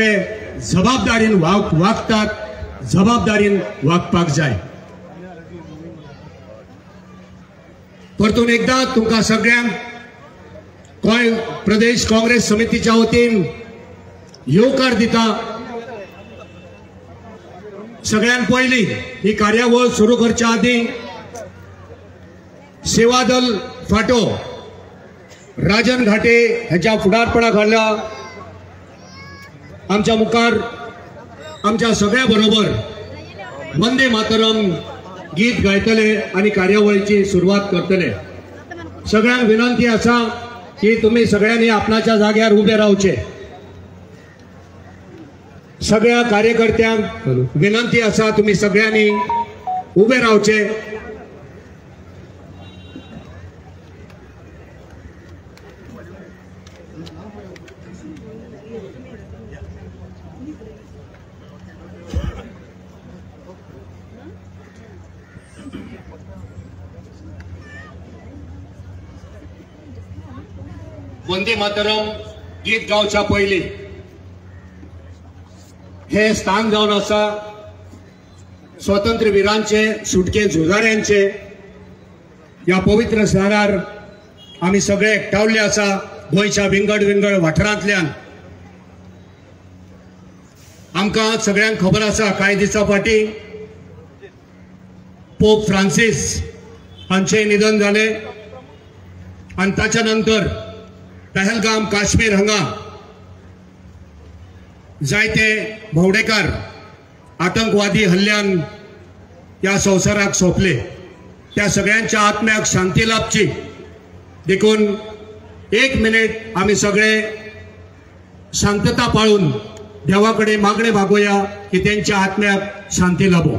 सगळे जबाबदारीन वागतात, जबाबदारीन वागपाक जाय। परतून एकदा तुमकां सगळ्यांक गोंय प्रदेश काँग्रेस समितीच्या वतीन येवकार दिता। सगळ्यान पयलीं ही कार्यावळ सुरू करच्या आदीं सेवादल फाटो राजन घाटे ह्याच्या फुडारपणा खाला आमच्या मुखार आमच्या सगळ्या बरोबर वंदे मातरम गीत गायतले आणि कार्यावळीची सुरवात करतले। सगळ्यांक विनंती आसा की तुम्ही सगळ्यांनी आपणाच्या जाग्यार उबे रावचे। सगळ्या कार्यकर्त्यांक विनंती आसा तुम्ही सगळ्यांनी उबे रावचे। वंदे मातरम गीत गावच्या पयलीं हे स्थान जावन आसा स्वातंत्र्य वीरांचे, सुटके झुजाऱ्यांचे। ह्या पवित्र स्थानार आमी सगळे एकठावल्ले आसा गोंयच्या विंगड विंगड वाठारांतल्यान। आमकां सगळ्यांक खबर आसा कांय दिसां फाटीं पोप फ्रांसीस हांचें निधन जालें आनी ताच्या नंतर पहलगाम काश्मीर हांगा जायते भोंवडेकार आतंकवादी हल्ल्यान ह्या संवसाराक सोंपले। त्या सगळ्यांच्या आत्म्याक शांती लाभची देखून एक मिनिट आमी सगळे शांतता पाळून देवा कडेन मागणें भागोवया की तेंच्या आत्म्याक शांती लाभो।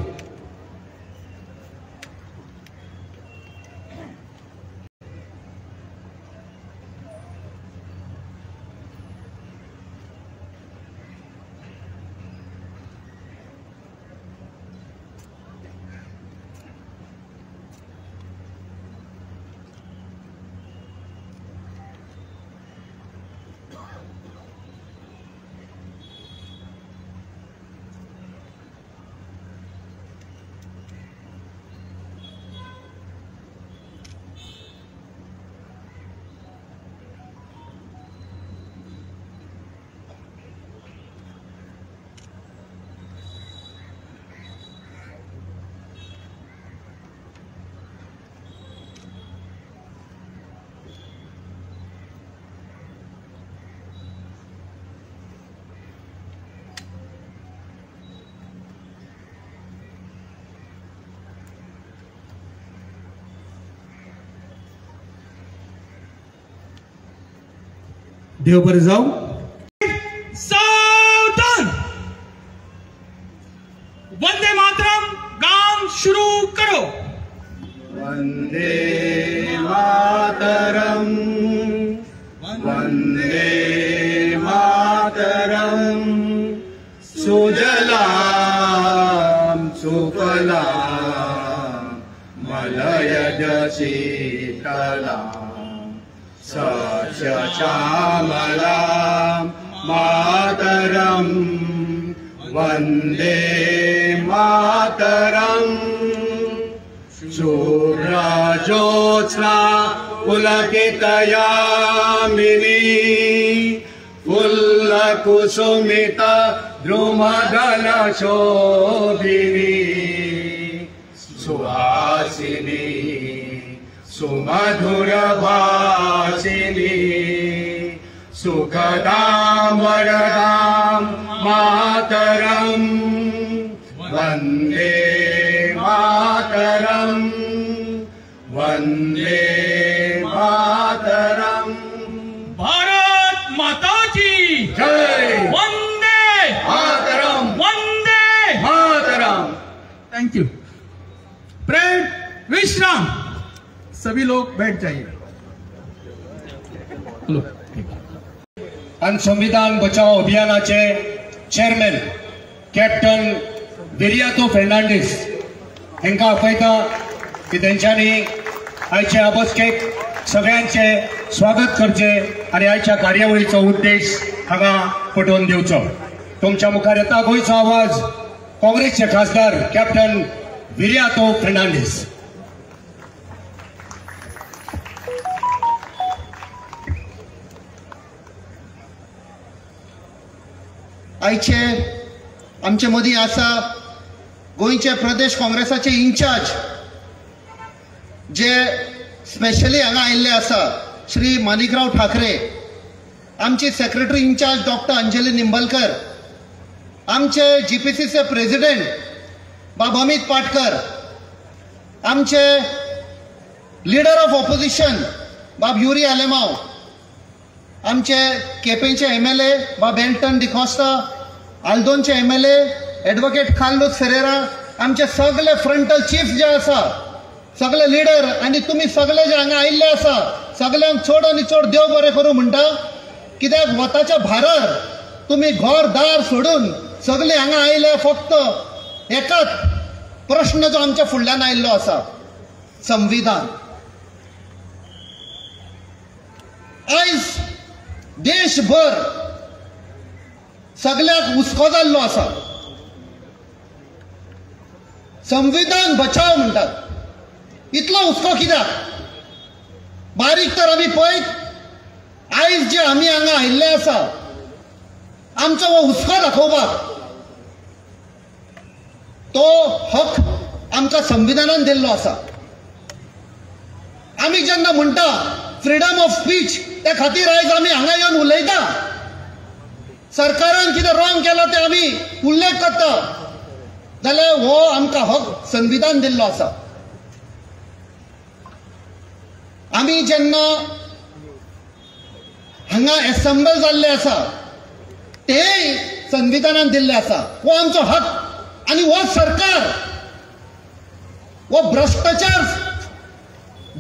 देव बरें जावं। सावधान, वंदे मातरम गान शुरू करो। वंदे मातरम, वंदे मातरम, सुजलां सुफलां मलयज शीतलां सस्यश्यामलां मातरम, वंदे मातरम। शुभ्रज्योत्स्ना पुलकितयामिनी, फुल्लकुसुमित द्रुमदलशोभिनी, सुहासिनी सुमधुरभाषिनी, सुखदां वरदां मातरम, वंदे मातरम, वंदे मातरम। भारत माता की जय। वंदे मातरम, वंदे मातरम। Thank you. प्रेम विश्राम, सभी लोग बैठ जाइए। आणि संविधान बचाव अभियानाचे चेअरमॅन कॅप्टन विरियातो फर्नांडीस हांकां आपयता की तेंच्यांनी आयचे बसकेक सगळ्यांचे स्वागत करचे आणि आयच्या कार्यावळीचो उद्देश हांगा पटोवन दिवचो। तुमच्या मुखार येता गोंयचो आवाज, काँग्रेसचे खासदार कॅप्टन विरियातो फर्नांडीस. आयचे आमचे मदीं आसा गोंयचे प्रदेश काँग्रेसाचे इन्चार्ज जे स्पेशली हांगा आयिल्ले आसा श्री माणिकराव ठाकरे, आमची secretary incharge doctor Anjali Nimbalkar, आमचे जीपीसीचे प्रेसिडेंट बाब अमित पाटकर, आमचे लीडर ऑफ ऑपोजिशन बाब युरी आलेमाव, आमचे केपेंचे एमएलए बाब एल्टन डिकॉस्ता, आल्दोनचे एमएलए एडवोकेट कार्लोस फेरेरा, आमचे सगळे फ्रंटल चीफ जे आसा, सगळे लिडर आनी तुमी सगळे जे हांगा आयिल्ले आसा सगळ्यांक चड आनी चड देव बरें करूं म्हणटा. कित्याक वताच्या भारार तुमी घर दार सोडून सगळे हांगा आयले फक्त एकाच प्रश्न जो आमच्या फुडल्यान आयिल्लो आसा, संविधान. आयज देशभर सगळ्याक हुस्को जाल्लो आसा, संविधान बचाव म्हणटात. इतलो हुस्को कित्याक? बारीक तर आमी पळयत आयज जे आमी हांगा आयिल्ले आसा आमचो हो हुस्को दाखोवपाक तो हक आमकां संविधानान दिल्लो आसा. आमी जेन्ना म्हणटा फ्रिडम ऑफ स्पीच, त्या खातीर आयज आमी हांगा येवन उलयता. सरकारान कितें रॉंग केलां तें आमी उल्लेख करता जाल्यार हो आमकां हक संविधान दिल्लो आसा. आमी जेन्ना हांगा एसेंबल जाल्ले आसा तेय संविधानान दिल्ले आसा. हो आमचो हक आनी हो सरकार हो भ्रश्टाचार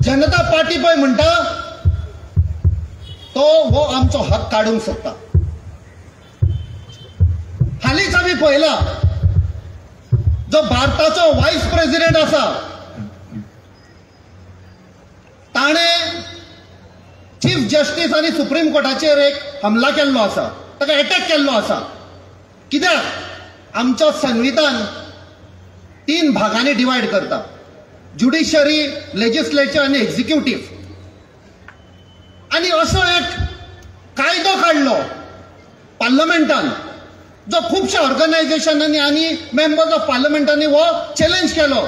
जनता पार्टी पळय म्हणटा तो हो आमचो हक काडूंक सोदता. हालींच आमी पळयला जो भारताचो वायस प्रेसिडेंट आसा ताणें चीफ जस्टीस आनी सुप्रीम कोर्टाचेर एक हमला केल्लो आसा, ताका एटॅक केल्लो आसा. कित्याक? आमचो संविधान 3 भागांनी डिवायड करता, ज्युडिशरी, लेजिस्लेचर आनी एक्झिक्युटीव. आनी असो एक कायदो काडलो पार्लमेंटान जो खुबश्या ऑर्गनायझेशनांनी आनी मेंबर्स ऑफ पार्लमेंटांनी हो चॅलेंज केलो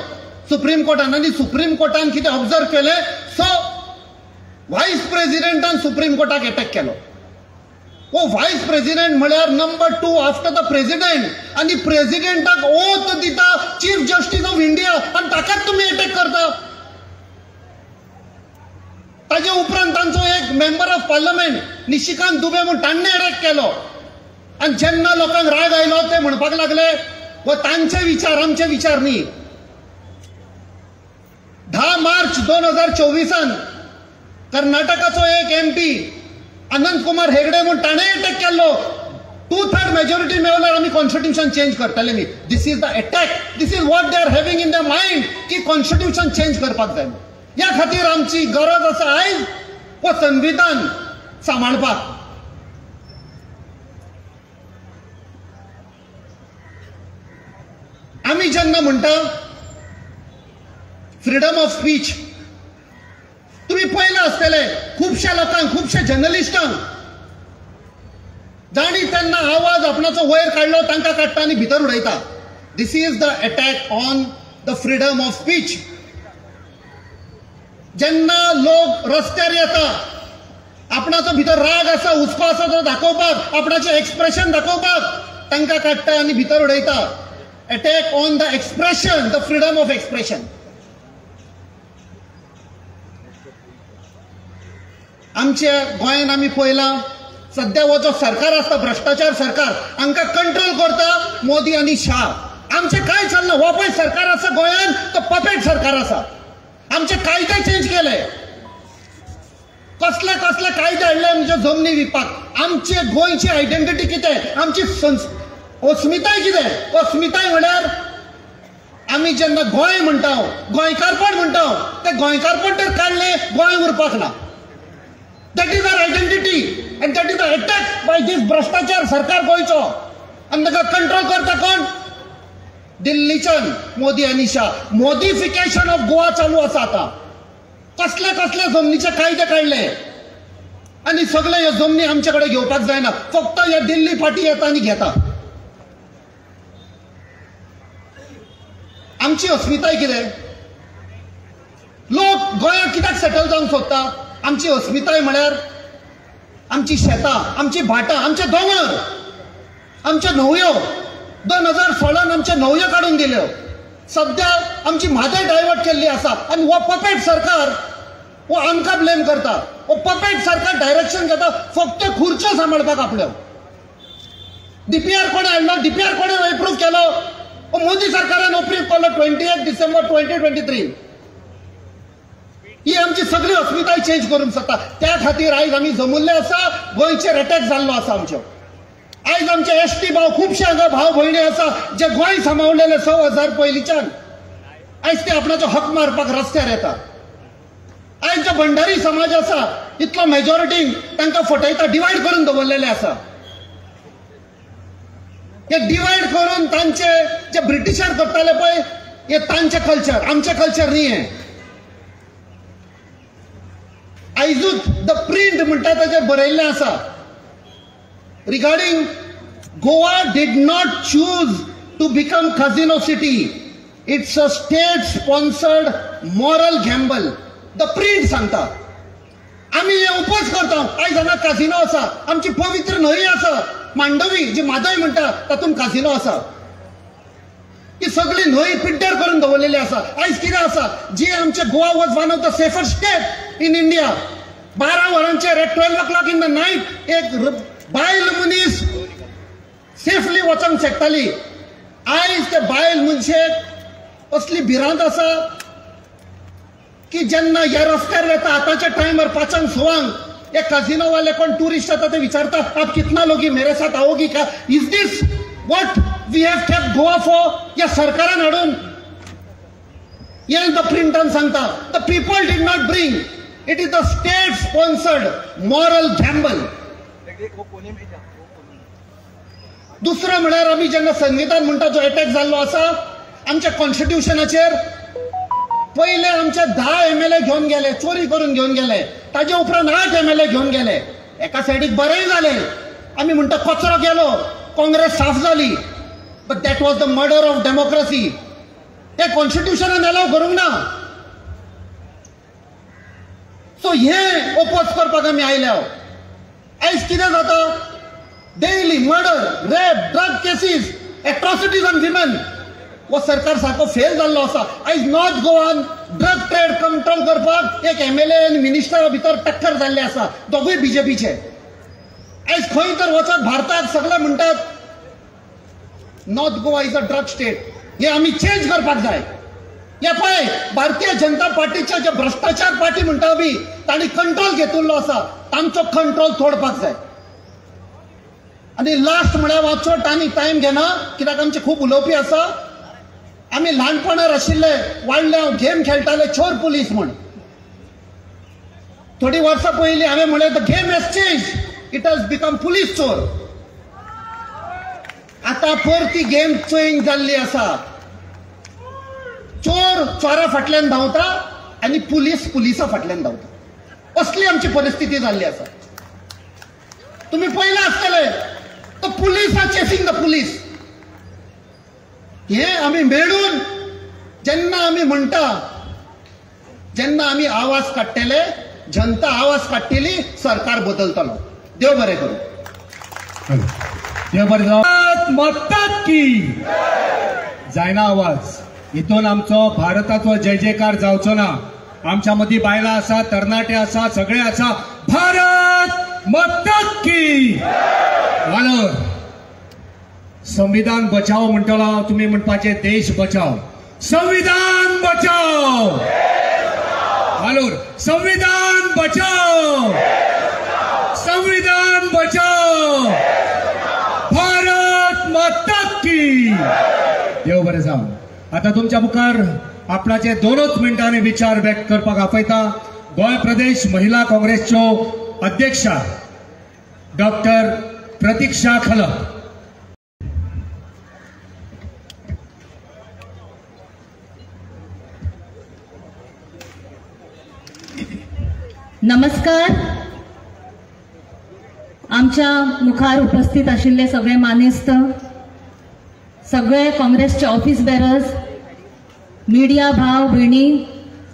सुप्रीम कोर्टान. आनी सुप्रीम कोर्टान कितें ऑब्जर्व केलें, सो वायस प्रेसिडेंटान सुप्रीम कोर्टाक एटॅक केलो. हो वायस प्रेसिडेंट म्हळ्यार नंबर 2 आफ्टर the president, आनी प्रेसिडेंटाक ओथ दिता चीफ जस्टीस ऑफ इंडिया आनी ताकाच तुमी एटॅक करता. ताजे उपरांत तांचो एक member of parliament Nishikant Dubey म्हूण ताणें एटॅक केलो. आनी जेन्ना लोकांक राग आयलो ते म्हणपाक लागले हो तांचे विचार, आमचे विचार न्ही. 10 मार्च 2024 कर्नाटकाचो एक एमपी अनंत कुमार हेगडे म्हूण ताणें एटॅक केल्लो. 2/3 मेजॉरिटी मेळल्यार आमी कॉन्स्टिट्यूशन चेंज करतले न्ही. This is the attack, this is what they are having in the mind की कॉन्स्टिट्यूशन चेंज करपाक जाय. ह्या खातीर आमची गरज आसा आयज हो संविधान सांबाळपाक. आमी जेन्ना म्हणटा फ्रिडम ऑफ स्पीच, तुमी पळयलां आसतलें खुबश्या लोकांक, खुबश्या जर्नलिस्टांक जांणी तेन्ना आवाज आपणाचो वयर काडलो तांकां काडटा आनी भितर उडयता. This is the attack on the freedom of speech. जेन्ना लोक रस्त्यार येता आपणाचो भितर राग आसा, हुस्को आसा तो दाखोवपाक, आपणाचें एक्सप्रेशन दाखोवपाक तांकां काडटा आनी भितर उडयता. Attack on the expression, the freedom of expression. आमच्या गोंयांत आमी पळयलां सद्या हो जो सरकार आसता भ्रश्टाचार सरकार हांकां कंट्रोल करता मोदी आनी शाह. आमचें कांय चलना. हो पळय सरकार आसा गोंयांत तो पपेट सरकार आसा. आमचे कायदे चेंज केले, कसले कसले कायदे हाडले आमच्या जमनी विकपाक. आमचे गोंयची आयडेंटिटी कितें, आमची अस्मिताय कितें? अस्मिताय म्हळ्यार आमी जेन्ना गोंय म्हणटा, गोंयकारपण म्हणटा, तें गोंयकारपण तर काडलें गोंय उरपाक ना. That is our identity and that is the attack by this भ्रष्टाचार सरकार गोंयचो. आनी ताका कंट्रोल करता कोण? दिल्लीच्यान मोदी आनी शाह. मोदीफिकेशन ऑफ गोवा चालू आसा आतां. कसले कसले जमनीचे कायदे काडले आनी सगळे ह्यो जमनी आमचे कडेन घेवपाक जायना, फक्त ह्या दिल्ली फाटी येता आनी घेता. आमची अस्मिताय कितें? लोक गोंयांत कित्याक सेटल जावंक सोदता? आमची अस्मिताय म्हळ्यार आमची शेतां, आमची भाटां, आमचे दोंगर, आमच्यो न्हंयो. 2016 आमच्यो न्हंयो काडून दिल्यो. सद्या आमची म्हादय डायवर्ट केल्ली आसा आनी हो पपेट सरकार हो आमकां ब्लेम करता. हो पपेट सरकार डायरेक्शन घेता फक्त खुर्च्यो सांबाळपाक आपल्यो. डीपीआर कोणें हाडलो? डीपीआर कोणें एप्रूव केलो? हो मोदी सरकारान अप्रूव केलो 28 डिसेंबर 2023. ही आमची सगळी अस्मिताय चेंज करूंक शकता. त्या खातीर आयज आमी जमुल्ले आसा. गोंयचेर अटॅक जाल्लो आसा आमच्यो. आयज आमचे एस टी भाव खुबशे हांगा भाव भयणी आसा जे गोंय सांबाळलेले 6,000 पयलींच्यान, आयज ते आपणाचो हक मारपाक रस्त्यार येता. आयज जो भंडारी समाज आसा इतलो मेजॉरिटीन तांकां फटयता, डिवायड करून दवरलेले आसा. हे डिवायड करून तांचे जे ब्रिटिशर करताले पळय, हे तांचे कल्चर, आमचें कल्चर न्ही हें. आयजूच the print म्हणटा ताचेर बरयल्लें आसा regarding Goa did not choose to become casino city, it's a state sponsored moral gamble. The Print सांगता. आमी हे उपोज करता. आयज हांगा काजिनो आसा, आमची पवित्र न्हंय आसा मांडवी जी म्हादय म्हणटा तातूंत काजिनो आसा. ही सगळी न्हंय पिड्ड्यार करून दवरलेली आसा. आयज कितें आसा, जी आमचे Goa was one of the safest state in India. 12 वरांचेर at 12 o'clock in the night एक बायल मनीस सेफली वचोंक शकताली. आयज ते बायल मनशेक असली भिरांत आसा की जेन्ना ह्या रस्त्यार वता आतांच्या टायमार 5-6 हे काजिनो वाले कोण टुरिस्ट येता ते विचारता, आप कितना लोगी मेरे साथ आओगी का? Is this what we have kept Goa for? ह्या सरकारान हाडून हे the प्रिंटान सांगता, the people did not bring, it is the state sponsored moral gamble. दुसरें म्हळ्यार आमी जेन्ना संविधान म्हणटा जो एटॅक जाल्लो आसा आमच्या कॉन्स्टिट्युशनाचेर, पयले आमचे 10 MLA घेवन गेले, चोरी करून घेवन गेले. ताजे उपरांत 8 MLA घेवन गेले. एका सायडीक बरेंय जालें, आमी म्हणटा कचरो गेलो, काँग्रेस साफ जाली. But that was the murder of democracy. हे कॉन्स्टिट्युशनान एलाव करूंक ना. सो हे ओपोज करपाक आमी आयल्या. आयज कितें जाता, daily murder, rape, drug cases, atrocities on women. हो सरकार सारको फेल जाल्लो आसा. आयज नॉर्थ गोवान ड्रग ट्रेड कंट्रोल करपाक एक MLA आनी मिनिस्टरा भितर टक्कर जाल्ली आसा, दोगूय बीजेपीचे. आयज खंय तर वचत भारताक सगळे म्हणटात North Goa is a drug state. हे आमी चेंज करपाक जाय. हे पळय भारतीय जनता पार्टीचे जे भ्रष्टाचार पार्टी म्हणटा आमी, तांणी कंट्रोल घेतिल्लो आसा, तांचो कंट्रोल तोडपाक जाय. आनी लास्ट म्हळ्यार हांव चड आनी टायम घेना कित्याक आमचे खूब उलोवपी आसा. आमी ल्हानपणार आशिल्ले, वाडले, हांव गेम खेळटाले चोर पुलीस म्हण. थोडी वर्सां पयलीं हांवें म्हणलें the game has change, it has become police चोर. आतां परती गेम चेंज जाल्ली आसा. चोर चोरा फाटल्यान धांवता आनी पुलीस पुलिसा फाटल्यान धांवता. असली आमची परिस्थिती जाल्ली आसा. तुमी पळयलां आसतलें, the police are chasing the police. हे आमी मेळून जेन्ना आमी म्हणटा, जेन्ना आमी आवाज काडटले, जनता आवाज काडटली, सरकार बदलतलो. देव बरें करूं. देव बरें जावं. मतात की जायना आवाज हितून आमचो भारताचो जय जयकार जावचो ना. आमच्या मदीं बायलां आसा, तरणाटे आसा, सगळे आसा. भारत माता की. वालोर संविधान बचाओ म्हणटलो तुमी म्हणपाचे देश बचाओ, संविधान बचाओ. वालोर संविधान बचाओ, संविधान बचाओ, भारत माता की. देव बरें जावं. आता तुमच्या मुखार आपणाचे 2 मिनटांनी विचार व्यक्त करपाक आपयता गोंय प्रदेश महिला काँग्रेसच्यो अध्यक्षा डॉक्टर प्रतीक्षा खलप. नमस्कार. आमच्या मुखार उपस्थित आशिल्ले सगळे मानेस्त, सगळे काँग्रेसचे ऑफिस बेरर्स, मीडिया भाव भयणी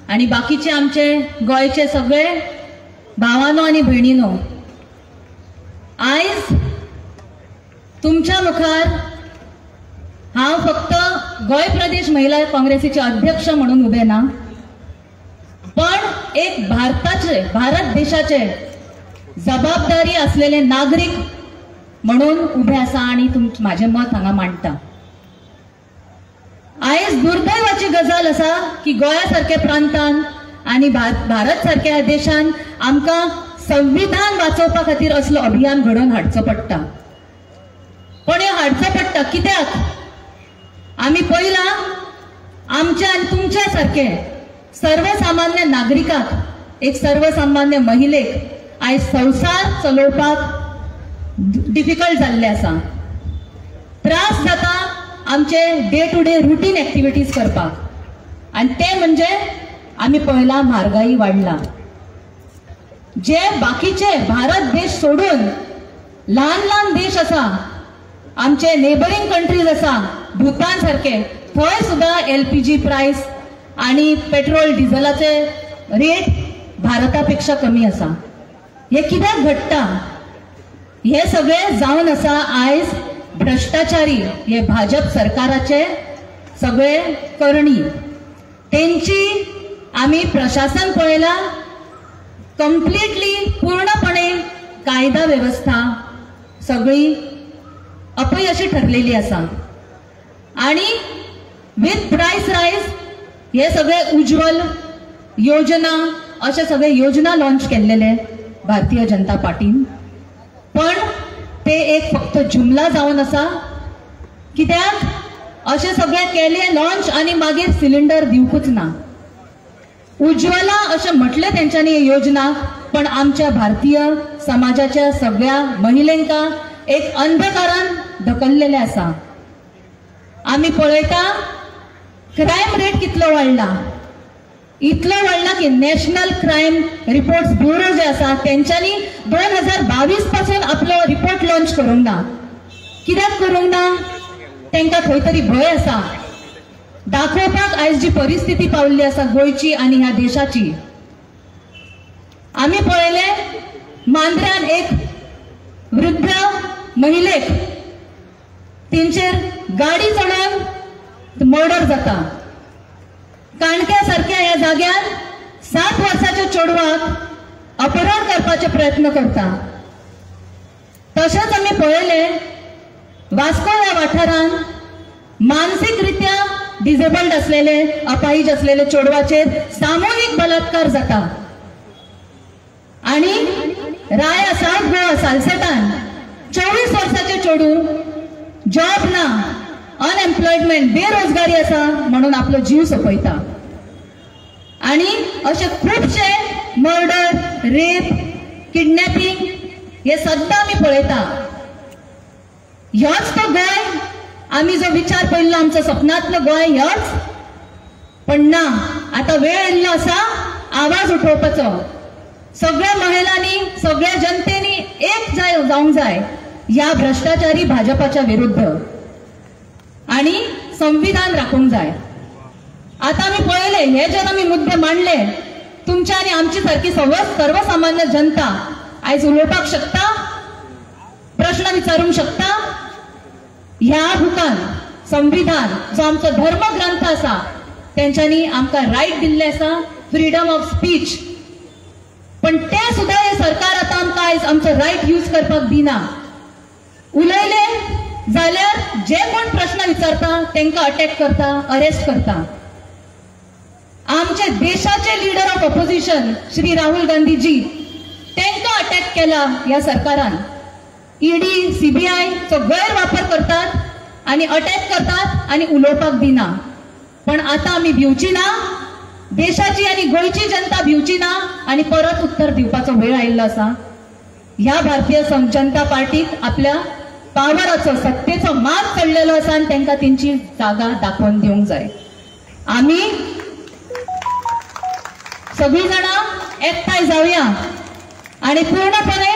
आणि बाकीचे आमचे गोंयचे सगळे भावानो आणि भयणीनो, आयज तुमच्या मुखार हांव फक्त गोंय प्रदेश महिला काँग्रेसीचे अध्यक्ष म्हणून उबे ना, पण एक भारताचे, भारत देशाचे जबाबदारी असलेले नागरीक म्हणून उभे आसा आणि माझे मत हांगा मांडटा. आयज दुर्दैवाची गजाल आसा की गोंया सारख्या प्रांतान आनी भारत सारख्या देशान आमकां संविधान वाचोवपा खातीर असलो अभियान घडोवन हाडचो पडटा. पण हें हाडचो पडटा कित्याक? आमी पयला आमच्या आनी तुमच्या सारखे सर्वसामान्य नागरिकाक, एक सर्वसामान्य महिलेक आयज संवसार चलोवपाक डिफिकल्ट जाल्ले आसा. त्रास जाता आमचे day to day routine activities करपाक, आनी ते म्हणजे आमी पळयला म्हारगाई वाडला. जे बाकीचे भारत देश सोडून ल्हान ल्हान देश आसा, आमचे नेबरींग कंट्रीज आसा, भूतान सारखे, थंय सुद्दां LPG price आनी पेट्रोल डिझलाचे रेट भारता पेक्षा कमी आसा. हे कित्याक घडटा? हे सगळे जावन आसा आयज भ्रष्टाचारी हे भाजप सरकाराचे सगळे करणी. तेंची आमी प्रशासन पळयला कंप्लिटली पूर्णपणे कायदा वेवस्था सगळी अपयशी ठरलेली आसा. आणि विथ प्रायस रायज हे सगळे उज्ज्वल योजना अशे सगळे योजना लॉन्च केल्लेले भारतीय जनता पार्टीन, पण ते एक फक्त जुमला जावन आसा. कित्याक अशे सगळे केले लॉन्च आनी मागीर सिलिंडर दिवकूच ना. उज्ज्वला अशें म्हटलें तेंच्यांनी योजना, पण आमच्या भारतीय समाजाच्या सगळ्या महिलांका एक अंधकारान ढकललेलें आसा. आमी पळयता क्रायम रेट कितलो वाडला, इतलो वाडला की नॅशनल क्रायम रिपोर्ट्स ब्युरो जे आसा तेंच्यांनी 2022 पासून आपलो रिपोर्ट लॉन्च करूंक ना. कित्याक करूंक ना? तेंकां खंय तरी भंय आसा दाखोवपाक आयज जी परिस्थिती पावल्ली आसा गोंयची आनी ह्या देशाची. आमी पळयले मांद्र्यान एक वृद्ध महिलेक तेंचेर गाडी चडोवन मर्डर जाता. काणक्या सारक्या ह्या जाग्यार 7 वर्साच्या चेडवाक अपहरण करपाचे प्रयत्न करता. तशेंच आमी पळयले वास्को ह्या वाठारांत मानसीक रित्या डिसेबल्ड असलेले, अपाहिज असलेले चेडवाचेर सामुहीक बलात्कार जाता. आणि राया साउथ गोवा सालसेटान 24 वर्साचे चेडूं जॉब ना, अनएम्प्लॉयमेंट, बेरोजगारी आसा म्हणून आपलो जीव सोंपयता. आणि अशे खुबशे मर्डर, रेप, किडनॅपिंग हे सद्दां आमी पळयता. ह्योच तो गोंय आमी जो विचार पडलो आमचो सपनांतलो गोंय ह्योच, पण ना, आतां वेळ आयिल्लो आसा आवाज उठोवपाचो. सगळ्या महिलांनी, सगळ्या जनतेनी एक जावंक जाय ह्या भ्रष्टाचारी भाजपाच्या विरुद्ध आणि संविधान राखूंक जाय. आतां आमी पळयले हे जे आमी मुद्दे मांडले, तुमच्या आनी आमची सारकी सर्वसामान्य जनता आयज उलोवपाक शकता, प्रश्न विचारूंक शकता. ह्या बुकान संविधान जो आमचो धर्मग्रंथ आसा तेंच्यांनी आमकां रायट दिल्लें आसा, फ्रीडम ऑफ स्पीच, पण ते सुद्दां हे सरकार आतां आमकां आयज आमचो रायट यूज करपाक दिना. उलयले जाल्यार जे कोण प्रश्न विचारता तांकां अटॅक करता, अरेस्ट करता. आमचे देशाचे leader of opposition Shri Rahul Gandhiji तांकां अटॅक केला ह्या सरकारान. ईडी, सीबीआय चो गैरवापर करतात आनी अटॅक करतात आनी उलोवपाक दिना. पण आतां आमी भिवची ना, देशाची आनी गोंयची जनता भिवची ना आनी परत उत्तर दिवपाचो वेळ आयिल्लो आसा. ह्या भारतीय जनता पार्टीक आपल्या पावराचो, सत्तेचो मात चडलेलो आसा आनी तांकां तेंची जागा दाखोवन दिवंक जाय. आमी सगळीं जाणां एकठांय जावया आनी पूर्णपणे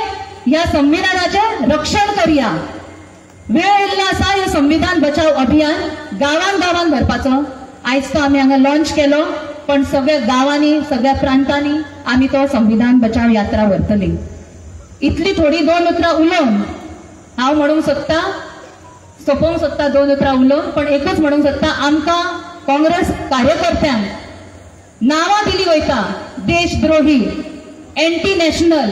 ह्या संविधानाचें रक्षण करया. वेळ इल्लो आसा हे संविधान बचाव अभियान गांवान गांवान व्हरपाचो. आयज तो आमी हांगा लॉन्च केलो, पण सगळ्या गांवांनी सगळ्या प्रांतांनी आमी तो संविधान बचाव यात्रा व्हरतली. इतली थोडी दोन उतरां उलोवन हांव म्हणूंक सोदता, सोंपोवंक सोदता दोन उतरां उलोवन, पण एकूच म्हणूंक सोदता, आमकां काँग्रेस कार्यकर्त्यांक नांवां दिली वयता देशद्रोही, एंटी नॅशनल,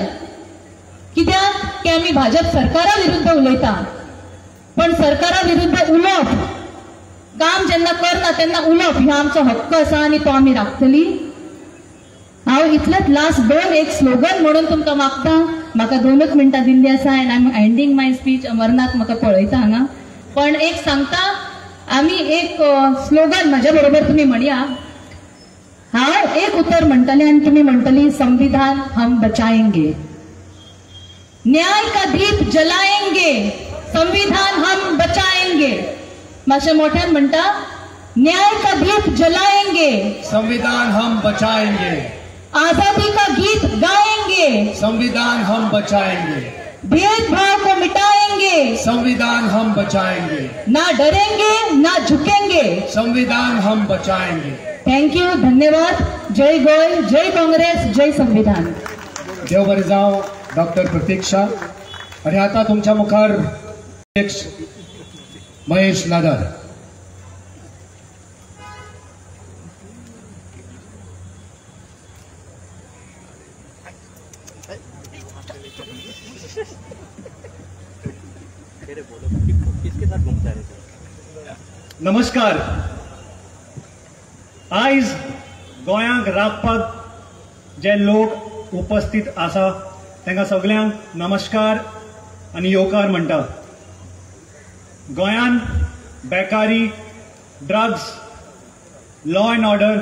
कित्याक की आमी भाजप सरकारा विरुद्ध उलयता. पण सरकारा विरुद्ध उलोवप, काम जेन्ना करना तेन्ना उलोवप हो आमचो हक्क आसा आनी तो आमी राखतली. हांव इतलेंच लास्ट दोन एक स्लोगन म्हणून तुमकां मागता. म्हाका 2 मिनटां दिल्ली आसा and I am ending my speech. Amarnath म्हाका पळयता हांगा, पण एक सांगता, आमी एक स्लोगन म्हज्या बरोबर तुमी म्हणया. हांव एक उतर म्हणटलें आनी तुमी म्हणटली संविधान हम बचाएंगे, न्याय का दीप जलाएंगे, संविधान हम बचाएंगे. मातशें मोठ्यान म्हणटा, न्याय का दीप जलाएंगे, संविधान हम बचाएंगे, आजादी का गीत गाएंगे, संविधान हम बचाएंगे, भेदभाव को मिटाएंगे, संविधान हम बचाएंगे, ना डरेंगे ना झुकेंगे, संविधान हम बचाएंगे. Thank you, धन्यवाद. जय गोय, जय काँग्रेस, जय संविधान. देव बरें जावं डॉक्टर प्रतीक्षा. आनी आतां तुमच्या मुखार महेश नादार. नमस्कार. आयज गोंयांक राखपाक जे लोक उपस्थित आसा तांकां सगल्यांक नमस्कार आनी येवकार म्हणटा. गोंयान बेकारी, ड्रग्स, लॉ एंड ऑर्डर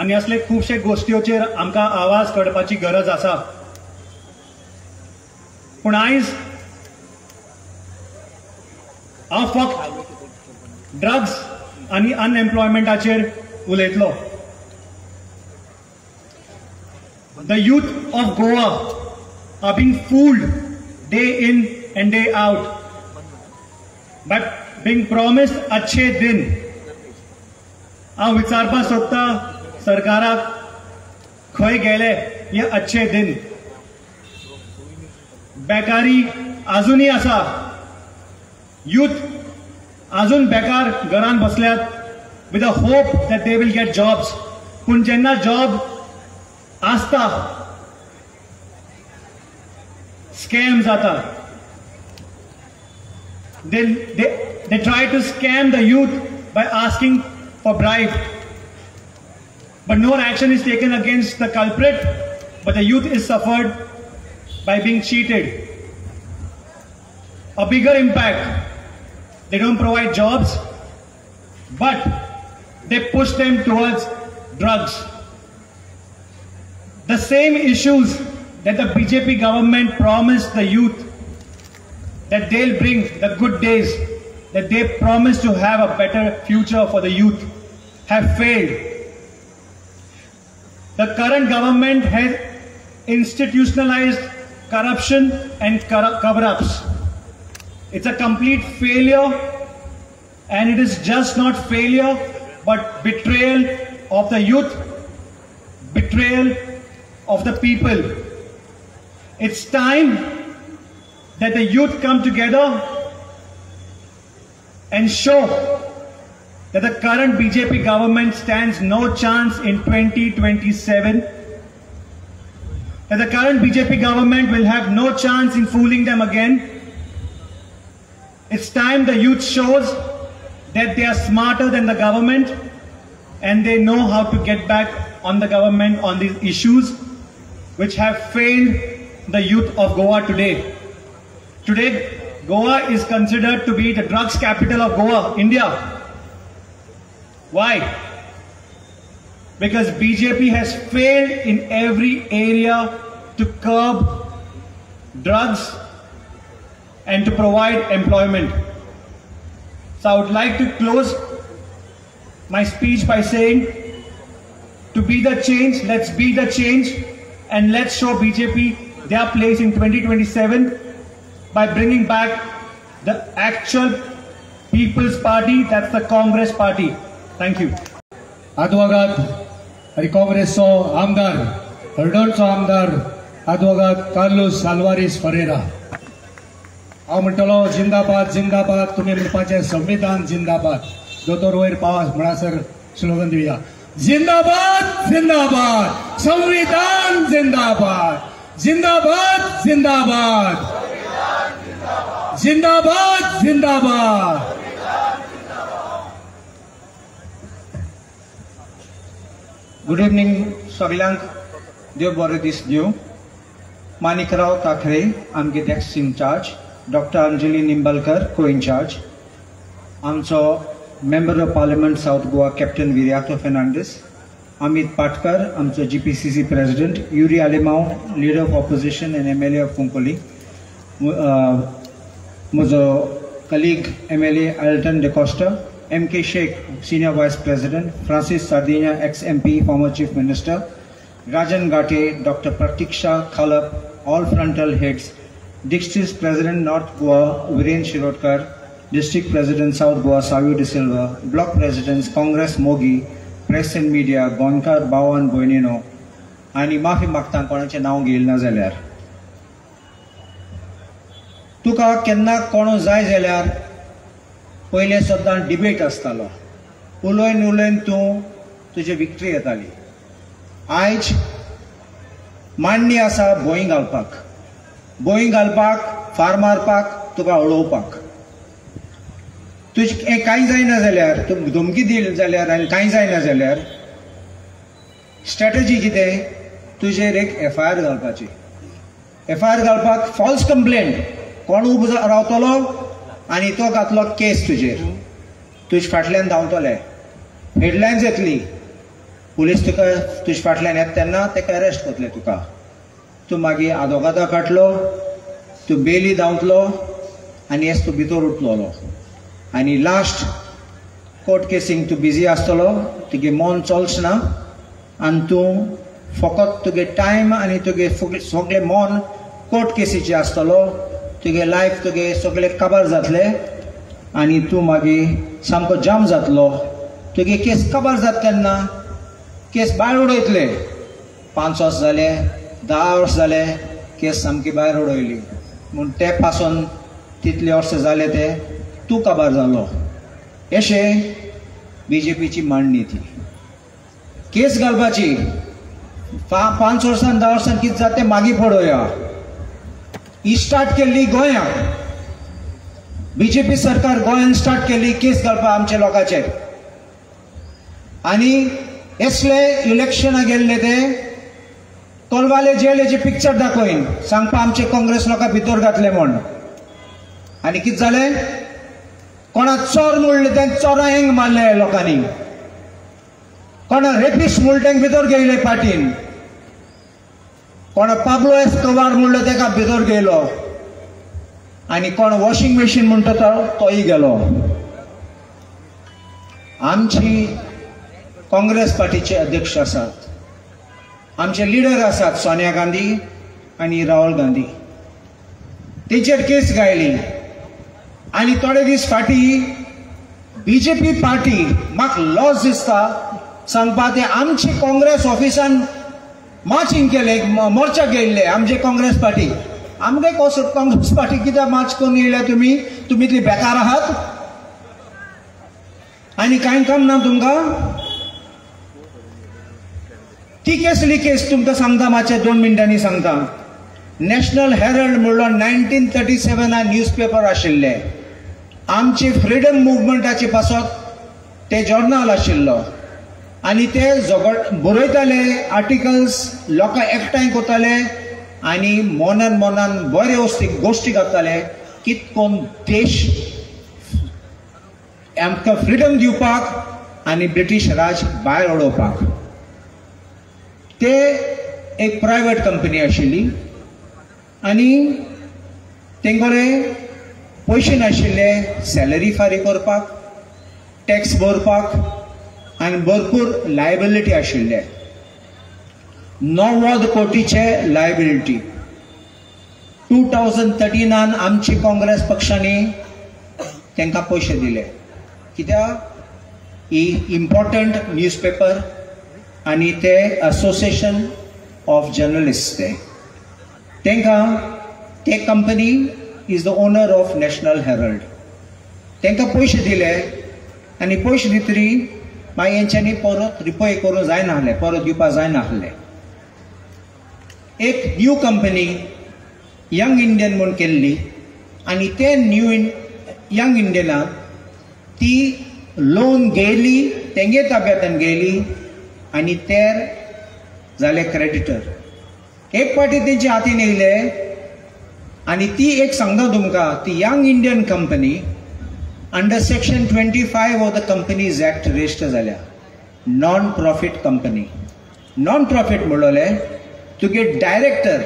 आनी असले खुबशे गोश्टीचेर आमकां आवाज काडपाची गरज आसा. पूण आयज हांव फक्त ड्रग्स आनी अनएम्प्लॉयमेंटाचेर उलयतलो. The youth of Goa are being fooled day in and day out by being promised अच्छे दिन. हांव विचारपाक सोदता सरकाराक, खंय गेले हे अच्छे दिन? बेकारी आजुनूय आसा, यूथ अजून बेकार घरान बसल्यात with a hope that they will get jobs. पूण जेन्ना जॉब आसता स्कॅम जाता. They try to scam the youth by asking for bribe, but no action is taken against the culprit, but the youth is suffered by being cheated. A bigger impact, they don't provide jobs, but they push them towards drugs. The same issues that the BJP government promised the youth, that they'll bring the good days, that they promised to have a better future for the youth, have failed. The current government has institutionalized corruption and cover-ups. It's a complete failure, and it is just not failure, but betrayal of the youth, betrayal of the people. It's time that the youth come together and show that the current BJP government stands no chance in 2027, that the current BJP government will have no chance in fooling them again. It's time the youth shows that they are smarter than the government and they know how to get back on the government on these issues which have failed the youth of Goa today. Today, Goa is considered to be the drugs capital of Goa, India. Why? Because BJP has failed in every area to curb drugs and to provide employment. So I would like to close my speech by saying, to be the change, let's be the change. and let's show BJP their place in 2027 by bringing back the actual People's Party, that's the Congress Party. Thank you. आदवोगाद आनी काँग्रेसचो आमदार, हळदोणचो आमदार आदवोगाद कार्लूस साल्वारीस फरेरा. हांव म्हणटलो जिंदाबाद जिंदाबाद, तुमी म्हणपाचें संविधान जिंदाबाद. दोतोर वयर पावस म्हणसर स्लोगन दिवया, जिंदाबाद जिंदाबाद संविधान जिंदाबाद, जिंदाबाद जिंदाबाद जिंदाबाद जिंदाबाद. गुड इवनिंग सगल्यांक, देव बरो दीस दिवं. माणिकराव ठाकरे आमगे desk incharge, doctor Anjali Nimbalkar co incharge, आमचो member of parliament south Goa captain Viriato Fernandes, Amit Patkar आमचो GPCC president, Yuri Alemao leader of opposition and MLA of Cuncolim, म्हजो colleague MLA Alton D'Costa, M K Sheikh senior vice president, Francis Sardinha ex MP former chief minister, Rajan Ghate, doctor Pratiksha Khalap, all frontal heads, district president north Goa Viren Shirodkar, district president south Goa Savio D'Silva, block president Congress Mogi, press and media गोंयकार बावन भयणीनो, आनी माफी मागता कोणाचें नांव घेयलें ना जाल्यार. तुका केन्ना कोण जाय जाल्यार पयले सद्दां डिबेट आसतालो, उलोवन उलोवन तूं तुजी विक्ट्री येताली. आयज मांडणी आसा भंय घालपाक, भंय घालपाक, फार मारपाक, तुका उडोवपाक. तुजें कांय जायना जाल्यार, तूं धमकी दिली जाल्यार आनी कांय जायना जाल्यार स्ट्रॅटजी कितें, तुजेर एक एफआयआर घालपाची. एफआयआर घालपाक फॉल्स कंप्लेंट, कोण उबो रावतलो आनी तो घातलो केस तुजेर, तुजे फाटल्यान धांवतले, हेडलायन्स येतली, पुलीस तुका तुजे फाटल्यान येता तेन्ना तेका अरेस्ट करतले तुका. तूं मागीर आदोगादा काडलो, तूं बेली धांवतलो आनी हेच तूं भितर उरतलो आनी लास्ट कोर्ट केसींक तूं बिजी आसतलो, तुगे मन चलच ना आनी तूं फकत तुगे टायम आनी तुगे सगळें मन कोर्ट केसीचें आसतलो, तुगे लायफ तुगे सगळें काबार जातलें आनी तूं मागीर सामको जाम जातलो. तुगे केस काबार जाता तेन्ना केस भायर उडयतले, 5 वर्स जाले, 10 वर्स जाले, केस सामकी भायर उडयली म्हूण ते पासून तितले वर्स जाले ते तूं काबार जालो. अशें बीजेपीची मांडणी ती केस घालपाची. 5 वर्सान 10 वर्सान कितें जाता तें मागीर पळोवया. ही स्टार्ट केल्ली गोंयांत, बीजेपी सरकार गोंयांत स्टार्ट केल्ली केस घालपाक आमच्या लोकांचेर. आनी असले इलेक्शनां गेल्ले ते कोलवाले जेलेचे पिक्चर दाखोवन सांगपा आमचे काँग्रेस लोकां भितर घातले म्हूण. आनी कितें जालें, कोणा चोर म्हणले तें चोरां हेंग मारले लोकांनी, कोणा रेपिस्ट म्हणले तेंक भितर घेयले पार्टीन, कोण पाब्लो एस्कोबार म्हणलो तेका भितर गेलो, आनी कोण वॉशिंग मशीन म्हणटा तोय गेलो. आमची काँग्रेस पार्टीचे अध्यक्ष आसात, आमचे लिडर आसात सोनिया गांधी आनी राहुल गांधी, तेचेर केस घायली. आनी थोडे दीस फाटीं बीजेपी पार्टी म्हाका लॉस दिसता सांगपा, ते आमचे काँग्रेस ऑफिसान मार्चिंग केले, मोर्चा घेयल्ले आमचे काँग्रेस पार्टी. आमगे काँग्रेस पार्टी कित्याक मार्च करून येयल्या तुमी, तुमी इतली बेकार आहात आनी कांय काम ना तुमकां. ती केसली केस तुमकां सांगता, मातशें 2 मिनटांनी सांगता. नॅशनल हेरल्ड म्हणलो 1937 न्यूज पेपर आशिल्ले, आमचे फ्रिडम मुवमेंटाचे पासत ते जॉर्नल आशिल्लो आनी ते झगड बरयताले आर्टिकल्स, लोकांक एकठांय करताले आनी मनान मनान बरे गोश्टी घालताले कित कोण देश आमकां फ्रिडम दिवपाक आनी ब्रिटीश राज भायर उडोवपाक. ते एक प्रायवेट कंपनी आशिल्ली आनी तेंगेले पयशे नाशिल्ले सॅलरी फारीक करपाक, टॅक्स भरपाक आनी भरपूर लायबिलिटी आशिल्ले. 90 कोटीचे लायबिलिटी. 2013 आमची काँग्रेस पक्षांनी तांकां पयशे दिले, कित्याक ही इम्पॉर्टंट न्यूजपेपर आनी ते असोसिएशन ऑफ जर्नलिस्ट, ते तांकां ते company is the owner of National Herald, तांकां पयशे दिले आनी पयशे दितरी मागीर हेंच्यांनी परत रिपय करूंक जायनासलें, परत दिवपाक जायनासलें. एक न्यू कंपनी यंग इंडियन म्हूण केल्ली आनी ते न्यू यंग इंडियनान ती लोन घेयली, तेंगे ताब्यांतल्यान घेयली आनी ते जाले क्रेडिटर. एक पाटी तेंच्या हातीन येयले आनी ती एक सांगता तुमकां, ती Young Indian company under section 25 of the companies act register जाल्या, non profit company. Non profit म्हणलें तुगे डायरेक्टर,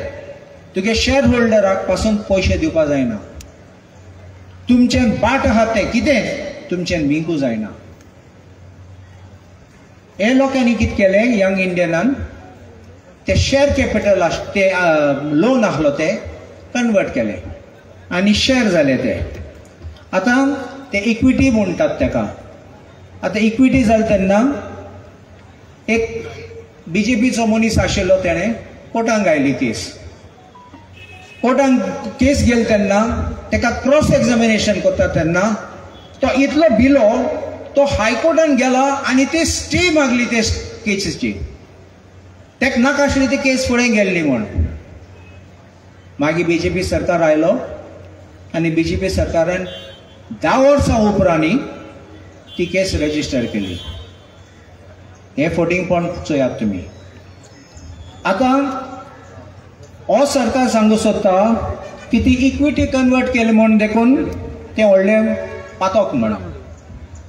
तुगे शेअर होल्डराक पासून पयशे दिवपाक जायना, तुमचें बाट आहा तें कितें तुमचें विकूं जायना. हे लोकांनी कितें केलें, यंग इंडियनान ते शेअर कॅपिटल ते लोन आसलो ते कन्वर्ट केले आनी शेअर जाले ते. आतां ते इक्विटी म्हणटात ताका. आतां इक्विटी जाले तेन्ना एक बीजेपीचो मनीस आशिल्लो, तेणें कोर्टान घायली केस. कोर्टान केस गेली तेन्ना ताका क्रॉस एग्जामिनेशन करता तेन्ना तो इतलो भिलो, तो हायकोर्टान गेला आनी ते स्टे मागली ते केसीची, ताका नाका आशिल्ली ती केस फुडें गेल्ली म्हूण. मागीर बीजेपी सरकार आयलो आनी बीजेपी सरकारान 10 वर्सां उपरांत ती केस रजिस्टर केली. हें फोटिंगपण चोयात तुमी. आतां हो सरकार सांगूंक सोदता की ती इक्विटी कन्वर्ट केली म्हूण देखून तें व्हडलें पातक म्हण.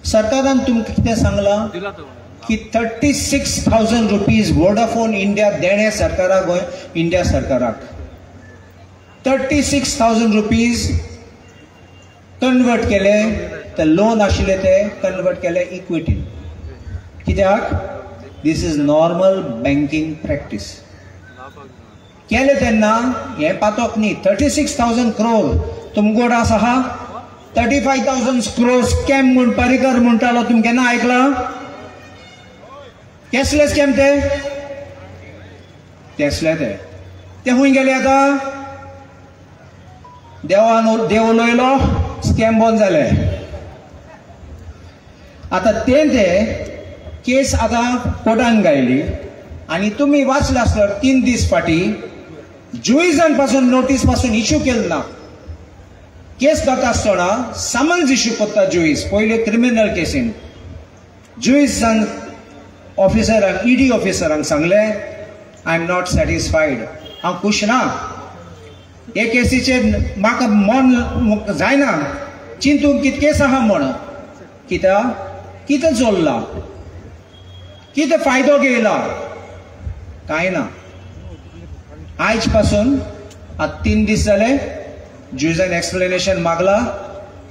सरकारान तुमकां कितें सांगलां की 36,000 रुपीज वोडाफोन इंडिया देणें सरकाराक, गोंय इंडिया सरकाराक 36,000 रुपीज कन्वर्ट केले, ते लोन आशिल्ले ते कन्वर्ट केले इक्विटीन. कित्याक? This is normal banking practice. केले तेन्ना हें पातक न्ही. 36,000 क्रोर तुमगोड आसा आहा, 35,000 क्रोर स्कॅम म्हूण पर्रीकर म्हणटालो, तुमी केन्ना आयकलां? केसले स्कॅम ते? तेसले ते ते खूंय गेले आतां? देवान देव उलयलो, स्कॅम बंद जाले. आतां ते केस आतां कोर्टान गायली आनी तुमी वाचले आसलो 3 दीस फाटीं जुईजान पासून नोटीस पासून इश्यू केली ना. केस जाता आसतना समन्स इश्यू करता जुईज, पयले क्रिमिनल केसीन जुईजान ऑफिसरांक, ईडी ऑफिसरांक सांगलें I am not satisfied, हांव खूश ना हे केसीचेर, म्हाका मन जायना चिंतूंक कितें केस आहा म्हण. कित्याक? कितें चोरलां, कितें फायदो घेयला? कांय ना. आयज पासून आतां 3 दीस जाले जुईजान एक्सप्लेनेशन मागला,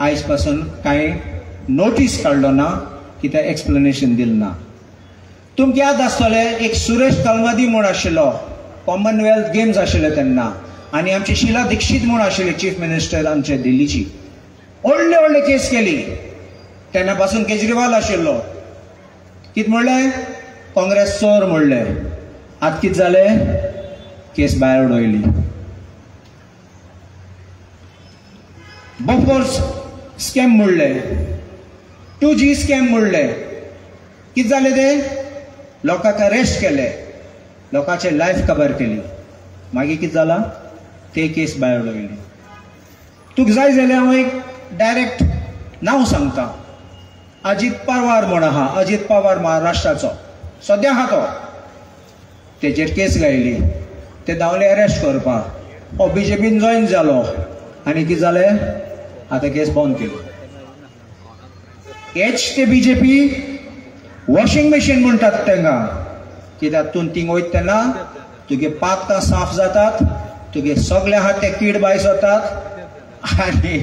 आयज पासून कांय नोटीस काडलो ना, कित्याक एक्सप्लेनेशन दिलें ना. तुमकां याद आसतलें एक सुरेश कलमादी म्हूण आशिल्लो, कॉमनवेल्थ गेम्स आशिल्ले तेन्ना, आनी आमची शिला दीक्षित म्हूण आशिल्ली चीफ मिनिस्टर आमचे दिल्लीची, व्हडले व्हडले केस केली. तेन्ना पासून केजरीवाल आशिल्लो, कितें म्हणलें? काँग्रेस चोर म्हणलें. आतां कितें जालें? केस भायर उडयली. बोफोर्स स्कॅम म्हणलें, 2G scam म्हणलें, कितें जालें तें? लोकांक अरेस्ट केले, लोकांचे लायफ कबर केली. मागीर कितें जालां? ते केस भायर उडयली. तुका जाय जाल्यार हांव एक डायरेक्ट नांव सांगता, अजीत पवार म्हूण आहा, अजीत पवार महाराष्ट्राचो सद्या आहा तो, तेजेर केस घायली, ते धांवले अरेस्ट करपाक, हो बीजेपीन जॉयन जालो आनी कितें जालें? आतां केस बंद केली. हेच ते बीजेपी वॉशिंग मशीन म्हणटात तांकां, कित्याक तूं थिंग वयता तेन्ना तुगे पातकां साफ जातात, तुगे सगळे आहा ते कीड भायर सरतात आनी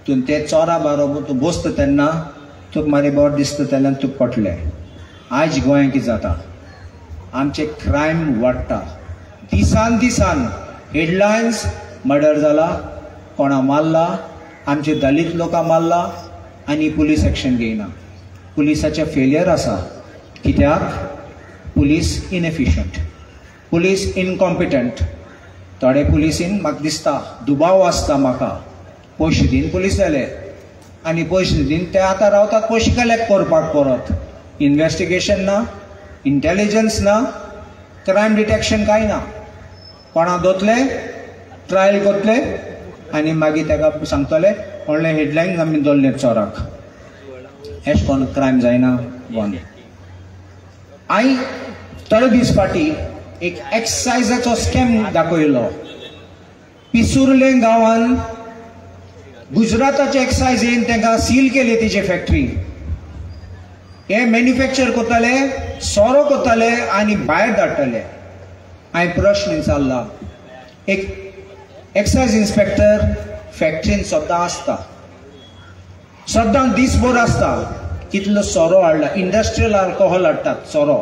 तूं ते चोरा बारोबर तूं बसता तेन्ना तुका मागीर बरें दिसता तेन्ना तुका पटलें. आयज गोंयांत कितें जाता? आमचे क्रायम वाडटा दिसान दिसान. हेडलायन्स मर्डर जाला, कोणा मारला, आमचे दलीत लोकां मारला आनी पुलीस एक्शन घेयना. पुलिसाचें फेलियर आसा. कित्याक? Police inefficient, police incompetent. थोडे पुलिसीन म्हाका दिसता दुबाव आसता म्हाका, पयशे दिवन पुलीस जाले आनी पयशे दिवन ते आतां रावतात पयशे कलेक्ट करपाक. परत इन्वेस्टिगेशन ना, इंटेलिजन्स ना, क्रायम डिटेक्शन कांय ना. कोणा दोतले, ट्रायल करतले आनी मागीर ताका सांगतले व्हडले हेडलायन्स आमी दवरले चोराक. एश कोन क्रायम जायना बंद. हांवें थोडे दीस फाटीं एक एक्सायजाचो स्कॅम दाखयलो. पिसुर्ले गांवान गुजराताचे एक्सायजीन तांकां सील केली तिची फॅक्टरी. हे मॅन्युफॅक्चर करताले, सोरो करताले आनी भायर धाडटाले. हांवें प्रश्न विचारला, एक एक्सायज इन्स्पेक्टर फॅक्टरीन सद्दां आसता, सद्दां दीसभर आसता, कितलो सोरो हाडला, इंडस्ट्रियल अल्कोहोल हाडटात सोरो,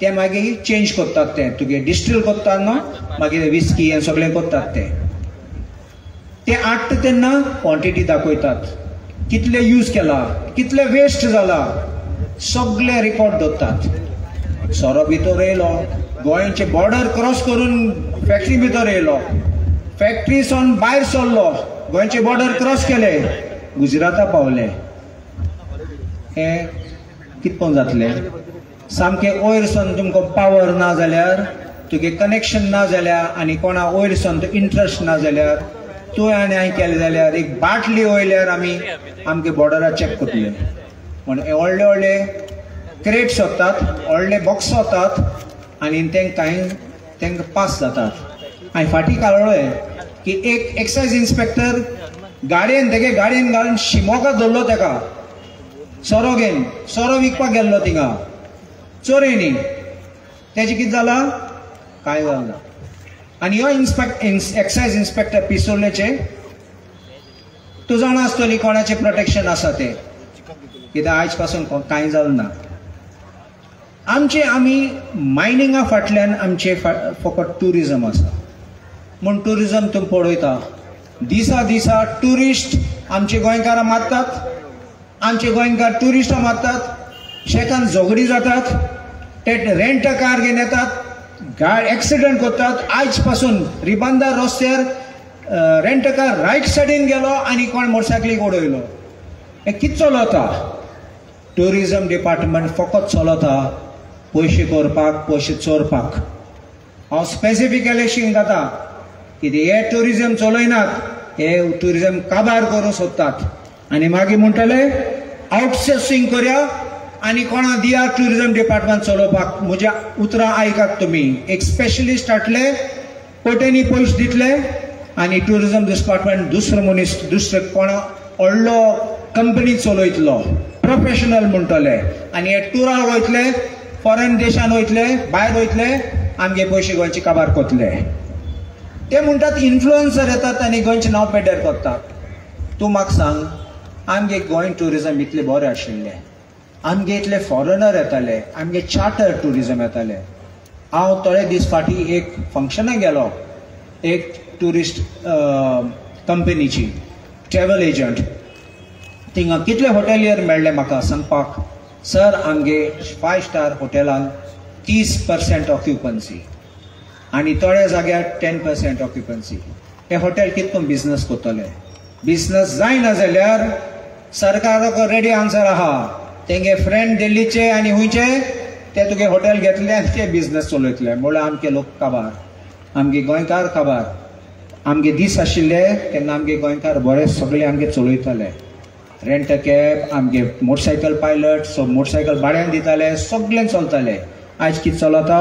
ते मागीर चेंज करतात, ते तुगे डिस्टील करतात न्हू, मागीर विस्की हें सगळें करतात. ते ते हाडटा तेन्ना क्वॉन्टिटी दाखयतात, कितले यूज केला, कितले वेस्ट जाला, सगळे रिकॉर्ड दवरतात. सोरो भितर येयलो, गोंयचे बॉर्डर क्रॉस करून फॅक्टरी भितर येयलो, फॅक्टरी सावन भायर सरलो, गोंयचे बॉर्डर क्रॉस केले, गुजराता पावले. हें कितकोन जातलें? सामकें वयर सावन तुमकां पावर ना जाल्यार, तुगे कनेक्शन ना जाल्यार आनी कोणा वयर सावन इंट्रस्ट ना जाल्यार, तूं आनी हांवें केलें जाल्यार एक बाटली वयल्यार आमी आमगे बॉर्डरार चॅक करतले. म्हण व्हडले व्हडले क्रेट्स वतात, व्हडले बॉक्स वतात आनी तांकां कांय तांकां पास जातात. हांवें फाटीं काडलें की एक एक्सायज इन्स्पेक्टर गाडयेन तेगे गाडयेन घालून शिमोगा धरलो ताका, सोरो घेवन सोरो विकपाक गेल्लो थिंगा चोरयनी. तेजें कितें जालां? कांय जालें ना. आनी ह्यो एक्सायज इन्स्पेक्टर पिसोर्लेचे तूं जाणा आसतली कोणाचें प्रोटेक्शन आसा तें, कित्याक आयज पासून कांय जालें ना. आमचे आमी मायनिंगा फाटल्यान आमचे फकत ट्युरिजम आसा म्हूण ट्युरिजम तुमी पळयता दिसा दिसा ट्युरिस्ट आमचे गोंयकारां मारतात, आमचे गोंयकार ट्युरिस्टां मारतात, शेकान झगडी जातात, ते रेंट कार घेवन येतात, गाड एक्सिडंट करतात. आयज पासून रिबांदार रस्त्यार रेंट कार रायट सायडीन गेलो आनी कोण मोटरसायकलीक उडयलो. हें कितें चलता? ट्युरिजम डिपार्टमेंट फकत चलता पयशे करपाक, पयशे चोरपाक. हांव स्पेसिफिकली जाता कितें हे ट्युरिजम चलयनात, हे ट्युरिजम काबार करूंक सोदतात आनी मागीर म्हणटले आउटसोर्सिंग करया आनी कोणा दिया ट्युरिजम डिपार्टमेंट चलोवपाक. म्हज्या उतरां आयकात तुमी, एक स्पेशलिस्ट हाडले, कोट्यांनी पयशे दितले आनी ट्युरिजम डिपार्टमेंट दुसरो मनीस, दुसरो कोण व्हडलो कंपनी चलयतलो, प्रोफेशनल म्हणटले आनी हे टुरार वयतले, फॉरेन देशान वयतले, भायर वयतले, आमगे पयशे गोंयचे काबार करतले. ते म्हणटात इन्फ्लुएन्सर येतात आनी गोंयचें नांव पेड्ड्यार करतात. तूं म्हाका सांग, आमगे गोंय ट्युरिजम इतलें बरें आशिल्लें, आमगे इतले फॉरेनर येताले, आमगे चार्टर ट्युरिजम येताले. हांव थोडे दीस फाटीं एक फंक्शनाक गेलो, एक ट्युरिस्ट कंपनीची ट्रॅवल एजंट. थिंगा कितले हॉटेलियर मेळ्ळे म्हाका सांगपाक, सर आमगे 5 स्टार हॉटेलान 30% ऑक्युपन्सी आनी थोड्या जाग्यार 10% ऑक्युपन्सी. हे हॉटेल कितको बिजनस करतले? बिजनस जायना जाल्यार सरकाराक रेडी आन्सर आहा, तेंगे फ्रेंड दिल्लीचे आनी खुंयचे ते तुगे हॉटेल घेतले आनी ते बिजनस चलयतले. म्हणल्यार आमचे लोक काबार, आमगे गोंयकार काबार. आमगे दीस आशिल्ले तेन्ना आमगे गोंयकार बरे सगळे आमगे चलयताले, रेंट कॅब, आमगे मोटरसायकल पायलट, सो मोटरसायकल भाड्यान दिताले, सगळें चलताले. आयज कितें चलता?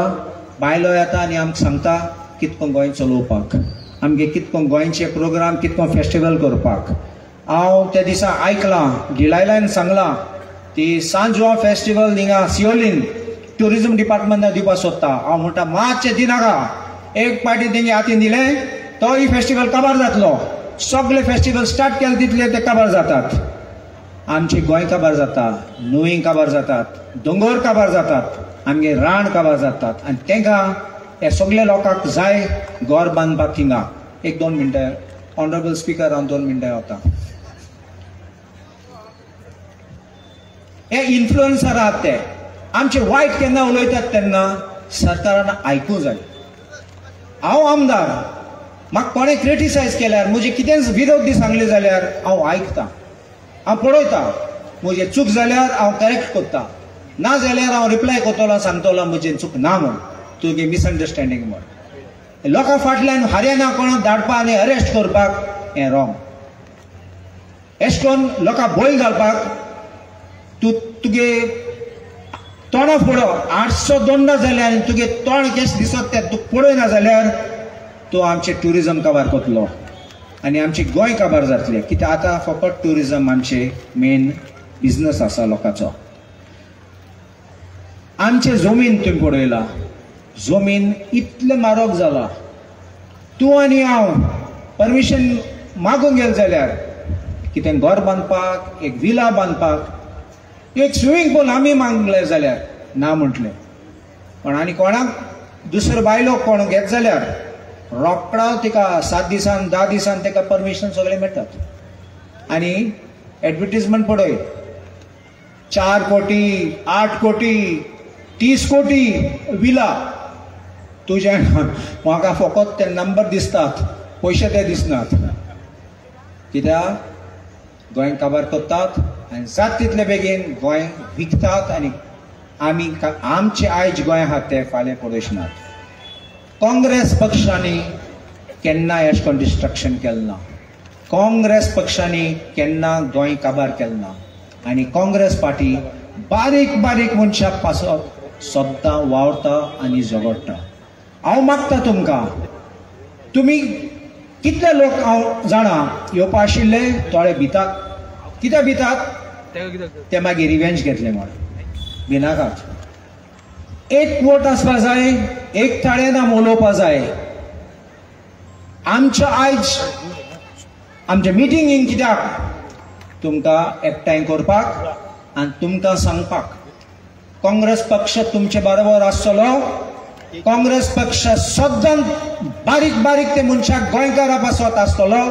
बायलो येता आनी आमकां सांगता कितको गोंय चलोवपाक, आमगे कितको गोंयचे प्रोग्राम, कितको फेस्टिवल करपाक. हांव त्या दिसा आयकलां, डिलायलान सांगलां ती सांजवा फेस्टिवल हिंगा सियोलीन ट्युरिजम डिपार्टमेंटान दिवपाक सोदता. हांव म्हणटा मातशें दिनाका, एक पार्टी तेंगे हातीन दिलें तोय फेस्टिवल काबार जातलो. सगळे फेस्टिवल स्टार्ट केले तितले ते काबार जातात. आमचे गोंय काबार जाता, नुवें काबार जातात, दोंगर काबार जातात. आमगे रान काबार जातात आनी तेंकां हे सगळे लोकांक जाय घर बांदपाक थिंगा. एक 2 मिनटां ऑनरेबल स्पिकर, हांव 2 मिनटां वता. हे इन्फ्लुएन्सर आहात ते आमचे वायट केन्ना उलयतात तेन्ना सरकारान आयकूंक जाय. हांव आमदार, म्हाका कोणें क्रिटिसायज केल्यार, म्हजे कितेंच विरोध दी सांगले जाल्यार हांव आयकता, हांव पळयता, म्हजें चूक जाल्यार हांव करेक्ट करता, ना जाल्यार हांव रिप्लाय करतलो, सांगतलो म्हजें चूक ना म्हूण, तुगे मिसअंडरस्टँडींग म्हूण. लोकां फाटल्यान हरियाणा कोणाक धाडपा आनी अरेस्ट करपाक हें रॉंग. एश कोन लोकां भंय घालपाक तूं तुगे तोंडा फुडो 800 दोंडा जाल्यार आनी तुगे तोंड केश दिसत तें तूं पळयना जाल्यार तूं आमचें ट्युरिजम काबार करतलो आनी आमचें गोंय काबार जातलें. कित्याक आतां फकत ट्युरिजम आमचें मेन बिजनस आसा लोकांचो. आमचें जमीन तुमी पळयला, जमीन इतलें म्हारग जाला, तूं आनी हांव परमिशन मागूंक गेले जाल्यार कितें घर बांदपाक, एक विला बांदपाक, एक स्विमींग पूल आमी मागले जाल्यार ना म्हटलें. पण आनी कोणाक दुसरो बायलो कोण घेत जाल्यार रोकडो तिका 7 दिसान 10 दिसान ताका परमिशन सगळें मेळटात. आनी एडवर्टीजमेंट पळय, 4 कोटी, 8 कोटी, 30 कोटी विला. तुज्या म्हाका फकत ते नंबर दिसतात, पयशे ते दिसनात. कित्याक गोंय काबार करतात आनी जात तितले बेगीन गोंय विकतात आनी आमी आमचे आयज गोंय आहा ते फाल्यां पळयनात. काँग्रेस पक्षांनी केन्ना एश कोन डिस्ट्रक्शन केलें ना, काँग्रेस पक्षांनी केन्ना गोंय काबार केलें ना. आनी काँग्रेस पार्टी बारीक बारीक मनशां पासत सद्दां वावरता आनी झगडटा. हांव मागता तुमकां, तुमी कितले लोक हांव जाणा येवपा आशिल्ले, थोडे भितात. कित्याक भितात? ते मागीर रिवेंज घेतले म्हण. भिनाकात. एक वोट आसपा जाय, एक ताळेन आमी उलोवपा जाय. आमच्या आयज आमच्या मिटिंगीन कित्याक तुमकां एकठांय करपाक आनी तुमकां सांगपाक काँग्रेस पक्ष तुमचे बरोबर आसतलो. काँग्रेस पक्ष सद्दां बारीक बारीक ते मनशाक गोंयकारा पासत आसतलो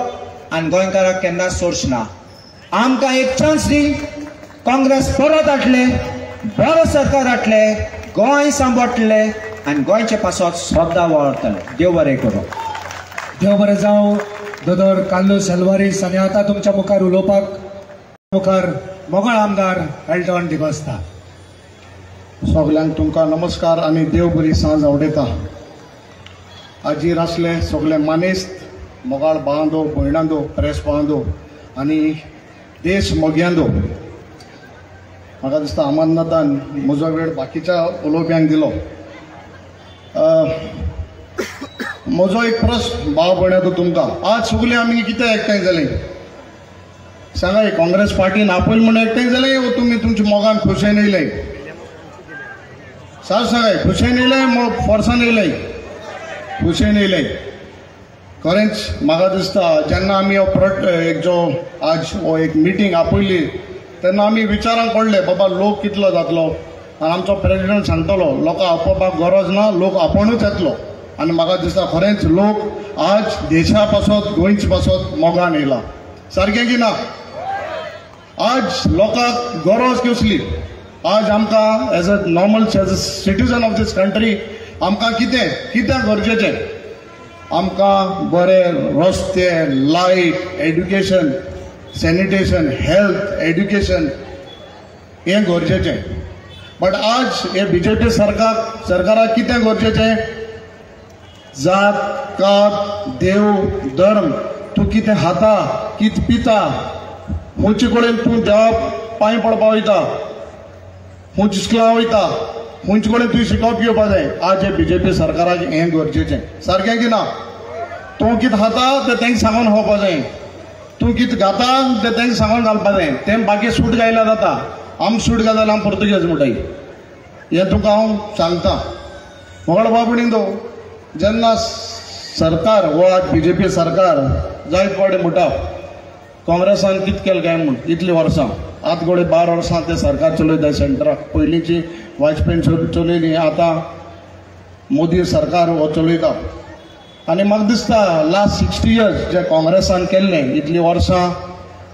आनी गोंयकाराक केन्ना सोडच ना. आमकां एक चान्स दी, काँग्रेस परत हाडले, बरें सरकार हाडले, गोंय सांबाळटले आनी गोंयचे पासत सद्दां वावरतले. देव बरें करूं. देव बरें जावं दोतोर कार्लूस अल्वारीस. आनी आतां तुमच्या मुखार उलोवपाक मुखार मोगळ आमदार एल्टॉन डिकोस्ता. सगल्यांक तुमकां नमस्कार आनी देव बरी सांज आवडयता. आजीर आसले सगळे मानेस्त, मोगाळ भावांदो, भयणांदो, प्रेस भावांदो आनी देश मोग्यांदो, म्हाका दिसता अमरनाथान म्हजो वेळ बाकीच्या उलोवप्यांक दिलो. म्हजो एक प्रस्न भाव भयणांदो तुमकां, आज सगळे आमी कितें एकठांय जाले सांगा? काँग्रेस पार्टीन आपयल म्हूण एकठांय जाले वो तुमी तुमच्या मोगान खोशयेन येयले? सार सांगाय, खोशयेन येयले फोर्सान येयले? खोशयेन येयले. खरेंच म्हाका दिसता जेन्ना आमी हो एक जो आज हो एक मिटींग आपयली तेन्ना आमी विचारांक पडले, बाबा लोक कितलो जातलो आनी आमचो प्रेजिडंट सांगतलो लोकां आपोवपाक गरज ना, लोक आपोवनूच येतलो. आनी म्हाका दिसता खरेंच लोक आज देशा पासत, गोंयचे पासत मोगान येयला. सारकें की ना? आज लोकांक गरज कसली? आज आमकां as a normal as a citizen of this country आमकां कितें कितें गरजेचें? आमकां बरे रस्ते, light, education, sanitation, health, education हें गरजेचें. बट आज हे बीजेपी सरकाराक कितें गरजेचें? जात, कात, देव, धर्म, तूं कितें खाता, कितें पिता, खंयचे कडेन तूं देवा पांय पडपा वयता, खंयच्या स्कुलां वयता, खंयचे कडेन तुवें शिकोवप घेवपा जाय. आज हे बीजेपी सरकाराक हें गरजेचें. सारकें की ना? तूं कितें खाता तें तांकां सांगून खावपा जाय, तूं कितें घाता तें तांकां सांगून घालपा जाय. तें बाकी सूट घायल्यार जाता, आम सूट घाल जाल्यार आम पुर्तुगेज म्हणटाय. हें तुका हांव सांगता मोगळ बाबणींदो. जेन्ना सरकार हो आज बीजेपी सरकार जायत फावटी म्हणटा काँग्रेसान कितें केलें काय म्हूण इतलीं वर्सां आतां घोडे 12 वर्सां ते सरकार चलयता सेंटराक. पयलींची वाजपेयी चलयली, आतां मोदी सरकार हो चलयता. आनी म्हाका दिसता लास्ट 60 इयर्स जे काँग्रेसान केल्लें इतलीं वर्सां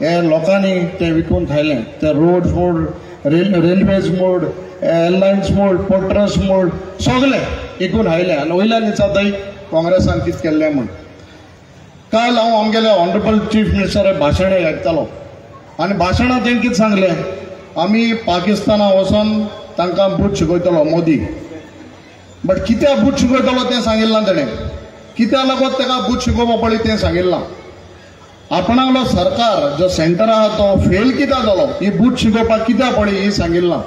हे लोकांनी तें विकून खायलें. ते रोड मोड, रेल्वेज मोड, एअरलायन्स मोड, पोर्ट ट्रस्ट मोड, सगळें विकून खायलें. आनी वयल्यान विचारताय काँग्रेसान कितें केल्लें म्हूण. काल हांव आमगेल्या ऑनरेबल चीफ मिनिस्टर भाशण आयकतालो आनी भाशणांत तेणें कितें सांगलें, आमी पाकिस्ताना वचोन तांकां बूट शिकयतलो मोदी. बट कित्याक बूट शिकयतलो तें सांगिल्लें ना तेणें, कित्याक लागून ताका बूट शिकोवपा पडली तें सांगिल्लें ना. आपणालो सरकार जो सेंटर आहा तो फेल कित्याक जालो, ही बूट शिकोवपाक कित्याक पडली ही सांगिल्लें ना.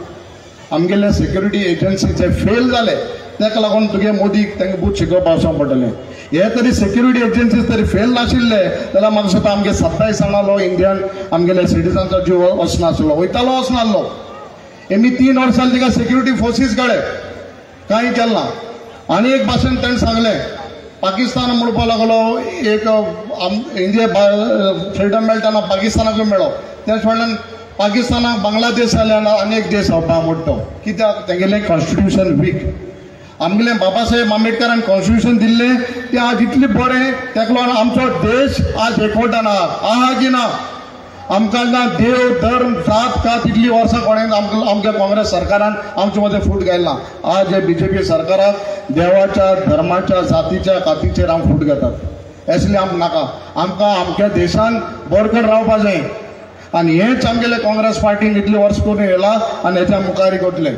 आमगेले सेक्युरिटी एजन्सी जे फेल जाले ताका लागून तुगे मोदीक तांकां बूट शिकोवपाक वचोंक पडटलें. हे तरी सेक्युरिटी एजन्सीज तरी फेल नाशिल्ले जाल्यार म्हाका दिसता आमगे 27 जाणांलो इंडियन आमगेले सिटीजनचो जीव वचनासलो, वयतालो वचनासलो. हेमी 3 वर्सां तिका सेक्युरिटी फोर्सीस काडले, कांय केलें ना. आनी एक भाशेन ताणें सांगलें पाकिस्तान म्हणपाक लागलो एक इंडिया फ्रिडम मेळटना पाकिस्तानाकूय मेळ्ळो, त्याच फाटल्यान पाकिस्तानाक बांगलादेश जाल्यार आनी एक देश जावपा मोडटो. कित्याक तेंगेलें कॉन्स्टिट्युशन वीक. आमगेलें बाबासाहेब आंबेडकरान कॉन्स्टिट्युशन दिल्लें तें आज इतलें बरें, ताका लागून आमचो देश आज एकवटान आहा की ना. आमकां ना देव धर्म जात कात इतली वर्सां कोणें आमच्या काँग्रेस सरकारान आमचे मदें फूट घायला. आज हे बीजेपी सरकाराक देवाच्या धर्माच्या जातीच्या कातीचेर आम फूट घेतात. असलें आमकां नाका. आमकां आमच्या देशान बरकट रावपा जाय. आनी हेंच आमगेले काँग्रेस पार्टीन इतली वर्स करून येयला आनी हेच्या मुखार कोतले.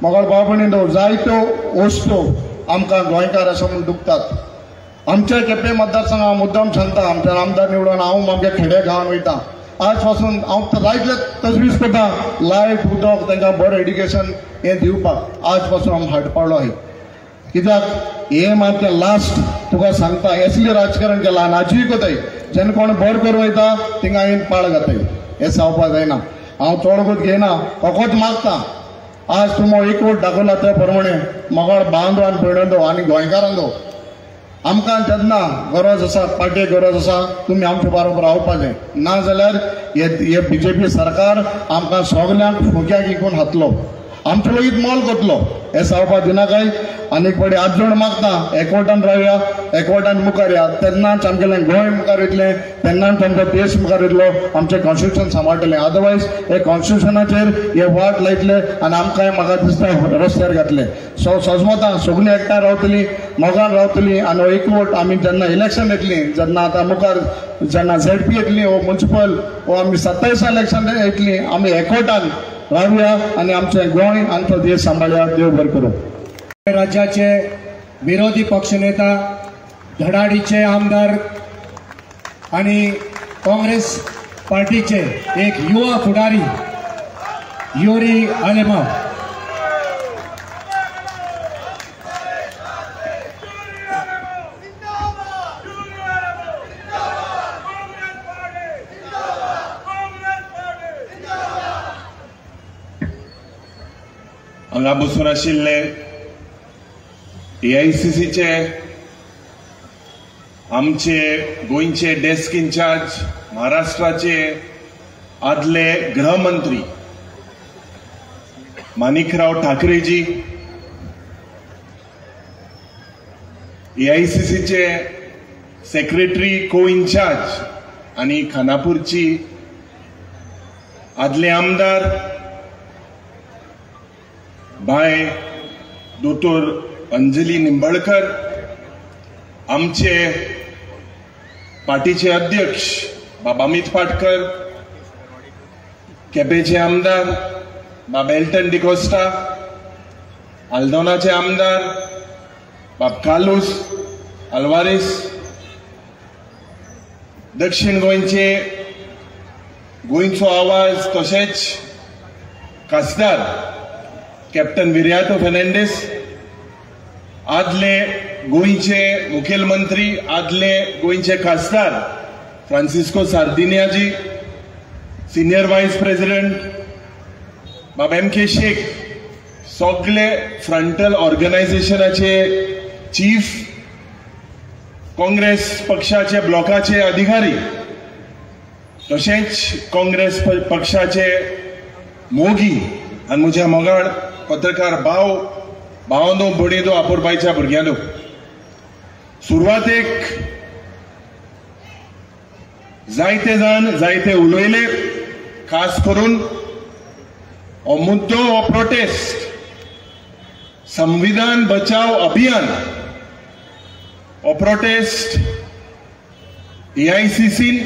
मोगाळ भाव भयणींनो, जायत्यो वस्तू आमकां गोंयकार अशें म्हूण दुखतात. आमच्या केपें मतदारसंघात मुद्दाम सांगता, आमच्या आमदार निवडून हांव आमच्या खेड्या गांवान वयता. आज पासून हांव जायतले तजवीज करता लायट उदक तांकां बरें एड्युकेशन हें दिवपाक. आज पासून हांव हाट पावलो आहे. कित्याक हें मात लास्ट तुका सांगता, असलें राजकारण केलां आनी आजूय कोताय जेन्ना कोण बरें करूं वयता थिंगा हांवें पाळ घाताय. हें जावपाक जायना. हांव चड गोत घेयना, फकत मागता आज तुमो एकवट दाखयला त्या प्रमाणे मोगाळ बांदो आनी भयणो आनी गोंयकारांचो आमकां जेन्ना गरज आसा, पार्टेक गरज आसा, तुमी आमचे बरोबर रावपा जाय. ना जाल्यार हे बीजेपी सरकार आमकां सगल्यांक फुक्याक विकून घातलो, आमचो लेगीत मोल कोतलो. हें जावपाक दिनाकाय. आनी एक फावटी हात जोड मागता, एकवटान रावया, एकवटान मुखार या, तेन्नाच आमगेलें गोंय मुखार वयतलें, तेन्नाच आमचो देश मुखार वयतलो, आमचें कॉन्स्टिट्युशन सांबाळटलें. अदरवायज हे कॉन्स्टिट्युशनाचेर हे वाट लायतले आनी आमकांय म्हाका दिसता रस्त्यार घातले. सो सजमतां सगळीं एकठांय रावतलीं, मोगान रावतलीं आनी एकवट आमी जेन्ना इलेक्शन येतलीं, जेन्ना आतां मुखार जेन्ना झेडपी येतली वो म्युनिसिपल वो आमी 27 इलेक्शन येतलीं, आमी एकवटान रावया आनी आमचें गोंय आमचो देश सांबाळया. देव बरें करूं. राज्याचे विरोधी पक्षनेता, धडाडीचे आमदार आणि काँग्रेस पार्टीचे एक युवा फुडारी युरी आलेमाव. हांगा बसून आशिल्ले एआयसीसीचे आमचे गोंयचे डेस्क इन्चार्ज, महाराष्ट्राचे आदले गृहमंत्री माणिकराव ठाकरेजी, एआयसीसीचे सेक्रेटरी को इन्चार्ज आनी खानापूरची आदले आमदार भाई दोतोर अंजली निंबळकर, आमचे पार्टीचे अध्यक्ष बाबा अमित पाटकर, केपेंचे आमदार बाब एल्टन डिकोस्टा, आल्दोनाचे आमदार बाब कार्लूस अल्वारेस, दक्षिण गोंयचे गोंयचो आवाज तशेंच खासदार कॅप्टन विरियातो फेर्नांडीस, आदले गोंयचे मुखेलमंत्री, आदले गोंयचे खासदार फ्रांसिस्को सार्दिनियाजी, सिनियर वायस प्रेसिडेंट बाब एम के शेख, सगळे फ्रंटल ऑर्गनायझेशनाचे चीफ, काँग्रेस पक्षाचे ब्लॉकाचे अधिकारी, तशेंच काँग्रेस पक्षाचे मोगी आनी म्हज्या मोगाळ पत्रकार भाव भावांनो भयणीनो आपोरबायच्या भुरग्यांनो, सुरवातेक जायते जाण जायते उलयले, खास करून हो मुद्दो, हो प्रोटेस्ट संविधान बचाव अभियान, हो प्रोटेस्ट एआयसीसीन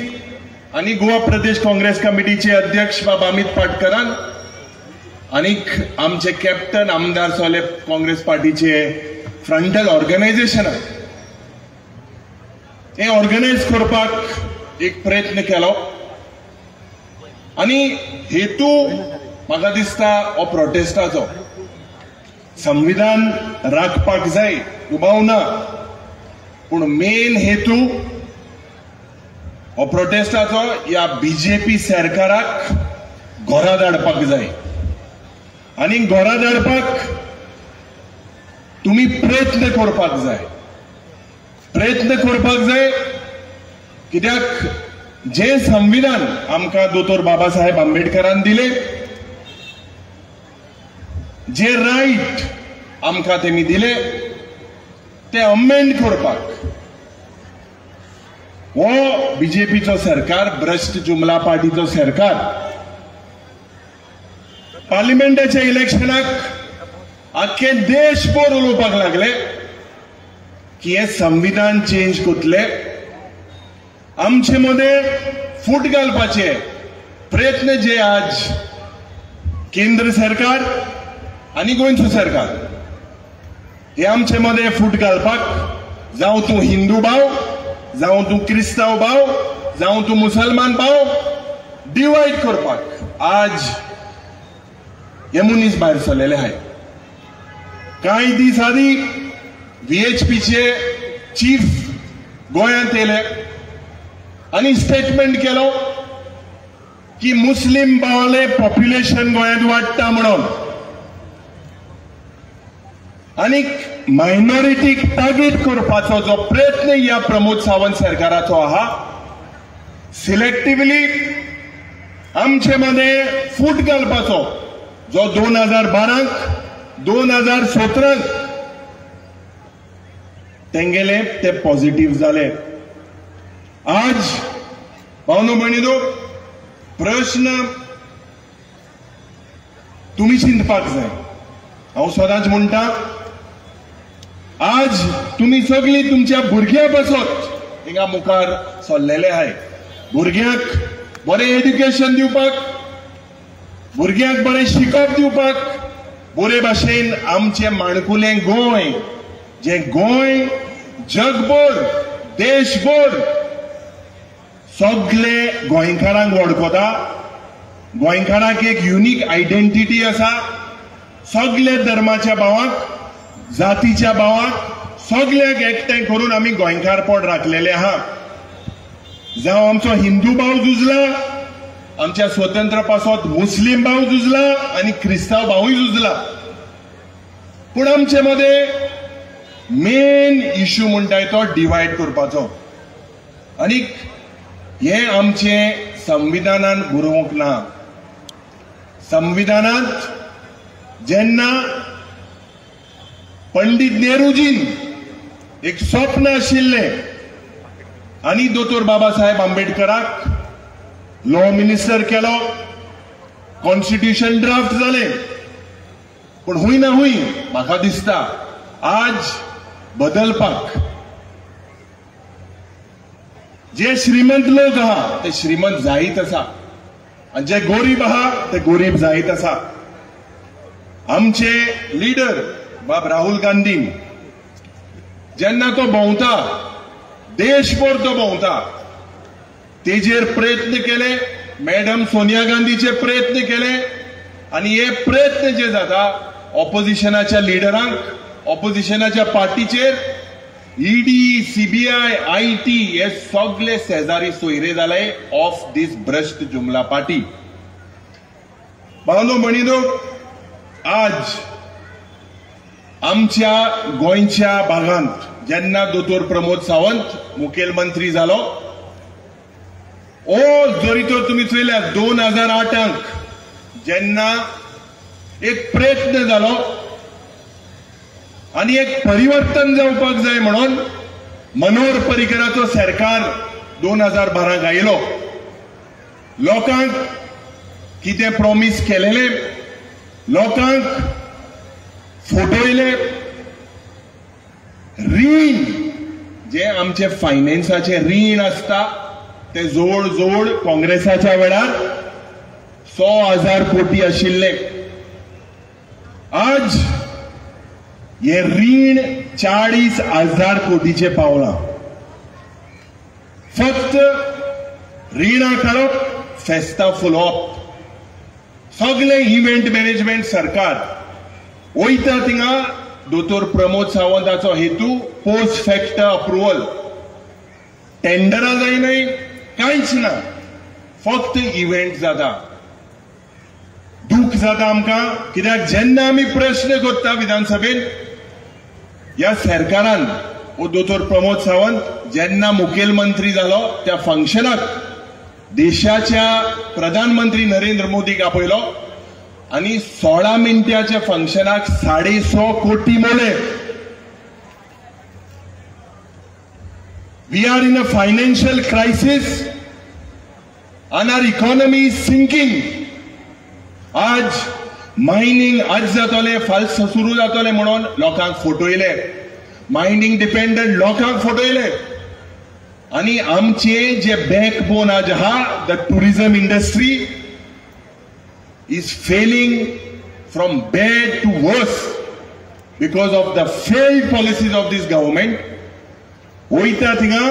आनी गोवा प्रदेश काँग्रेस कमिटीचे अध्यक्ष बाब अमित पाटकरान आनीक आमचे कॅप्टन आमदार सोले काँग्रेस पार्टीचे फ्रंटल ऑर्गनायझेशनान हें ऑर्गनायज करपाक एक प्रयत्न केलो आनी हेतू म्हाका दिसता हो प्रोटेस्टाचो संविधान राखपाक जाय दुबाव ना, पूण मेन हेतू हो प्रोटेस्टाचो ह्या बीजेपी सरकाराक घरा धाडपाक जाय आनी घरा धाडपाक तुमी प्रयत्न करपाक जाय, प्रयत्न करपाक जाय कित्याक जे संविधान आमकां दोतोर बाबासाहेब आंबेडकरान दिले, जे रायट आमकां तेमी दिले ते अमेंड करपाक हो बीजेपीचो सरकार, भ्रश्ट जुमला पार्टीचो सरकार पार्लिमेंटाच्या इलेक्शनाक आख्खे देशभर उलोवपाक लागले की हे संविधान चेंज करतले, आमचे मदें फूट घालपाचे प्रयत्न जे आज केंद्र सरकार आनी गोंयचो सरकार हे आमचे मदें फूट घालपाक, जावं तूं हिंदू भाव, जावं तूं क्रिस्तांव भाव, जावं तूं मुसलमान भाव, डिवायड करपाक आज हे मनीस भायर सरलेले आहाय. कांय दीस आदीं व्हीएचपीचे चीफ गोंयांत येयले आनी स्टेटमेंट केलो की मुस्लीम भावाले पॉप्युलेशन गोंयांत वाडटा म्हणून आनी मायनॉरिटीक टार्गेट करपाचो जो प्रयत्न ह्या प्रमोद सावंत सरकाराचो आहा, सिलेक्टिवली आमचे मदें फूट घालपाचो जो 2012 2017 तेंगेले ते पॉझिटिव्ह जाले. आज भावनो भयणीनो प्रश्न तुमी चिंतपाक जाय. हांव सदांच म्हणटा, आज तुमी सगळीं तुमच्या भुरग्यां पासत हिंगा मुखार सरलेले आहाय. भुरग्यांक बरें एड्युकेशन दिवपाक, भुरग्यांक बरें शिकप दिवपाक, बरे भाशेन आमचें माणकुलें गोंय, जें गोंय जगभर देशभर सगळे गोंयकारांक वळखता, गोंयकारांक एक युनीक आयडेंटिटी आसा, सगळे धर्माच्या भावांक, जातीच्या भावांक सगळ्यांक एकठांय करून आमी गोंयकारपण राखलेलें आहा. जावं आमचो हिंदू भाव झुजला आमच्या स्वतंत्र पासत, मुस्लीम भाव झुजला आनी क्रिस्तांव भावूय झुजला, पूण आमचे मदें मेन इश्यू म्हणटाय तो डिवायड करपाचो आनी हें आमचें संविधानान बरोवंक ना. संविधानांत जेन्ना पंडित नेहरूजीन एक स्वप्न आशिल्लें आनी दोतोर बाबासाहेब आंबेडकराक लॉ मिनिस्टर केलो, कॉन्स्टिट्यूशन ड्राफ्ट जालें, पूण हुंय ना हुंय म्हाका दिसता आज बदलपाक जे श्रीमंत लोक आहा ते श्रीमंत जायत आसा आनी जे गोरीब आहा ते गोरीब जायत आसा. आमचे लिडर बाब राहुल गांधी जेन्ना तो भोंवता, देशभर तो भोंवता, तेजेर प्रयत्न केले, मॅडम सोनिया गांधीचे प्रयत्न केले आनी हे प्रयत्न जे जाता ऑपोजिशनाच्या लिडरांक, ऑपोजिशनाच्या पार्टीचेर ईडी, सीबीआय, IT हे सगळे शेजारी सोयरे जाले ऑफ these भ्रश्ट जुमला पार्टी. भावनो भयणीनो, आज आमच्या गोंयच्या भागांत जेन्ना दोतोर प्रमोद सावंत मुखेलमंत्री जालो, ओ जरी तर तुमी चोयल्यार 2008 जेन्ना एक प्रयत्न जालो आनी एक परिवर्तन जावपाक जाय म्हणून मनोहर पर्रीकराचो सरकार 2012 आयलो. लोकांक कितें प्रॉमीस केलेले, लोकांक फटयले. रीण जे आमचे फायनान्साचे रीण आसता ते जवळ जवळ काँग्रेसाच्या वेळार 100,000 कोटी आशिल्ले. आज हे रीण 40,000 कोटीचे पावलां. फक्त रिणां काडप, फेस्तां फुलोवप, सगळे इव्हेंट मॅनेजमेंट सरकार वयता थिंगा. दोतोर प्रमोद सावंताचो हेतू पोस्ट फॅक्ट अप्रुवल, टेंडरां जायनाय, कांयच ना, फक्त इव्हेंट जाता. दूख जाता आमकां, कित्याक जेन्ना आमी प्रश्न करता विधानसभेन ह्या सरकारान, ओ दोतोर प्रमोद सावंत जेन्ना मुखेलमंत्री जालो त्या फंक्शनाक देशाच्या प्रधानमंत्री नरेंद्र मोदीक आपयलो आनी 16 मिनटाच्या फंक्शनाक 150 कोटी मोले. We are in a financial crisis and our economy is sinking. आज मायनिंग आज जातले, फाल्स सुरू जातले म्हणून लोकांक फटयले, मायनिंग डिपेंडंट लोकांक फटयले. आनी आमचे जे बॅकबोन आज आहा, the tourism industry is failing from bad to worse because of the failed policies of this government. वयता थिंगा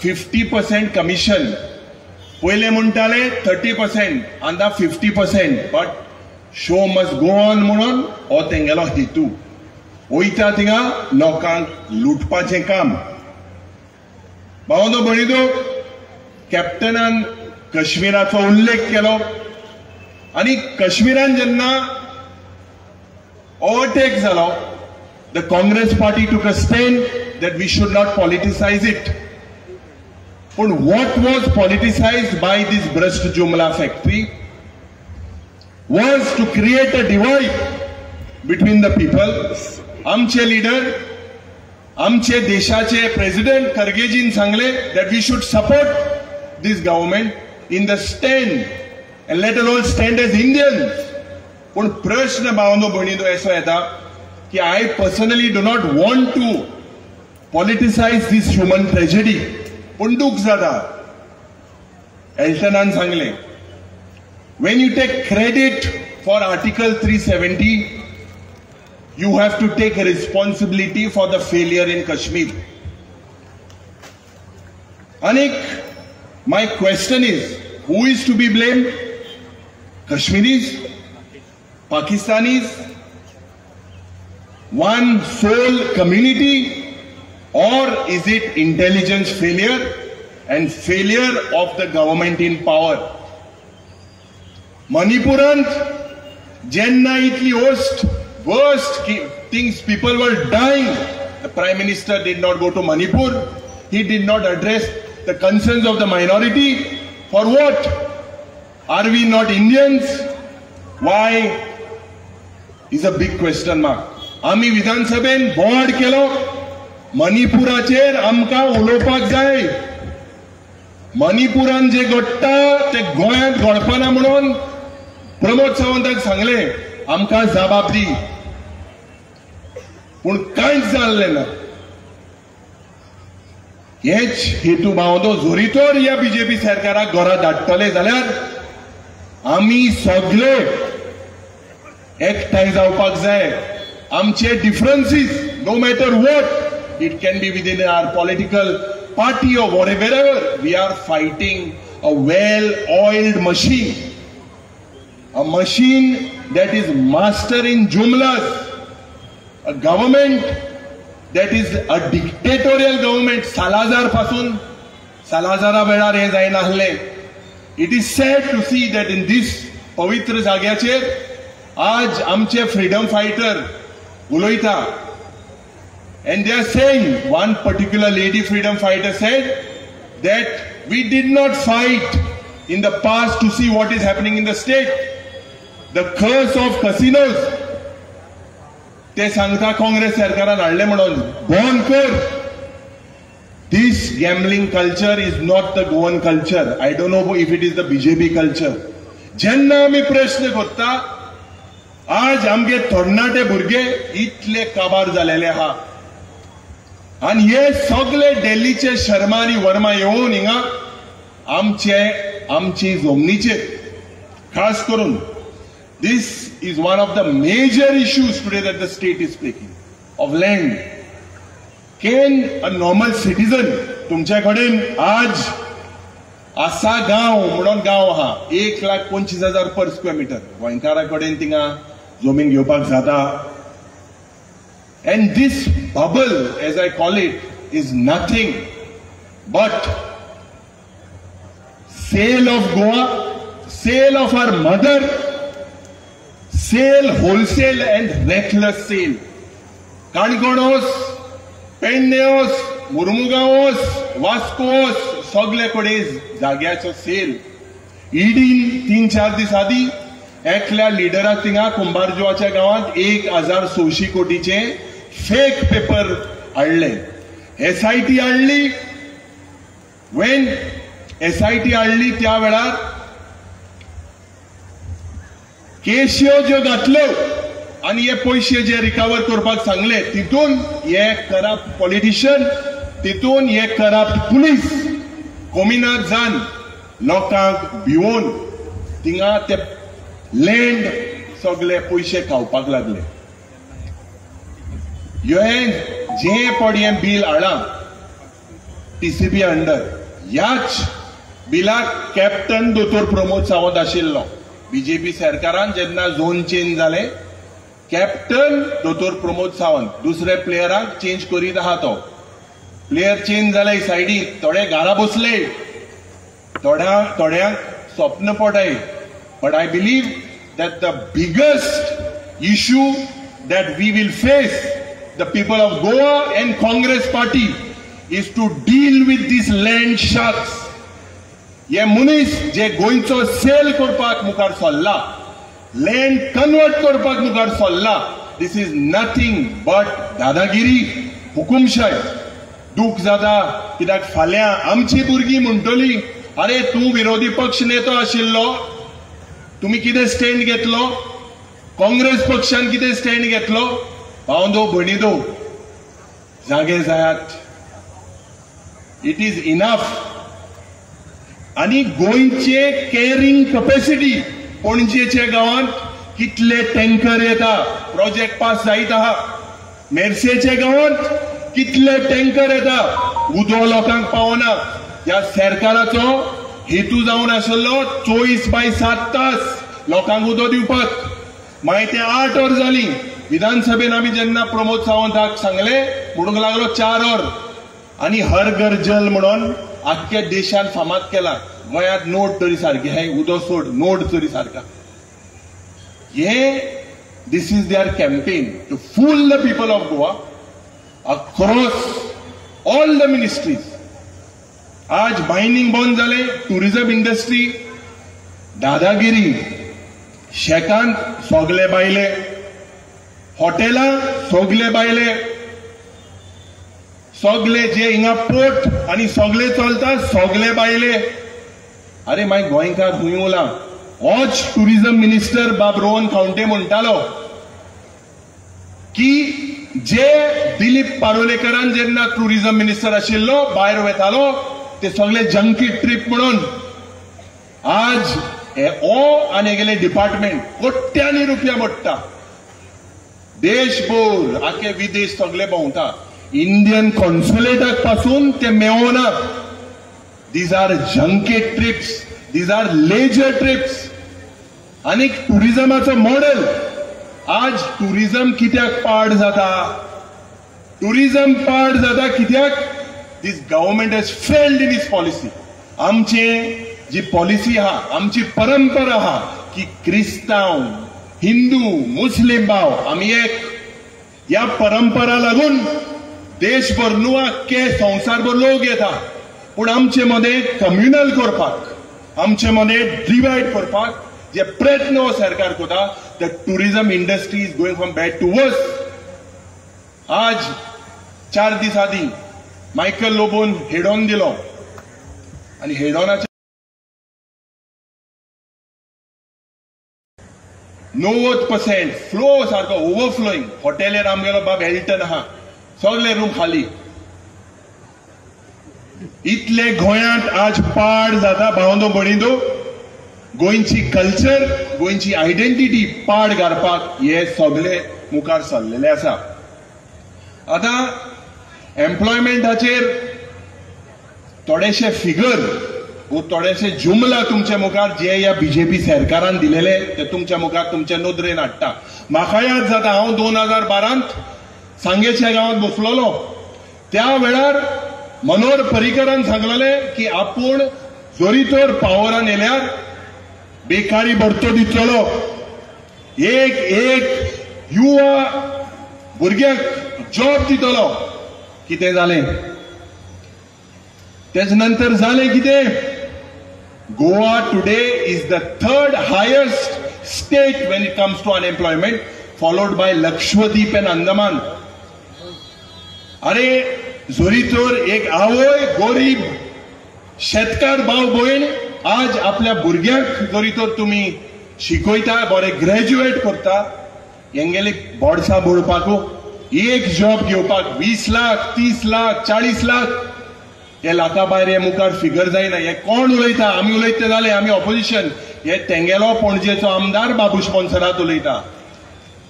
50% कमिशन, पयले म्हणटाले 30%, आतां 50%, but show must go on म्हणून हो तेंगेलो हेतू. वयता थिंगा लोकांक लुटपाचें काम. भावनो भयणीनो, कॅप्टनान काश्मीराचो उल्लेख केलो आनी काश्मीरान जेन्ना ओवरटेक जालो, the Congress party took a stand that we should not politicise it. पूण what was politicised by this भ्रष्ट जुमला factory was to create a divide between the people. आमचे लिडर, आमचे देशाचे प्रेसिडेंट खरगेजीन सांगले that we should support this government in the stand and let us all stand as Indians. पूण प्रश्न भावनो भयणीनो असो येता की I personally do not want to politicise this human tragedy. पूण दूख जाता. एल्टनान सांगले, when you take credit for Article 370, you have to take responsibility for the failure in Kashmir. Anik, my question is, who is to be blamed? Kashmiris? Pakistanis? One sole community? Or is it intelligence failure and failure of the government in power? Manipurant, जेन्ना इतली worst things, people were dying. The Prime Minister did not go to Manipur. He did not address the concerns of the minority. For what? Are we not Indians? Why is a big question mark. आमी विधानसभेन board केलो, मणिपुराचेर आमकां उलोवपाक जाय. मणिपुरान जे घडटा ते गोंयांत घडपाना म्हणून प्रमोद सावंताक सांगले आमकां जबाब दी. पूण कांयच जाल्लें ना. हेच हेतू भावनो जरी तर ह्या बीजेपी सरकाराक घरा धाडटले जाल्यार आमी सगळे एकठांय जावपाक जाय. आमचे differences, no matter what it can be within our political party or whatever, we are fighting a well oiled machine, a machine that is master in jumlas, a government that is a dictatorial government. Salazar पासून सालाझारा वेळार हें जायनासलें. It is sad to see that in this पवित्र जाग्याचेर आज आमचे freedom fighter उलयता. And they are saying, one particular lady freedom fighter said that we did not fight in the past to see what is happening in the state. The curse of casinos ते सांगता काँग्रेस सरकारान हाडले म्हणून बंद कर. This gambling culture is not the Goan culture. I don't know if it is the BJP culture. जेन्ना आमी प्रश्न करता आज आमगे तरणाटे भुरगे इतले काबार जालेले आहा आनी हे सगळे दिल्लीचे शर्मा आनी वर्मा येवन हिंगा आमचे आमची जमनीचेर खास करून this is one of the major issues today that the state is speaking of land. Can a normal citizen तुमचे कडेन आज आसा गांव म्हणून गांव आहा 1,25,000 पर स्क्वेअर मिटर गोंयकारा कडेन थिंगा जमीन घेवपाक जाता. And this bubble, as I call it, is nothing but sale of Goa, sale of our mother, sale wholesale and reckless sale. Canacona वच, पेडणे वच, मुर्मुगांव वच, वास्को वच, सगळे कडेन जाग्याचो सेल. ईडीन 3-4 दीस आदी एकल्या लिडराक थिंगा कुंभारजुवाच्या गांवांत 1,600 कोटीचे फेक पेपर हाडले. एसआयटी हाडली. When SIT हाडली त्या वेळार केश्यो ज्यो घातल्यो आनी हे पयशे जे रिकवर करपाक सांगले तितून हे करप्ट पॉलिटिशियन, तितून हे करप्ट पुलीस कोमिनाद जावन लोकांक भिवोन थिंगा ते लँड सगळे पयशे खावपाक लागले. हे जे पड हें बील हाडलां टीसीपी अंडर, ह्याच बिलाक कॅप्टन दोतोर प्रमोद सावंत आशिल्लो. बीजेपी सरकारान जेन्ना झोन चेंज जाले कॅप्टन दोतोर प्रमोद सावंत दुसरे प्लेयराक चेंज करीत आहा. तो प्लेयर चेंज जाले सायडीक, थोडे घरा बसले, थोड्यांक स्वप्न पडाय. But I believe that the biggest issue that we will face, the people of Goa and Congress party, is to deal with these land sharks. हे मनीस जे गोंयचो सेल करपाक मुखार सरला, लँड कन्वर्ट करपाक मुखार सरला, this is nothing but दादागिरी, हुकुमशाय. दूख जाता कित्याक फाल्यां आमची भुरगीं म्हणटली, अरे तूं विरोधी पक्ष नेतो आशिल्लो, तुमी कितें स्टँड घेतलो, काँग्रेस पक्षान कितें स्टँड घेतलो. भावंदो भयणीदो जागे जायात. It is enough. आनी गोंयचे कॅरिंग कपॅसिटी पणजेच्या गांवांत कितले टँकर येता, प्रोजेक्ट पास जायत आहा. मेर्सेच्या गांवांत कितले टँकर येता, उदो लोकांक पावना. ह्या सरकाराचो हेतू जावन आशिल्लो 24/7 तास लोकांक उदो दिवपाक. मागीर ते 8 वर जाली. विधानसभेन आमी जेन्ना प्रमोद सावंताक सांगले म्हणूंक लागलो 4 वर. आनी हर घर जल म्हणून आख्ख्या देशान फामाद केला. गोंयांत नोट तरी सारकी हाय, उदो सोड नोट तरी सारका. हे this is their campaign to fool the people of Goa across all the ministries. आज मायनिंग बंद जाले, टुरिझम इंडस्ट्री दादागिरी, शेकांत सगले बायले, हॉटेलां सगले बायले, सगले जे हिंगा पोर्ट आनी सगले चलता सगले बायले. अरे मागीर गोंयकार खंय उरला? होच टुरिझम मिनिस्टर बाब रोहन खावंटे म्हणटालो की जे दिलीप पारोलेकरान जेन्ना टुरिझम मिनिस्टर आशिल्लो भायर वेतालो ते सगळे जंकी ट्रीप म्हणून. आज ओ आनी हेगेले डिपार्टमेंट कोट्यांनी रुपया मोडटा, देशभर आखे विदेश सगळे भोंवता. इंडियन कॉन्सुलेटाक पासून ते मेवना. These are junket trips, these are leisure trips. आनी टुरिझमाचो मॉडेल आज टुरिझम कित्याक पाड जाता? टुरिझम पाड जाता कित्याक? This government has failed in its policy. आमचे जी पॉलिसी आहा, आमची परंपरा आहा की क्रिस्तांव, हिंदू, मुस्लिम भाव आमी एक. ह्या परंपरा लागून देशभर न्हू आख्खे संवसारभर लोक येता. पूण आमचे मदें कम्युनल करपाक, आमचे मदें डिवायड करपाक जे प्रयत्न हो सरकार करता. The tourism industry is going from bad to worse. आज 4 दीस आदीं मायकल लोबोन हेडोन दिलो आनी हेडोनाचे 90% फ्लो सारको ओवरफ्लोईंग. हॉटेलेर आमगेलो बाब हेल्टन आहा, सगळे रूम खाली. इतले गोंयांत आज पाड जाता भावंदो भयणींनो. गोंयची कल्चर, गोंयची आयडेंटिटी पाड घालपाक हे सगळे मुखार सरलेले आसा. आतां एम्प्लॉयमेंटाचेर थोडेशे फिगर वो थोडेशे जुमला तुमच्या मुखार जे ह्या बीजेपी सरकारान दिलेले ते तुमच्या मुखार तुमच्या नदरेन हाडटा. म्हाका याद जाता हांव 2012 सांगेच्या गांवांत बसलेलो त्या वेळार मनोहर पर्रीकरान सांगलेले की आपूण जरी तर पावरान येल्यार बेकारी भरतो दितलो, एक एक युवा भुरग्याक जॉब दितलो. कितें जालें तेज नंतर जालें कितें? Goa today is the 3rd highest state when it comes to unemployment, followed by Lakshadweep and Andaman. अरे जरी तर एक आवय गरीब शेतकार भाव भयण आज आपल्या भुरग्यांक जरी तर तुमी शिकयता, बरे ग्रॅज्युएट करता, हेंगेली बोडसां बोडपाक एक जॉब घेवपाक 20 लाख 30 लाख 40 लाख हे लाखा भायर हे मुखार फिगर जायना. हे कोण उलयता? आमी उलयता जाले आमी ऑपोजिशन. हे तेंगेलो पणजेचो आमदार बाबूश मोन्सेरात उलयता.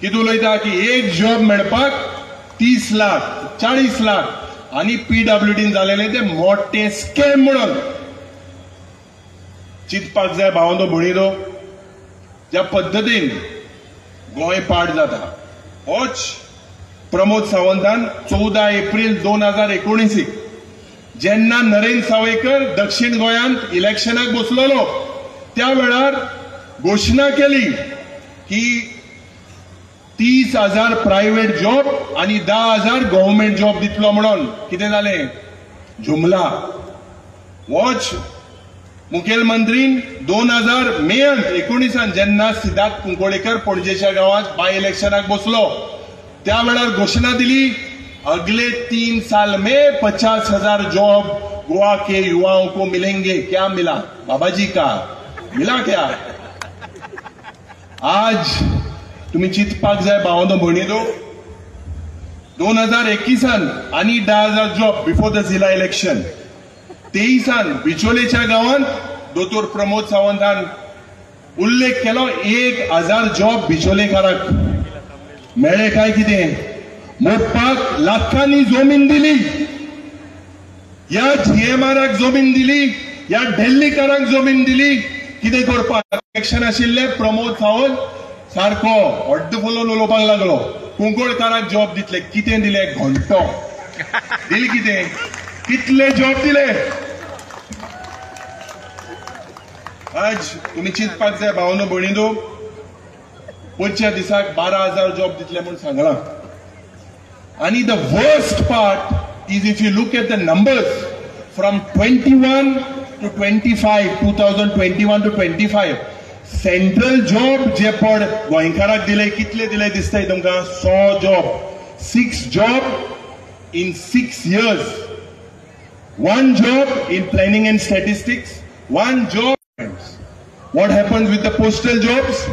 कितें उलयता की एक जॉब मेळपाक 30 लाख 40 लाख आनी पीडब्ल्यूडीन जालेले ते मोठे स्कॅम म्हणून चिंतपाक जाय भावंदो भयणींनो. ज्या पद्दतीन गोंय पाड जाता होच प्रमोद सावंतान 14 एप्रील 2019 जेन्ना नरेंद्र सावयकर दक्षिण गोंयांत इलेक्शनाक बसलेलो त्या वेळार घोशणा केली की 30,000 प्रायव्हेट जॉब आनी 10,000 गव्हर्मेंट जॉब दितलो म्हणून. कितें जालें? जुमला. वॉच मुखेलमंत्रीन 2000 मेयांत 19 जेन्ना सिद्धार्थ कुंकोळेकर पणजेच्या गांवांत बाय इलेक्शनाक बसलो त्या वेळार घोशणा दिली अगले 3 साल में 50,000 जॉब गोवा के युवाओं को मिलेंगे. क्या मिला बाबाजी का? मिला क्या? आज तुम्ही चिंतपाक जाय भावंदो भयणींनो. 2021 आनी 10,000 जॉब बिफोर the जिल्हा इलेक्शन. 23 बिचोलेच्या गांवांत दोतोर प्रमोद सावंतान उल्लेख केलो 1,000 जॉब बिचोलेकाराक मेळ्ळे काय कितें? मोडपाक लाखांनी जमीन दिली, ह्या जीएमआराक जमीन दिली, ह्या दिल्लीकारांक जमीन दिली. कितें करपाक? इलेक्शन आशिल्ले प्रमोद सावंत सारको हड्ड फुलोवन उलोवपाक लागलो कुंकळकाराक जॉब दितले. कितें दिले? घंटो दिले. कितें? कितले जॉब दिले? आज तुमी चिंतपाक जाय भावनो भयणींनो. पयच्या दिसाक 12,000 जॉब दितले म्हूण सांगलां. आनी the worst part is if you look at the numbers from 21 to 25, 2021 to 25 central job जे पड गोंयकाराक दिले कितले दिले दिसताय तुमकां? 100 job. 6 job in 6 years. 1 job in planning and statistics, 1 job. What happens with the postal jobs?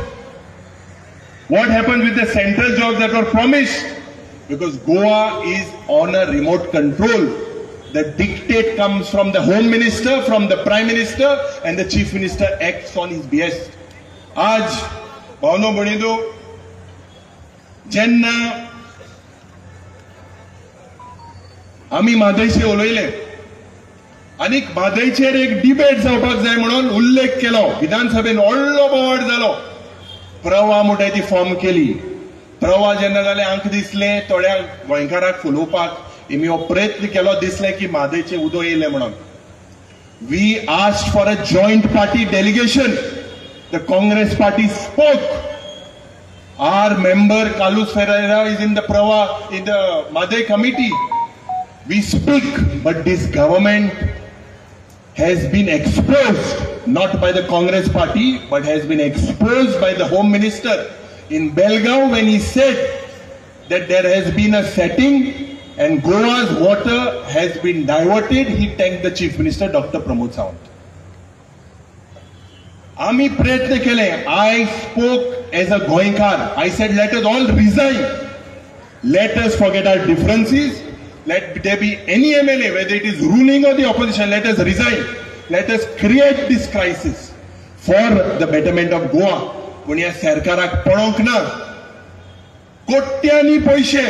What happens with the central jobs that were promised? Because Goa is on a remote control. The dictate comes from the Home Minister, from the Prime Minister, and the Chief Minister acts on his behest. आज भावनो भयणींनो, जेन्ना आमी म्हादयचे उलयले आनी म्हादयचेर एक debate जावपाक जाय म्हणून उल्लेख केलो, विधानसभेन व्हडलो बोवाळ जालो. प्रवाह म्हणटाय ती फॉर्म केली. प्रवाह जेन्ना जालें आमकां दिसलें थोड्या गोंयकाराक फुलोवपाक आमी हो प्रयत्न केलो, दिसलें की म्हादयचें उदक येयलें म्हणून. We asked for a joint party delegation. The Congress party spoke. Our member Carlos Ferreira is in the Pravah, in the Mhadei committee. We speak, but this government has been exposed not by the Congress party but has been exposed by the Home Minister in Belgaum when he said that there has been a setting and Goa's water has been diverted. He thanked the Chief Minister Dr. Pramod Sawant. आमी प्रयत्न केले. I spoke as a Goenkar. I said let us all resign. Let us forget our differences. Let there be any MLA, whether it is ruling or the opposition, let us resign. Let us create this crisis for the betterment of Goa. पूण ह्या सरकाराक पळोवंक ना. कोट्यांनी पयशे,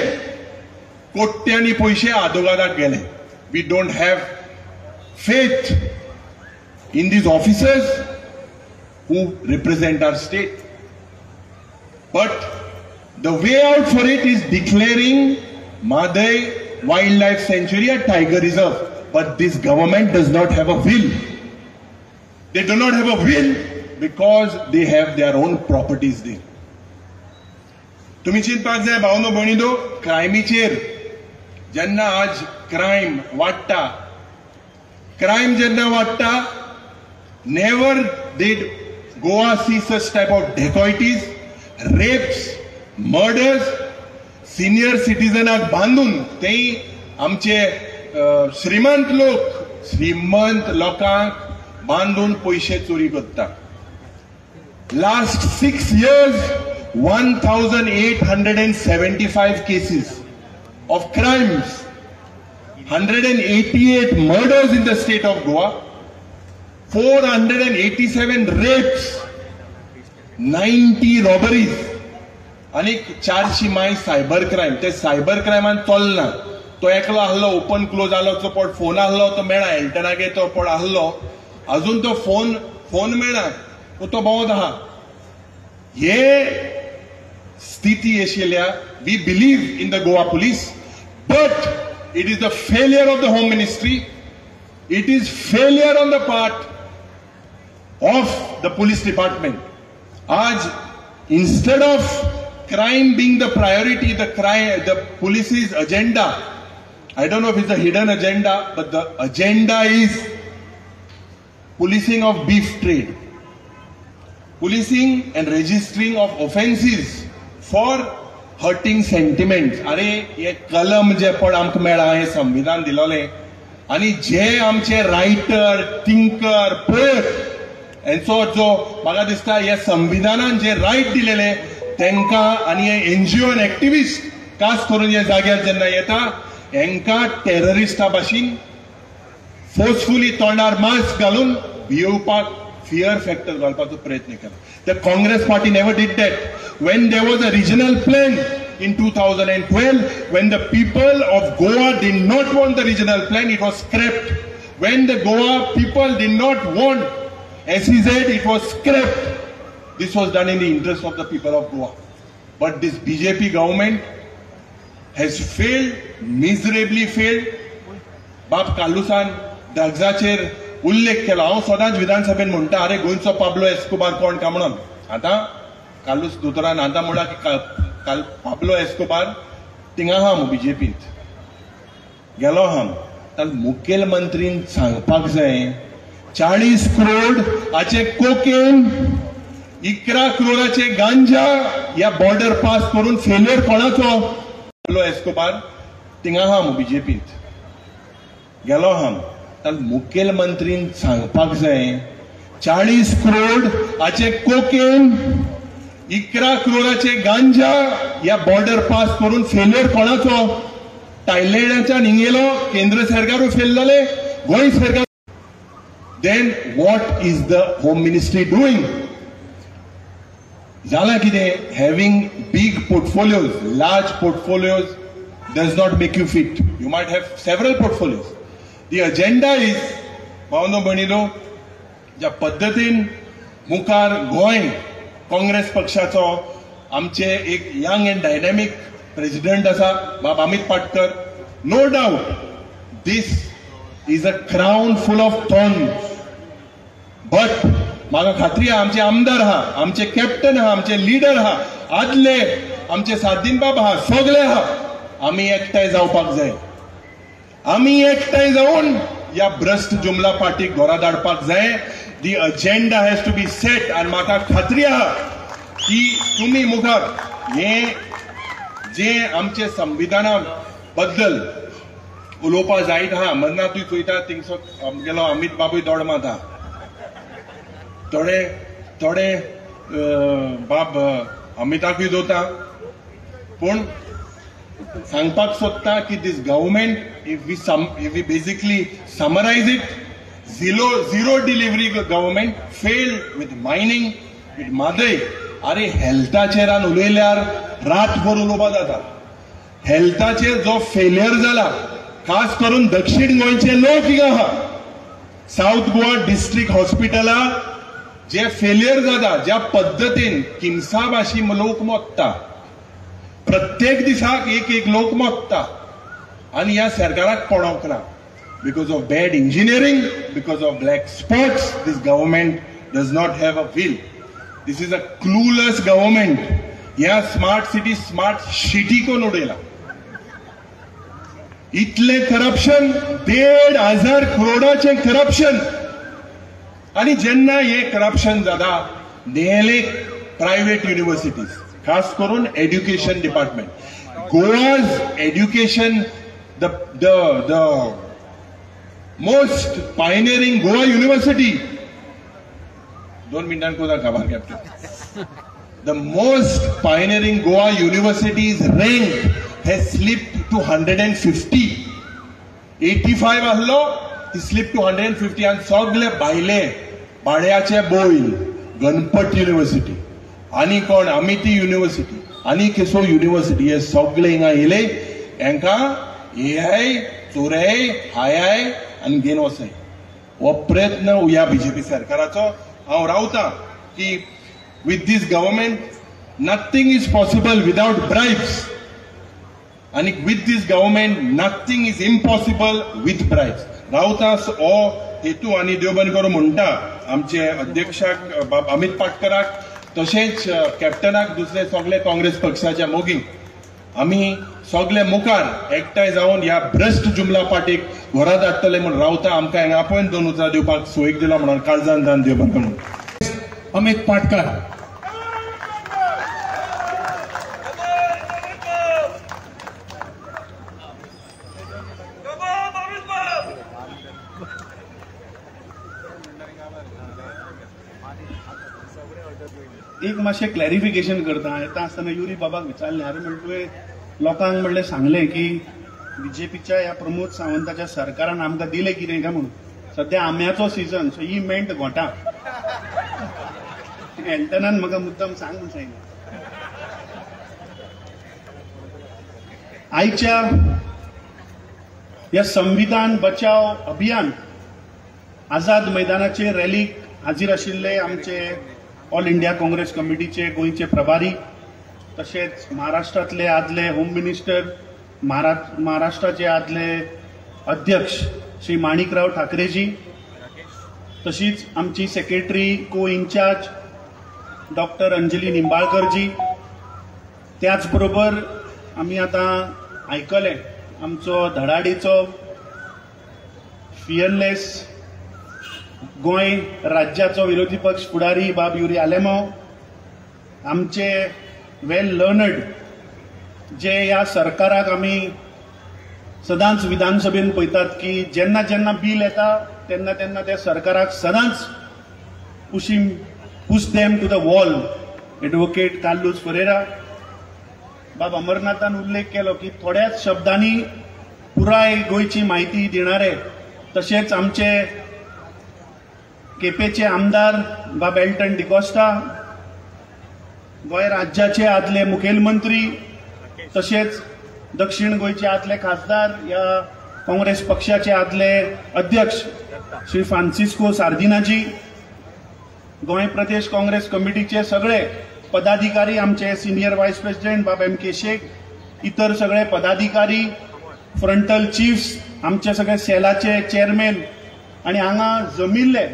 कोट्यांनी पयशे आदोगादाक गेले. We don't have faith in these officers who represent our state. But the way out for it is declaring Mhadei Wildlife Sanctuary a tiger reserve. But this government does not have a will. They do not have a will because they have their own properties there. तुम्ही चिंतपाक जाय भावनो भयणीनो, क्रायमीचेर जेन्ना आज crime वाडटा, crime जेन्ना वाडटा, never did Goa see such type of dacoities, rapes, murders. Senior सिटीजनाक बांदून तेय आमचे श्रीमंत लोक, श्रीमंत लोकांक बांदून पयशे चोरी करता. Last 6 years 1875 cases of crimes, 188 murders in the state of Goa, 487 rapes, 90 robberies आनी 400 माय सायबर क्रायम. ते सायबर क्रायमान चलना. तो एकलो आहलो, ओपन क्लोज आहलो, तो पोट फोन आहलो तो मेळा, एल्टनागे तो पोट आहलो, अजून तो फोन फोन मेळा, तो भोंवत आहा. हे स्थिती आशिल्ल्या we believe in the Goa police, but it is the failure of the Home Ministry. It is failure on the part of the police department. आज instead of crime being the priority, the police's agenda, I don't know if it's a hidden agenda, but the agenda is policing of beef trade, policing and registering of offences for hurting sentiments. अरे हे कलम जे पड आमकां मेळ्ळां, हें संविधान दिलोलें, आनी जे आमचे रायटर, थिंकर, पोएट हेंचो जो म्हाका दिसता हे संविधानान जे रायट दिलेले तेंकां आनी हे एनजीओ आनी एक्टिविस्ट खास करून हे जाग्यार जेन्ना येता हेंकां टेररिस्टा भाशेन फोर्सफुली तोंडार मास्क घालून भियोवपाक, फियर फॅक्टर घालपाचो प्रयत्न केला. The Congress party never did that. When there was a regional plan in 2012, when the people of Goa did not want the regional plan, it was scrapped. When the Goa people did not want SEZ, it was scrapped. This was done in the interest of the people of Goa. But this BJP government has failed, miserably failed. बाब कार्लुसान ड्रग्साचेर उल्लेख केला. हांव सदांच विधानसभेन म्हणटा, अरे गोंयचो Pablo Escobar कोण काय म्हणून. आतां कार्लूस दोतोरान आतां म्हणलां की काल पाब्लो एस्कोबार थिंगा आहा मू, बीजेपींत गेलो आहा. ताल मुखेलमंत्रीन सांगपाक जाय, 40 करोड हाचे कोकेन, 11 करोडाचे गांजा ह्या बॉर्डर पास करून फेलियर कोणाचो? पाब्लो एस्कोबार थिंगा आहा मू, बीजेपींत गेलो आहा. ताल मुखेलमंत्रीन सांगपाक जाय, 40 करोड हाचे कोकेन, 11 करोडाचे गांजा ह्या बॉर्डर पास करून फेलियर कोणाचो? थायलंडाच्यान हिंगेलो, केंद्र सरकारूय फेल जालें, गोंय सरकार. Then what is the Home Ministry doing? जालां कितें, having big portfolios, large portfolios does not make you fit. You might have several portfolios. The agenda is, भावनो भयणीनो, ज्या पद्दतीन मुखार गोंय काँग्रेस पक्षाचो आमचे एक यंग अँड डायनॅमिक प्रेसिडेंट आसा बाब Amit Patkar, no doubt this is a crown full of thorns, but म्हाका खात्री आहा आमचे आमदार आहा, आमचे कॅप्टन आहा, आमचे लिडर आहा, आदले आमचे साद्दीन बाब आहा, सगळे आहा. आमी एकठांय जावपाक जाय. आमी एकठांय जावन ह्या भ्रश्ट जुमला पार्टीक घरा धाडपाक जाय. The agenda has to be set. आनी म्हाका खात्री आहा की तुमी मुखार हें जे आमचे संविधाना बद्दल उलोवपा जायत आहा, मन्ना तूं चोयता थिंगसो आमगेलो अमित बाबूय दोड मारता, थोडे थोडे बाब अमिताकूय दवरता, पूण सांगपाक सोदता की this government if we basically summarise it, zero delivery government, failed with mining, with Mhadei. अरे हेल्थाचेर आनी उलयल्यार रातभर उलोवपा जाता. हेल्थाचेर जो फेलियर जाला, खास करून दक्षिण गोंयचे लोक हिंगा आहा, सावथ गोवा डिस्ट्रिक्ट हॉस्पिटला जे फेलियर जाता, ज्या पद्दतीन किमसा भाशी लोक मोडटा, प्रत्येक दिसाक एक एक लोक मोडटा आनी ह्या सरकाराक पडोंक ना. Because of bad engineering, because of black spots, this government does not have a will. This is a clueless government. ह्या स्मार्ट सिटी स्मार्ट सिटी कोण उडयला. इतले करप्शन, 1,500 करोडाचें करप्शन. आनी जेन्ना हें करप्शन जाता, नेले प्रायव्हेट युनिव्हर्सिटीज, खास करून education department, Goa's education, the the the most pioneering Goa university, 2 मिनटां कोता खबर captain, the most pioneering Goa university's rank has slipped to 150. 85 आहलो, he slipped to 150. आनी सगले भायले भाड्याचे बोयल, गणपत युनिव्हर्सिटी आनी कोण अमिती युनिव्हर्सिटी आनी केसो युनिव्हर्सिटी, हे सगळे हिंगा येयले, हेंकां येय चोरय हाय आनी घेवन वचय. हो प्रयत्न ह्या बीजेपी सरकाराचो. हांव रावता की with this government nothing is possible without bribes, आनी with this government nothing is impossible with bribes. रावता हो हेतू. आनी देव बरें करूं म्हणटा आमचे अध्यक्षाक बाब अमित पाटकराक, तशेंच कॅप्टनाक, दुसरे सगळे काँग्रेस पक्षाच्या मोगींक, आमी सगळे मुखार एकठांय जावन ह्या भ्रश्ट जुमला पार्टीक घरा धाडटले म्हूण रावता. आमकां हांगा आपोवन 2 उतरां दिवपाक सोयीक दिला म्हणून काळजान जावन देव बरें करूं. अमित पाटकर. एक मातशें क्लॅरिफिकेशन करता. येता आसतना युरी बाबाक विचारलें, अरे म्हणलें तुवें लोकांक म्हणलें सांगलें की बीजेपीच्या ह्या प्रमोद सावंताच्या सरकारान आमकां दिलें कितें काय म्हणून. सद्या आंब्याचो सिजन, सो ही मेंट घोटां. एल्टनान म्हाका मुद्दम सांग म्हूण सांगलें. आयच्या ह्या संविधान बचाव अभियान आझाद मैदानाचेर रॅलीक हाजीर आशिल्ले आमचे ऑल इंडिया काँग्रेस कमिटीचे गोंयचे प्रभारी, तशेंच महाराष्ट्रांतले आदले होम मिनिस्टर, महाराष्ट्राचे आदले अध्यक्ष श्री माणिकराव ठाकरेजी, तशीच आमची सेक्रेटरी को इन्चार्ज डॉक्टर अंजली निंबाळकरजी, त्याच बरोबर आमी आतां आयकलें आमचो धडाडीचो फियरलेस गोंय राज्याचो विरोधी पक्ष फुडारी बाब युरी आलेमाव, आमचे वेल लर्नड जे ह्या सरकाराक आमी सदांच विधानसभेन पळयतात की जेन्ना जेन्ना बील येता तेन्ना तेन्ना त्या सरकाराक सदांच push them to the wall, advocate Carlos Ferreira. बाब अमरनाथान उल्लेख केलो की थोड्याच शब्दांनी पुराय गोंयची म्हायती दिणारे, तशेंच आमचे केपेचे आमदार बाब एल्टन डिकॉस्टा, गोंय राज्याचे आदले मुखेलमंत्री, तशेंच दक्षिण गोंयचे आदले खासदार ह्या काँग्रेस पक्षाचे आदले अध्यक्ष श्री फ्रांसिस्को सार्दिनाजी, गोंय प्रदेश काँग्रेस कमिटीचे सगळे पदाधिकारी, आमचे सिनियर व्हायस प्रेसिडेंट बाब एम के शेख, इतर सगळे पदाधिकारी, फ्रंटल चीफ्स, आमचे सगळे सेलाचे चेअरमॅन आनी हांगा जमिल्ले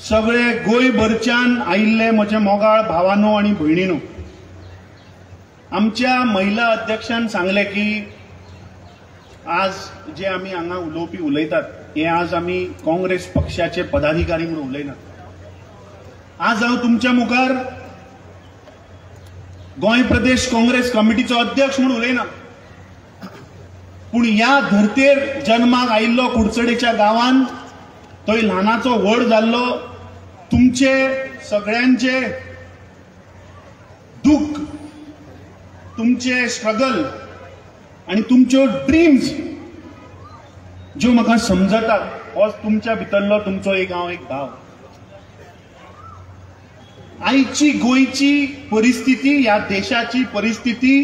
सगळे गोंयभरच्यान आयिल्ले म्हजे मोगाळ भावानो आनी भयणीनो. आमच्या महिला अध्यक्षान सांगलें की आज जे आमी हांगा उलोवपी उलयतात हें आज आमी काँग्रेस पक्षाचे पदाधिकारी म्हणून उलयना. आज हांव तुमच्या मुखार गोंय प्रदेश काँग्रेस कमिटीचो अध्यक्ष म्हणून उलयना, पूण ह्या धर्तेर जन्माक आयिल्लो कुडचडेच्या गांवान थंय ल्हानाचो व्हड जाल्लो तुमचे सगळ्यांचे दुःख, तुमचे स्ट्रगल आनी तुमच्यो ड्रीम्स ज्यो म्हाका समजतात, हो तुमच्या भितरलो तुमचो एक हांव एक भाव. आयची गोंयची परिस्थिती, ह्या देशाची परिस्थिती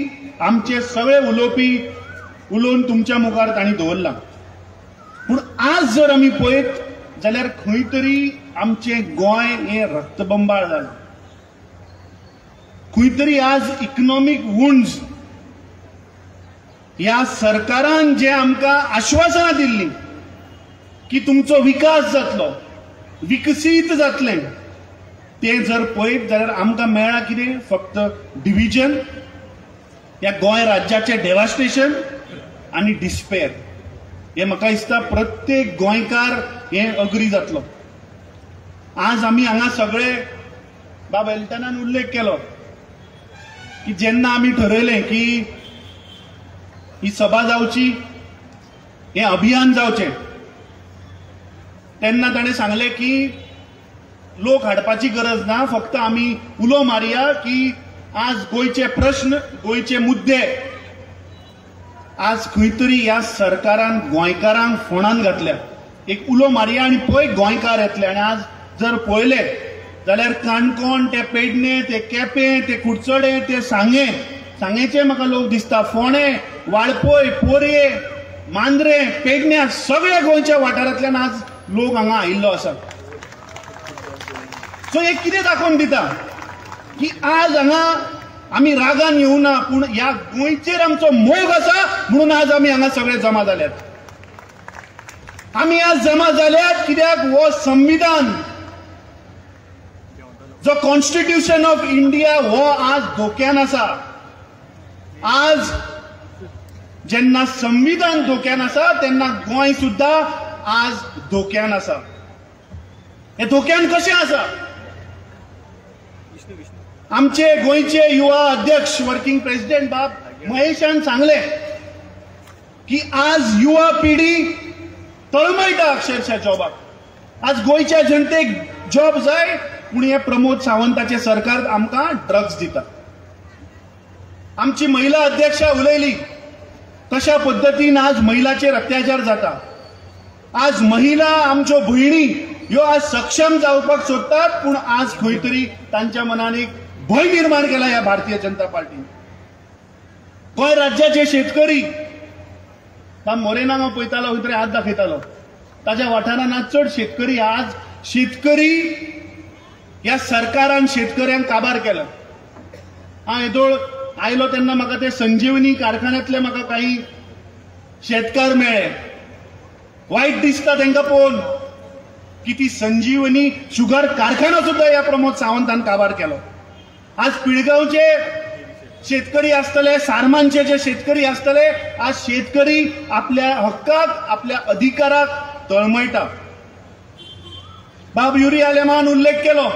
आमचे सगळे उलोवपी उलोवन तुमच्या मुखार तांणी दवरला. पूण आज जर आमी पळयत जाल्यार खंय तरी आमचें गोंय हें रक्तबंबाळ जालां. खंय तरी आज इकनॉमीक वुंड्स ह्या सरकारान जे आमकां आश्वासनां दिल्लीं की तुमचो विकास जातलो, विकसीत जातलें, तें जर पळयत जाल्यार आमकां मेळ्ळां कितें? फक्त डिविजन, ह्या गोंय राज्याचें डेवास्टेशन आनी डिस्पेर. हें म्हाका दिसता प्रत्येक गोंयकार हें अग्री जातलो. आज आमी हांगा सगळे, बाब एल्टनान उल्लेख केलो की जेन्ना आमी ठरयलें की ही सभा जावची, हें अभियान जावचें, तेन्ना ताणें सांगलें की लोक हाडपाची गरज ना, फक्त आमी उलो मारया की आज गोंयचे प्रश्न, गोंयचे मुद्दे आज खंय तरी ह्या सरकारान गोंयकारांक फोंडान घातल्या. एक उलो मारया आनी पळय गोंयकार येतले. आनी आज जर पळयले जाल्यार काणकोण ते पेडणे ते केपें ते कुडचडे ते सांगें, सांगेचे म्हाका लोक दिसता, फोंडें, वाळपय, पोरये, मांद्रें, पेडण्या, सगळ्या गोंयच्या वाठारांतल्यान आज लोक हांगा आयिल्लो आसा. सो एक कितें दाखोवन दिता की आज हांगा आमी रागान येवना, पूण ह्या गोंयचेर आमचो मोग आसा म्हणून आज आमी हांगा सगळे जमा जाल्यात. आमी आज जमा जाल्यात कित्याक हो संविधान जो कॉन्स्टिट्यूशन ऑफ इंडिया हो आज धोक्यान आसा. आज जेन्ना संविधान धोक्यान आसा तेन्ना गोंय सुद्दां आज धोक्यान आसा. हे धोक्यान कशें आसा? आमचे गोंयचे युवा अध्यक्ष वर्किंग प्रेसिडेंट बाब महेशान सांगले की आज युवा पिढी तळमळटा अक्षरशः जॉबाक. आज गोंयच्या जनतेक जॉब जाय, पूण हे प्रमोद सावंताचे सरकार आमकां ड्रग्स दिता. आमची महिला अध्यक्षा उलयली कशा पद्दतीन आज महिलाचेर अत्याचार जाता. आज महिला आमच्यो भयणी ह्यो आज सक्षम जावपाक सोदतात, पूण आज खंय तरी तांच्या मनान एक भंय निर्माण केला ह्या भारतीय जनता पार्टीन. गोंय राज्याचे शेतकरी, मोरेनाक हांव पळयतालो, खंय तरी हात दाखयतालो, ताज्या वाठारान आज चड शेतकरी, आज शेतकरी ह्या सरकारान शेतकऱ्यांक काबार केला. हांव येदोळ आयलो तेन्ना म्हाका ते संजीवनी कारखान्यांतले म्हाका काही शेतकार मेळ्ळे. वायट दिसता तांकां पळोवन की ती संजीवनी शुगर कारखाना सुद्दां ह्या प्रमोद सावंतान काबार केलो. आज पिळगांवचे शेतकरी आसतले, सारमानचे जे शेतकरी आसतले, आज शेतकरी आपल्या हक्काक, आपल्या अधिकाराक तळमळटा. बाब युरी आलेमान उल्लेख केलो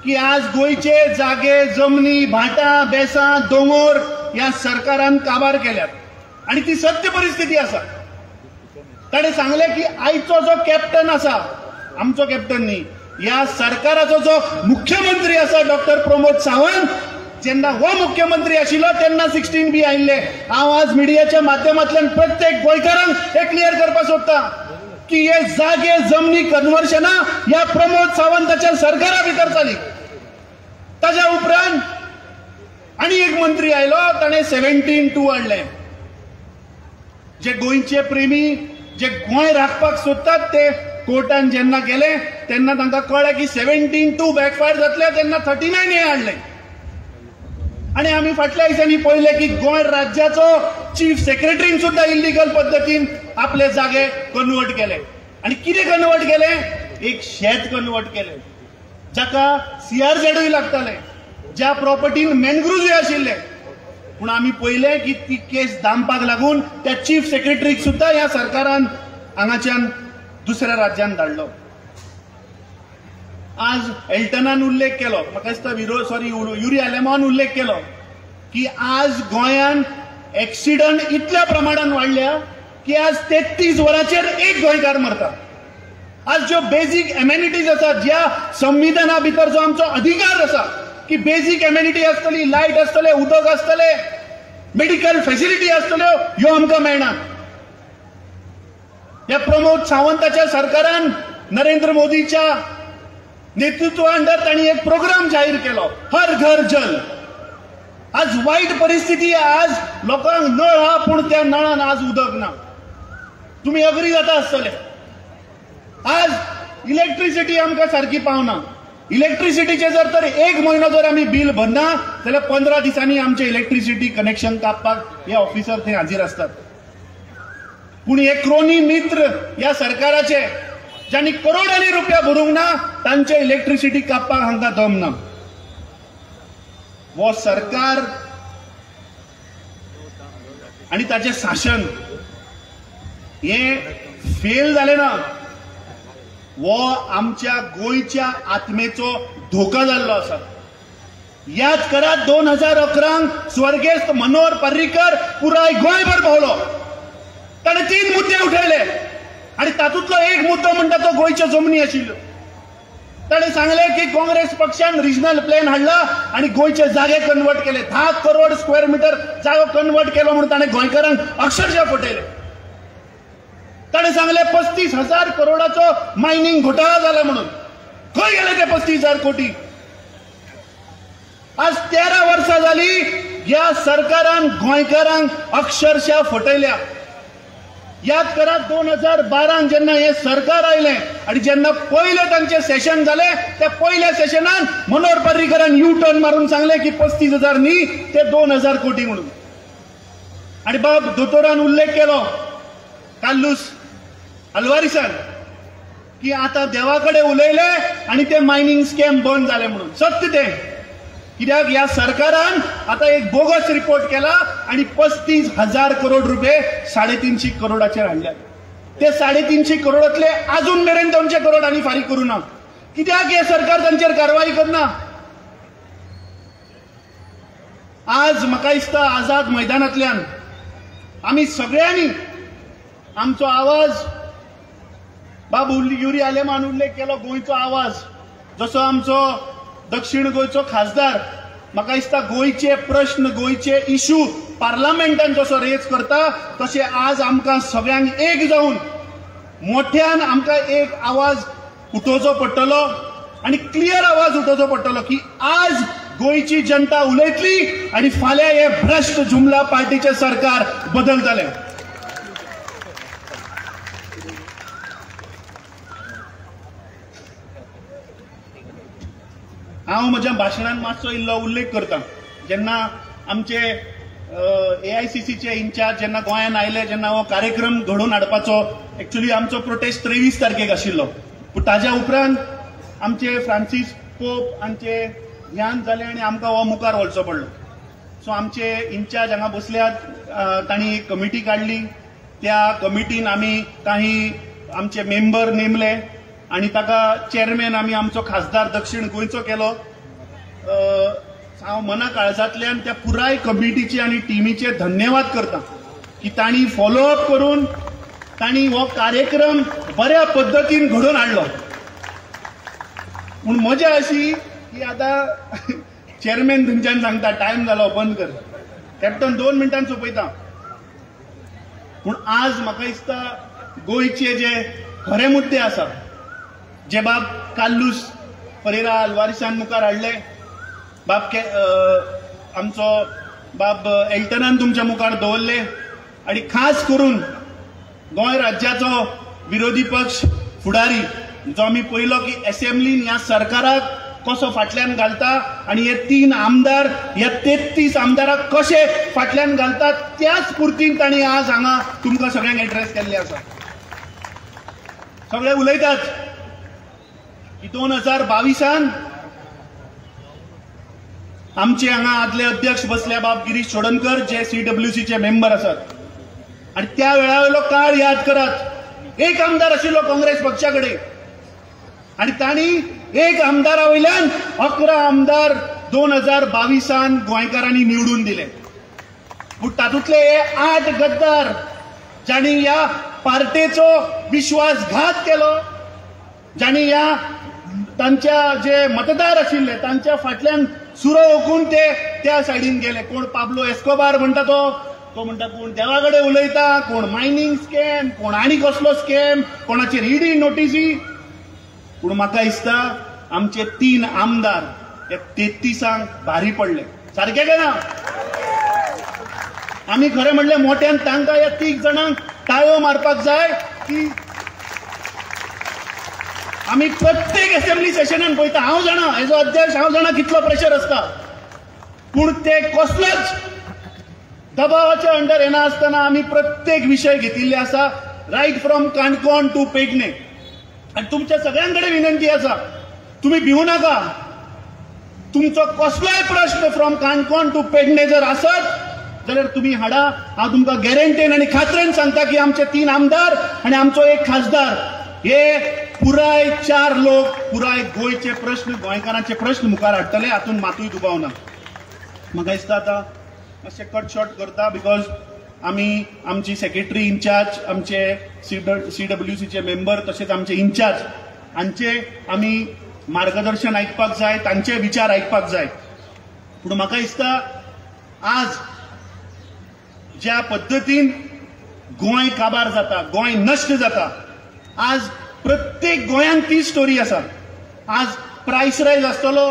की आज गोंयचे जागे, जमनी, भाटां, बेसां, दोंगोर ह्या सरकारान काबार केल्यात आनी ती सत्य परिस्थिती आसा. ताणें सांगलें की आयचो जो कॅप्टन आसा, आमचो कॅप्टन न्ही, ह्या सरकाराचो जो मुख्यमंत्री आसा डॉक्टर प्रमोद सावंत, जेन्ना हो मुख्यमंत्री आशिल्लो तेन्ना 16B आयिल्ले. हांव आज मिडियाच्या माध्यमांतल्यान प्रत्येक गोंयकारांक हें क्लियर करपाक सोदता की हे जागे जमनी कन्वर्शनां ह्या प्रमोद सावंताच्या सरकारा भितर जाली. ताज्या उपरांत आनी एक मंत्री आयलो, ताणें 17(2) हाडलें. जे गोंयचे प्रेमी, जे गोंय राखपाक सोदतात ते कोर्टान जेन्ना गेले तेन्ना तांकां कळ्ळें की 17(2) बॅकफायर जातले, तेन्ना 39A हाडलें. आनी आमी फाटल्या दिसांनी पळयलें की गोंय राज्याचो चीफ सेक्रेटरीन सुद्दां इल्लिगल पद्दतीन आपले जागे कन्वर्ट केले. आनी कितें कन्वर्ट केलें? एक शेत कन्वर्ट केलें जाका CRZूय लागतालें, ज्या प्रॉपर्टीन मॅनग्रुव्जूय आशिल्ले. पूण आमी पळयलें की ती केस दामपाक लागून त्या चीफ सेक्रेटरीक सुद्दां ह्या सरकारान हांगाच्यान दुसऱ्या राज्यान धाडलो. आज एल्टनान उल्लेख केलो, म्हाका दिसता युरी आलेमान उल्लेख केलो की आज गोंयान एक्सिडंट इतल्या प्रमाणान वाडल्या की आज 33 वरांचेर एक गोंयकार मरता. आज ज्यो बेजीक एमेनिटीज आसात, ज्या संविधाना भितर जो आमचो अधिकार आसा की बेजीक एमेनिटी आसतली, लायट आसतले, उदक आसतले, मेडिकल फॅसिलिटी आसतल्यो, ह्यो आमकां मेळना. ह्या प्रमोद सावंताच्या सरकारान नरेंद्र मोदीच्या नेतृत्वा अंडर तांणी एक प्रोग्राम जाहीर केलो, हर घर जल. आज वायट परिस्थिती, आज लोकांक नळ हा पूण त्या नळान आज उदक ना. तुमी अग्री जाता आसतले. आज इलेक्ट्रिसिटी आमकां सारकी पावना. इलेक्ट्रिसिटीचे जर तर एक म्हयनो जर आमी बील भरना जाल्यार 15 दिसांनी आमचे इलेक्ट्रिसिटी कनेक्शन कापपाक हे ऑफिसर थंय हाजीर आसतात. पूण हे क्रोनी मित्र ह्या सरकाराचे ज्यांनी करोडांनी रुपया भरूंक ना तांचे इलेक्ट्रिसिटी कापपाक हांकां दम ना. हो सरकार आनी ताचें शासन हे फेल जालें ना, हो आमच्या गोंयच्या आत्मेचो धोका जाल्लो आसा. याद करात 2011 स्वर्गेस्त मनोहर पर्रीकर पुराय गोंयभर भोंवलो. ताणें 3 मुद्दे उठयले आनी तातूंतलो एक मुद्दो म्हणटा तो गोंयच्यो जमनी आशिल्ल्यो. ताणें सांगलें की काँग्रेस पक्षान रिजनल प्लॅन हाडला आनी गोंयचे जागे कन्वर्ट केले, 10 करोड स्क्वेअर मिटर जागो कन्वर्ट केलो म्हणून ताणें गोंयकारांक अक्षरशः फटयले. ताणें सांगलें 35,000 करोडाचो मायनिंग घोटाळा जाला म्हणून. खंय गेले ते 35,000 कोटी? आज 13 वर्सां जाली ह्या सरकारान गोंयकारांक अक्षरशः फटयल्या. याद करात 2012 जेन्ना हे सरकार आयलें आनी जेन्ना पयलें तांचें सेशन जालें त्या पयल्या सेशनान मनोहर पर्रीकरान यू टर्न मारून सांगलें की 35,000 न्ही ते 2,000 कोटी म्हणून. आनी बाब दोतोरान उल्लेख केलो कार्लूस अल्वारिसान की आतां देवा कडेन उलयले आनी ते मायनिंग स्कॅम बंद जाले म्हणून. सत्य तें, कित्याक ह्या सरकारान आतां एक बोगस रिपोर्ट केला आनी 35,000 करोड रुपये 350 करोडाचेर हाडल्यात. ते 350 करोडांतले आजून मेरेन 200 करोड आनी फारीक करूं ना. कित्याक हे सरकार तांचेर कारवाई करना? आज म्हाका दिसता आझाद मैदानांतल्यान आमी सगळ्यांनी आमचो आवाज, बाब युरी आलेमान उल्लेख केलो गोंयचो आवाज, जसो आमचो दक्षिण गोंयचो खासदार म्हाका दिसता गोंयचे प्रश्न, गोंयचे इशू पार्लमेंटान जसो रेज करता तशें आज आमकां सगळ्यांक एक जावन मोठ्यान आमकां एक आवाज उठोवचो पडटलो आनी क्लियर आवाज उठोवचो पडटलो की आज गोंयची जनता उलयतली आनी फाल्यां हे भ्रश्ट जुमला पार्टीचें सरकार बदलतलें. हांव म्हज्या भाशणान मातसो इल्लो उल्लेख करता. जेन्ना आमचे AICCचे इन्चार्ज जेन्ना गोंयांत आयले, जेन्ना हो कार्यक्रम घडोवन हाडपाचो, एक्चुअली आमचो प्रोटेस्ट 23 तारखेक आशिल्लो, पूण ताज्या उपरांत आमचे फ्रांसीस पोप हांचे ध्यान जालें आनी आमकां हो मुखार वचचो पडलो. सो आमचे इन्चार्ज हांगा बसल्यात, तांणी एक कमिटी काडली. त्या कमिटीन आमी काही आमचे मेंबर नेमले आनी ताका चेअरमॅन आमी आमचो खासदार दक्षिण गोंयचो केलो. हांव मना काळजांतल्यान त्या पुराय कमिटीचे आनी टिमीचे धन्यवाद करता की तांणी फॉलोअप करून तांणी हो कार्यक्रम बऱ्या पद्दतीन घडोवन हाडलो. पूण मजा अशी की आतां चेअरमॅन थंयच्यान सांगता टायम जालो बंद कर, कॅप्टन 2 मिनटान सोंपयता. पूण आज म्हाका दिसता गोंयचे जे खरे मुद्दे आसा, जे बाब कार्लूस परेरा अल्वारिसान मुखार हाडले, बाब आमचो बाब एल्टनान तुमच्या मुखार दवरले आनी खास करून गोंय राज्याचो विरोधी पक्ष फुडारी जो आमी पळयलो की एसेंब्लीन ह्या सरकाराक कसो फाटल्यान घालता आनी हे 3 आमदार ह्या 33 आमदाराक कशे फाटल्यान घालतात त्याच पुर्तीन तांणी आज हांगा तुमकां सगळ्यांक एड्रेस केल्ले आसा. सगळे उलयतात की 2022 आमचे हांगा आदले अध्यक्ष बसल्या बाब गिरीश चोडणकर जे सीडब्ल्यूसीचे मेंबर आसात आनी त्या वेळा वयलो काळ याद करात. एक आमदार आशिल्लो काँग्रेस पक्षा कडेन आनी तांणी एक आमदारा वयल्यान 11 आमदार 2022 गोंयकारांनी निवडून दिले. पूण तातूंतले हे 8 गद्दार जांणी ह्या पार्टेचो विश्वासघात केलो, जांणी ह्या तांच्या जे मतदार आशिल्ले तांच्या फाटल्यान सुरो ओकून ते त्या सायडीन गेले. कोण पाब्लो एस्कोबार म्हणटा तो म्हणटा कोण देवा कडेन उलयता, कोण मायनींग स्कॅम, कोण आनी कसलो स्कॅम, कोणाचेर ईडी नोटीसी. पूण म्हाका दिसता आमचे 3 आमदार हे 33 भारी पडले. सारकें काय ना? आमी खरें म्हणलें मोठ्यान तांकां ह्या 3 जाणांक टाळयो मारपाक जाय की आमी प्रत्येक असेंब्ली सेशनान पळयता. हांव जाणा एज अ अध्यक्ष हांव जाणा कितलो प्रेशर आसता, पूण ते कसलोच दबावाच्या अंडर येना आसतना आमी प्रत्येक विशय घेतिल्ले आसा, right from Canacona to Pernem. आनी तुमच्या सगळ्यां कडेन विनंती आसा, तुमी भिवू नाका. तुमचो कसलोय प्रश्न फ्रॉम काणकोण टू पेडणे जर आसत जाल्यार तुमी हाडा. हांव तुमकां गॅरंटीन आनी खात्रेन सांगता की आमचे 3 आमदार आनी आमचो एक खासदार हे पुराय 4 लोक पुराय गोंयचे प्रश्न, गोंयकारांचे प्रश्न मुखार हाडटले, हातूंत मातूय दुबाव ना. म्हाका दिसता आतां मातशें कट शॉर्ट करता because आमी आमची सेक्रेटरी इन्चार्ज, आमचे सीडब्ल्यूसीचे मेंबर तशेंच आमचे इन्चार्ज हांचे आमी मार्गदर्शन आयकपाक जाय, तांचे विचार आयकपाक जाय. पूण म्हाका दिसता आज ज्या पद्दतीन गोंय काबार जाता, गोंय नश्ट जाता, आज प्रत्येक गोंयांत ती स्टोरी आसा. आज प्रायस रायज आसतलो,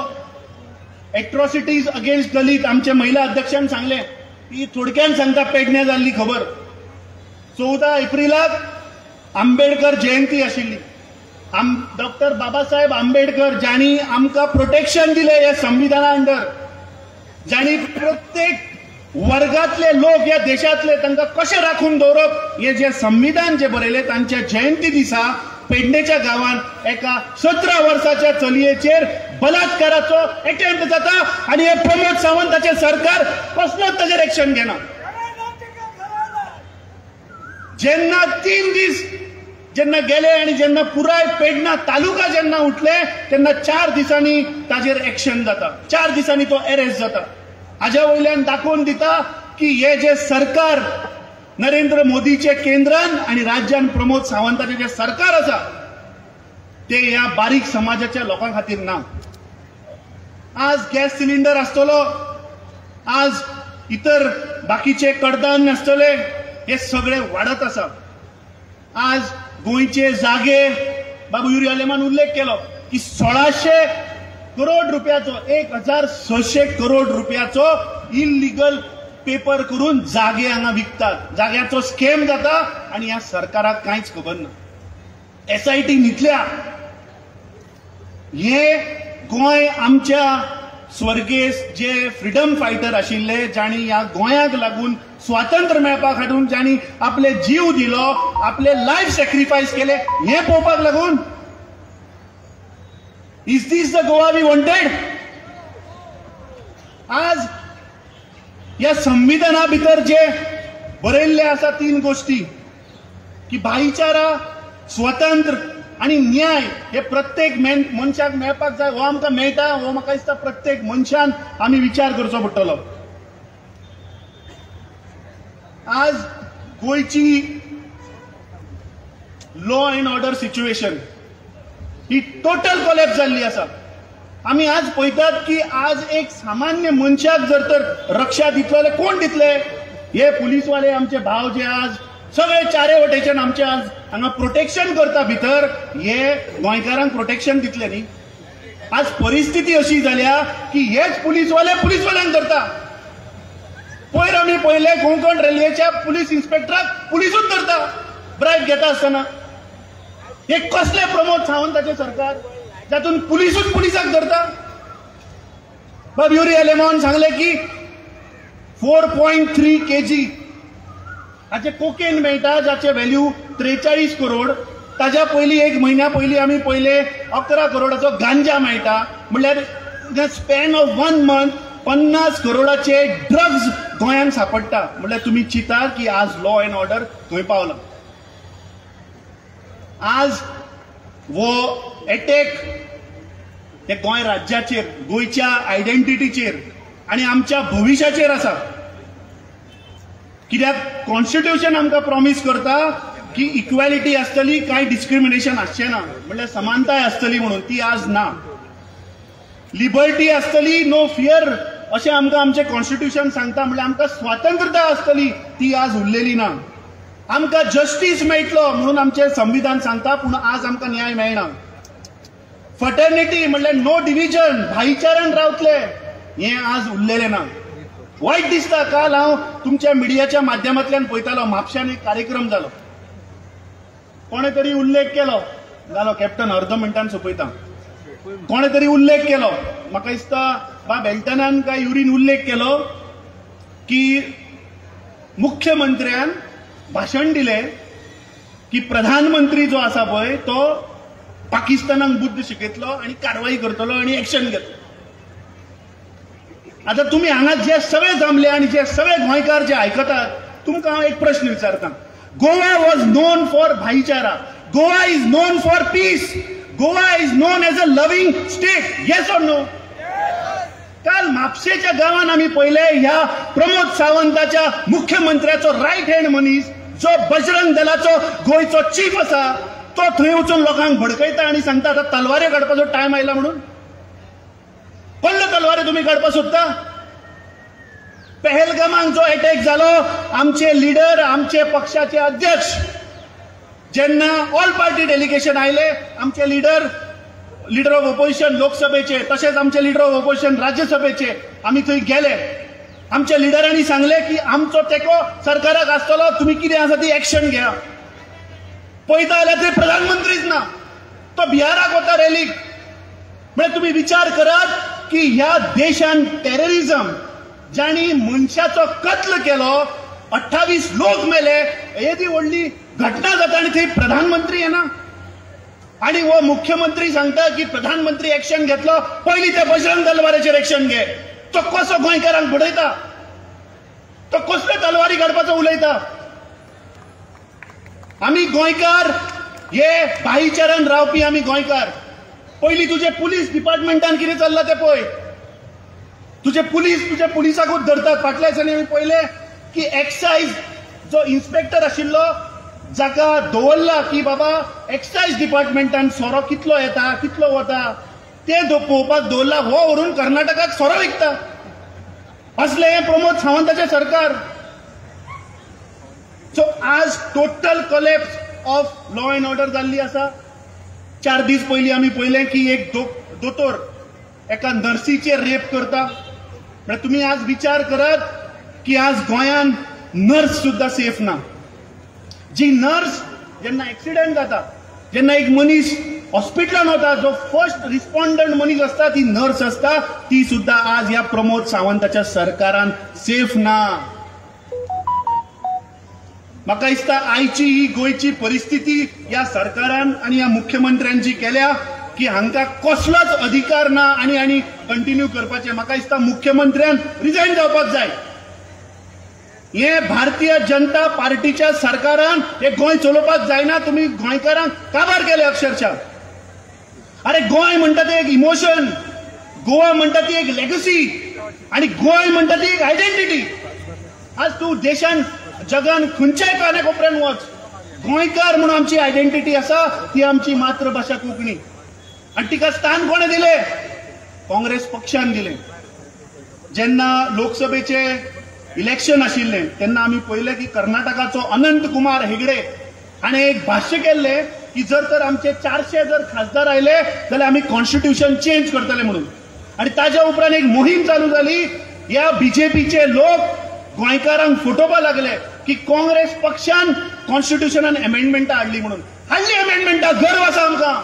एट्रॉसिटीज अगेन्स्ट दलीत आमचे महिला अध्यक्षान सांगलें, ती थोडक्यान सांगता पेडण्या जाल्ली खबर. 14 एप्रिलाक आंबेडकर जयंती आशिल्ली. डॉक्टर बाबासाहेब आंबेडकर जांणी आमकां प्रोटेक्शन दिलें ह्या संविधाना अंडर, जांणी प्रत्येक वर्गातले लोक ह्या देशांतले तांकां कशें राखून दवरप हे जे संविधान जे बरयलें तांच्या जयंती दिसा पेडणेच्या गांवांत एका 17 वर्साच्या चलयेचेर बलात्काराचो एटेम्प्ट जाता आनी हे प्रमोद सावंताचें सरकार कसलोच ताचेर एक्शन घेना. जेन्ना 3 दीस जेन्ना गेले आनी जेन्ना पुराय पेडणा तालुका जेन्ना उठले तेन्ना 4 दिसांनी ताचेर एक्शन जाता, 4 दिसांनी तो अरेस्ट जाता. हाज्या वयल्यान दाखोवन दिता की हे जे सरकार नरेंद्र मोदीचे केंद्रान आनी राज्यान प्रमोद सावंताचे जे सरकार आसा ते ह्या बारीक समाजाच्या लोकां खातीर ना. आज गॅस सिलिंडर आसतलो, आज इतर बाकीचे कडधान्य आसतले, हे सगळे वाडत आसा. आज गोंयचे जागे, बाबू युरी आलेमान उल्लेख केलो की 1600 करोड रुपयाचो, 1600 करोड रुपयाचो इलिगल पेपर करून जागे हांगा विकतात, जाग्याचो स्कॅम जाता आनी ह्या सरकाराक कांयच खबर ना. एसआयटी न्हिदल्या. हे गोंय आमच्या स्वर्गेस्त जे फ्रिडम फायटर आशिल्ले, जांणी ह्या गोंयाक लागून स्वातंत्र्य मेळपाक हाडून जांणी आपले जीव दिलो, आपले लायफ सॅक्रिफायस केले, हे पळोवपाक लागून is this the Goa we wanted? आज ह्या संविधाना भितर जे बरयल्ले आसा 3 गोष्टी की भाईचारा, स्वतंत्र आनी न्याय हे प्रत्येक मनशाक मेळपाक जाय. हो आमकां मेळटा, हो म्हाका दिसता प्रत्येक मनशान आमी विचार करचो पडटलो. आज गोंयची law and order situation he total collapse जाल्ली आसा. आमी आज पळयतात की आज एक सामान्य मनशाक जर तर रक्षा दितलो जाल्यार कोण दितले? हे पुलीसवाले आमचे भाव जे आज सगळे चारे वटेच्यान आमचे आज हांगा प्रोटेक्शन करता भितर, हे गोंयकारांक प्रोटेक्शन दितले न्ही. आज परिस्थिती अशी जाल्या की हेच पुलीसवाले पुलीसवाल्यांक धरता. पयर आमी पळयले कोंकण रेल्वेच्या पुलीस इन्स्पेक्टराक पुलिसूच धरता ब्रायब घेता आसतना. हे कसले प्रमोद सावंताचे सरकार जातून पुलिसूच पुलिसाक धरता? बाब युरी आलेमान सांगले की 4.3 kg हाचे कोकेन मेळटा जाचे व्हॅल्यू 43 करोड. ताज्या पयलीं एक म्हयन्या पयलीं आमी पयले 11 करोडाचो गांजा मेळटा. म्हणल्यार स्पॅन ऑफ 1 मंथ 50 करोडाचे ड्रग्ज गोंयांत सापडटा. म्हणल्यार तुमी चिंतात की आज लॉ एंड ऑर्डर खंय पावला. आज वो एटॅक हे गोंय राज्याचेर, गोंयच्या आयडेंटिटीचेर आनी आमच्या भविश्याचेर आसा. कित्याक कॉन्स्टिट्युशन आमकां प्रॉमीस करता की इक्वॅलिटी आसतली, कांय डिस्क्रिमिनेशन आसचें ना, म्हणल्यार समानताय आसतली म्हणून, ती आज ना. लिबर्टी आसतली, नो फियर अशें आमकां आमचें कॉन्स्टिट्युशन सांगता, म्हणल्यार आमकां स्वातंत्र्यता आसतली, ती आज उरलेली ना. आमकां जस्टीस मेळटलो म्हणून आमचें संविधान सांगता, पूण आज आमकां न्याय मेळना. फटर्निटी म्हणल्यार नो डिविजन, भाईचारान रावतले, हें आज उरलेलें ना. वायट दिसता. काल हांव तुमच्या मिडियाच्या माध्यमांतल्यान पळयतालो, म्हापश्यान एक कार्यक्रम जालो, कोणे तरी उल्लेख केलो, जालो कॅप्टन अर्द मिनटान सोंपयता, कोणे तरी उल्लेख केलो, म्हाका दिसता बाब एल्टनान काय युरीन उल्लेख केलो की मुख्यमंत्र्यान भाशण दिलें की प्रधानमंत्री जो आसा पळय तो पाकिस्तानाक बुद्द शिकयतलो आनी कारवाई करतलो आनी एक्शन घेतलो. आतां तुमी हांगा जे सगळे जमले आनी जे सगळे गोंयकार जे आयकतात, तुमकां हांव एक प्रश्न विचारता. गोवा वॉज नोन फॉर भाईचारा, Goa is known for peace, Goa is known as a loving state, yes or no? काल म्हापशेच्या गांवान आमी पळयले ह्या प्रमोद सावंताच्या मुख्यमंत्र्याचो रायट हँड मनीस जो बजरंग दलाचो गोंयचो चीफ आसा तो थंय वचून लोकांक भडकयता आनी सांगता आतां तलवाऱ्यो काडपाचो टायम आयला म्हणून. कसल्यो तलवाऱ्यो तुमी काडपाक सोदता? पहलगामाक जो अटॅक जालो, आमचे लिडर, आमचे पक्षाचे अध्यक्ष जेन्ना ऑल पार्टी डेलिगेशन आयले, आमचे लिडर, लिडर ऑफ ओपोजिशन लोकसभेचे, तशेंच आमचे लिडर ऑफ ओपोजिशन राज्यसभेचे, आमी थंय गेले. आमच्या लिडरांनी सांगलें की आमचो तेंको सरकाराक आसतलो, तुमी कितें आसा ती एक्शन घेया. पळयता जाल्यार थंय प्रधानमंत्रीच ना, तो बिहाराक वता रॅलीक. म्हळ्यार तुमी विचार करात की ह्या देशान टेररिझम, जांणी मनशाचो कत्ल केलो, 28 लोक मेले, येदी व्हडली घटना जाता आनी थंय प्रधानमंत्री येना आनी हो मुख्यमंत्री सांगता की प्रधानमंत्री एक्शन घेतलो, पयलीं त्या बजरंग दलवाराचेर एक्शन घे. तो कसो गोंयकारांक बडयता, तो कसल्यो तलवारी काडपाचो उलयता. आमी गोंयकार हे भाईचारान रावपी आमी गोंयकार. पयलीं तुजे पुलीस डिपार्टमेंटान कितें चल्लां तें पळय. तुजे पुलीस तुज्या पुलिसाकूच धरतात. फाटल्या दिसांनी आमी पळयलें की एक्सायज जो इन्स्पेक्टर आशिल्लो जाका दवरला की बाबा एक्सायज डिपार्टमेंटान सोरो कितलो येता कितलो वता तें पळोवपाक दवरला, हो व्हरून कर्नाटकाक सोरो विकता. असलें हें प्रमोद सावंताचें सरकार. सो आज total collapse of law and order जाल्ली आसा. 4 दीस पयलीं आमी पळयलें की एक दोतोर एका नर्सीचेर रेप करता. म्हळ्यार तुमी आज विचार करात की आज गोंयांत नर्स सुद्दां सेफ ना. जी नर्स जेन्ना एक्सिडंट जाता, जेन्ना एक मनीस हॉस्पिटलान वता, जो फर्स्ट रिस्पॉन्डंट मनीस आसता ती नर्स आसता, ती सुद्दां आज ह्या प्रमोद सावंताच्या सरकारान सेफ ना. म्हाका दिसता आयची ही गोंयची परिस्थिती ह्या सरकारान आनी ह्या मुख्यमंत्र्यान जी केल्या की हांकां कसलोच अधिकार ना आनी आनी कंटिन्यू करपाचें. म्हाका दिसता मुख्यमंत्र्यान रिजायन जावपाक जाय. हे भारतीय जनता पार्टीच्या सरकारान हे गोंय चलोवपाक जायना. तुमी गोंयकारांक काबार केले अक्षरशः. अरे गोंय म्हणटा तें एक इमोशन, गोवा म्हणटा ती एक लेगसी आनी गोंय म्हणटा ती एक आयडेंटिटी. आज तूं देशान जगान खंयच्याय काना कोपऱ्यान वच, गोंयकार म्हणून आमची आयडेंटिटी आसा ती आमची मातृभाशा कोंकणी. आनी तिका स्थान कोणें दिलें? काँग्रेस पक्षान दिलें. जेन्ना लोकसभेचे इलेक्शन आशिल्लें तेन्ना आमी पळयलें की कर्नाटकाचो अनंत कुमार हेगडे हाणें एक भाश्य केल्लें की जर तर आमचे 400 जर खासदार आयले जाल्यार आमी कॉन्स्टिट्युशन चेंज करतले म्हणून. आनी ताज्या उपरांत एक मोहीम चालू जाली. ह्या बीजेपीचे लोक गोंयकारांक फटोवपाक लागले की काँग्रेस पक्षान कॉन्स्टिट्युशनान अमेंडमेंटां हाडली म्हणून. हाडली अमेंडमेंटां, गर्व आसा आमकां.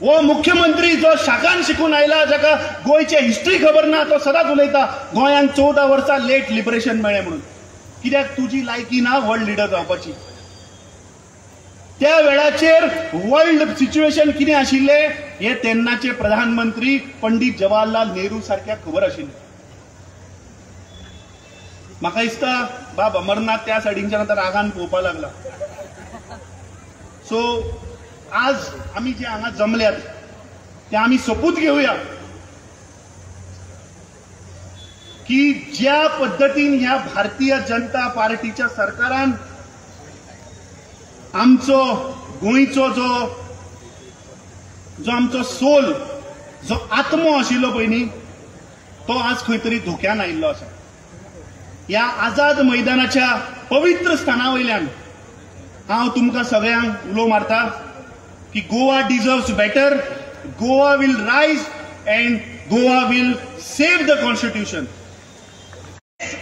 हो मुख्यमंत्री जो शाखान शिकून आयला, जाका गोंयचे हिस्ट्री खबर ना, तो सदांच उलयता गोंयांक 14 वर्सां लेट लिबरेशन मेळ्ळें म्हणून. कित्याक तुजी लायकी ना वर्ल्ड लिडर जावपाची. त्या वेळाचेर वर्ल्ड सिच्युएशन कितें आशिल्लें हे तेन्नाचे प्रधानमंत्री पंडित जवाहरलाल नेहरू सारख्या खबर आशिल्लें. म्हाका दिसता बाब अमरनाथ त्या सायडीनच्यान आतां रागान पळोवपाक लागला. सो आज आमी जे हांगा जमल्यात ते आमी सोपूत घेवया की ज्या पद्दतीन ह्या भारतीय जनता पार्टीच्या सरकारान आमचो गोंयचो जो जो आमचो सोल जो आत्मो आशिल्लो पळय न्ही तो आज खंय तरी धोक्यान आयिल्लो आसा. ह्या आझाद मैदानाच्या पवित्र स्थाना वयल्यान हांव तुमकां सगळ्यांक उलो मारता की Goa deserves better, Goa will rise and Goa will save the constitution.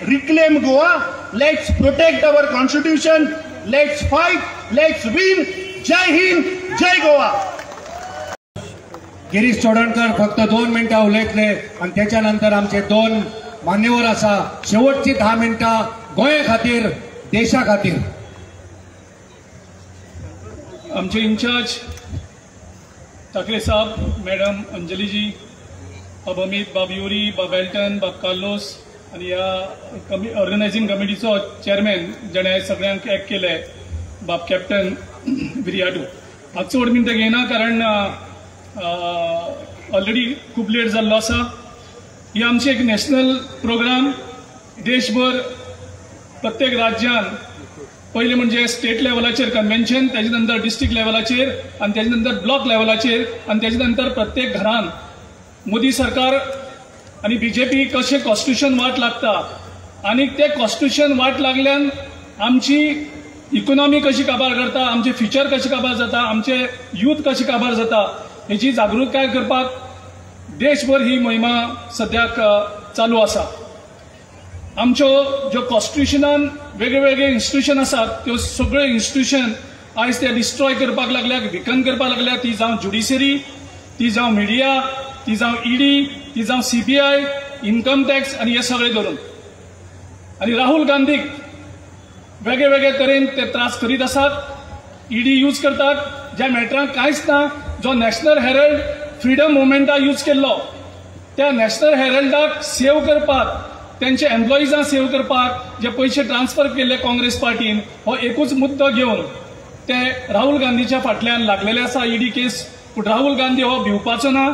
Reclaim Goa, let's protect our constitution, let's fight, let's win. Jai Hind, Jai Goa. Girish Chodankar फक्त 2 मिनटां उलयतले आनी त्याच्या नंतर आमचे 2 मान्यवर आसा. शेवटची 10 मिनटां गोंया खातीर, देशा खातीर. आमचे इन्चार्ज ठाकरे साहब, मॅडम अंजलीजी, बाब अमित, बाब युरी, बाब एल्टन, बाब कार्लोस आनी ह्या ऑर्गनायझींग कमिटीचो चेअरमॅन जेणे सगळ्यांक एक केले बाब कॅप्टन विरियाटो. हांव चड मिनटां घेयना कारण ऑलरेडी खूब लेट जाल्लो आसा. ही आमची एक नॅशनल प्रोग्राम, देशभर प्रत्येक राज्यान पयलें म्हणजे स्टेट लेवलाचेर कन्व्हेन्शन, तेजे नंतर डिस्ट्रिक्ट लेवलाचेर आनी तेजे नंतर ब्लॉक लेवलाचेर आनी तेजे नंतर प्रत्येक घरान मोदी सरकार आनी बीजेपी कशें कॉन्स्टिट्यूशन वाट लागता आनी ते कॉन्स्टिट्यूशन वाट लागल्यान आमची इकोनॉमी कशी काबार करता, आमचे फ्युचर कशें काबार जाता, आमचे यूथ कशें काबार जाता हेची जागृताय करपाक देशभर ही मोहिमा सद्याक चालू आसा. आमच्यो ज्यो कॉन्स्टिट्युशनान वेगळे वेगळे इन्स्टिट्युशन आसात त्यो सगळे इन्स्टिट्युशन आयज ते डिस्ट्रॉय करपाक लागल्या, विकन करपाक लागल्या. ती जावं ज्युडिशरी, ती जावं मिडिया, ती जावं ईडी, ती जावं सीबीआय, इन्कम टॅक्स आनी हे सगळे धरून. आनी राहुल गांधीक वेगळे वेगळे तरेन ते त्रास करीत आसात. ईडी यूज करतात ज्या मॅटरांक कांयच ना. जो नॅशनल हेरल्ड फ्रिडम मुवमेंटा यूज केल्लो त्या नॅशनल हेरल्डाक सेव करपाक, त्यांचे एम्प्लॉइजांक सेव करपाक जे पयशे ट्रान्सफर केल्ले काँग्रेस पार्टीन, हो एकूच मुद्दो घेवन ते राहुल गांधीच्या फाटल्यान लागलेले आसा ईडी केस. पूण राहुल गांधी हो भिवपाचो ना,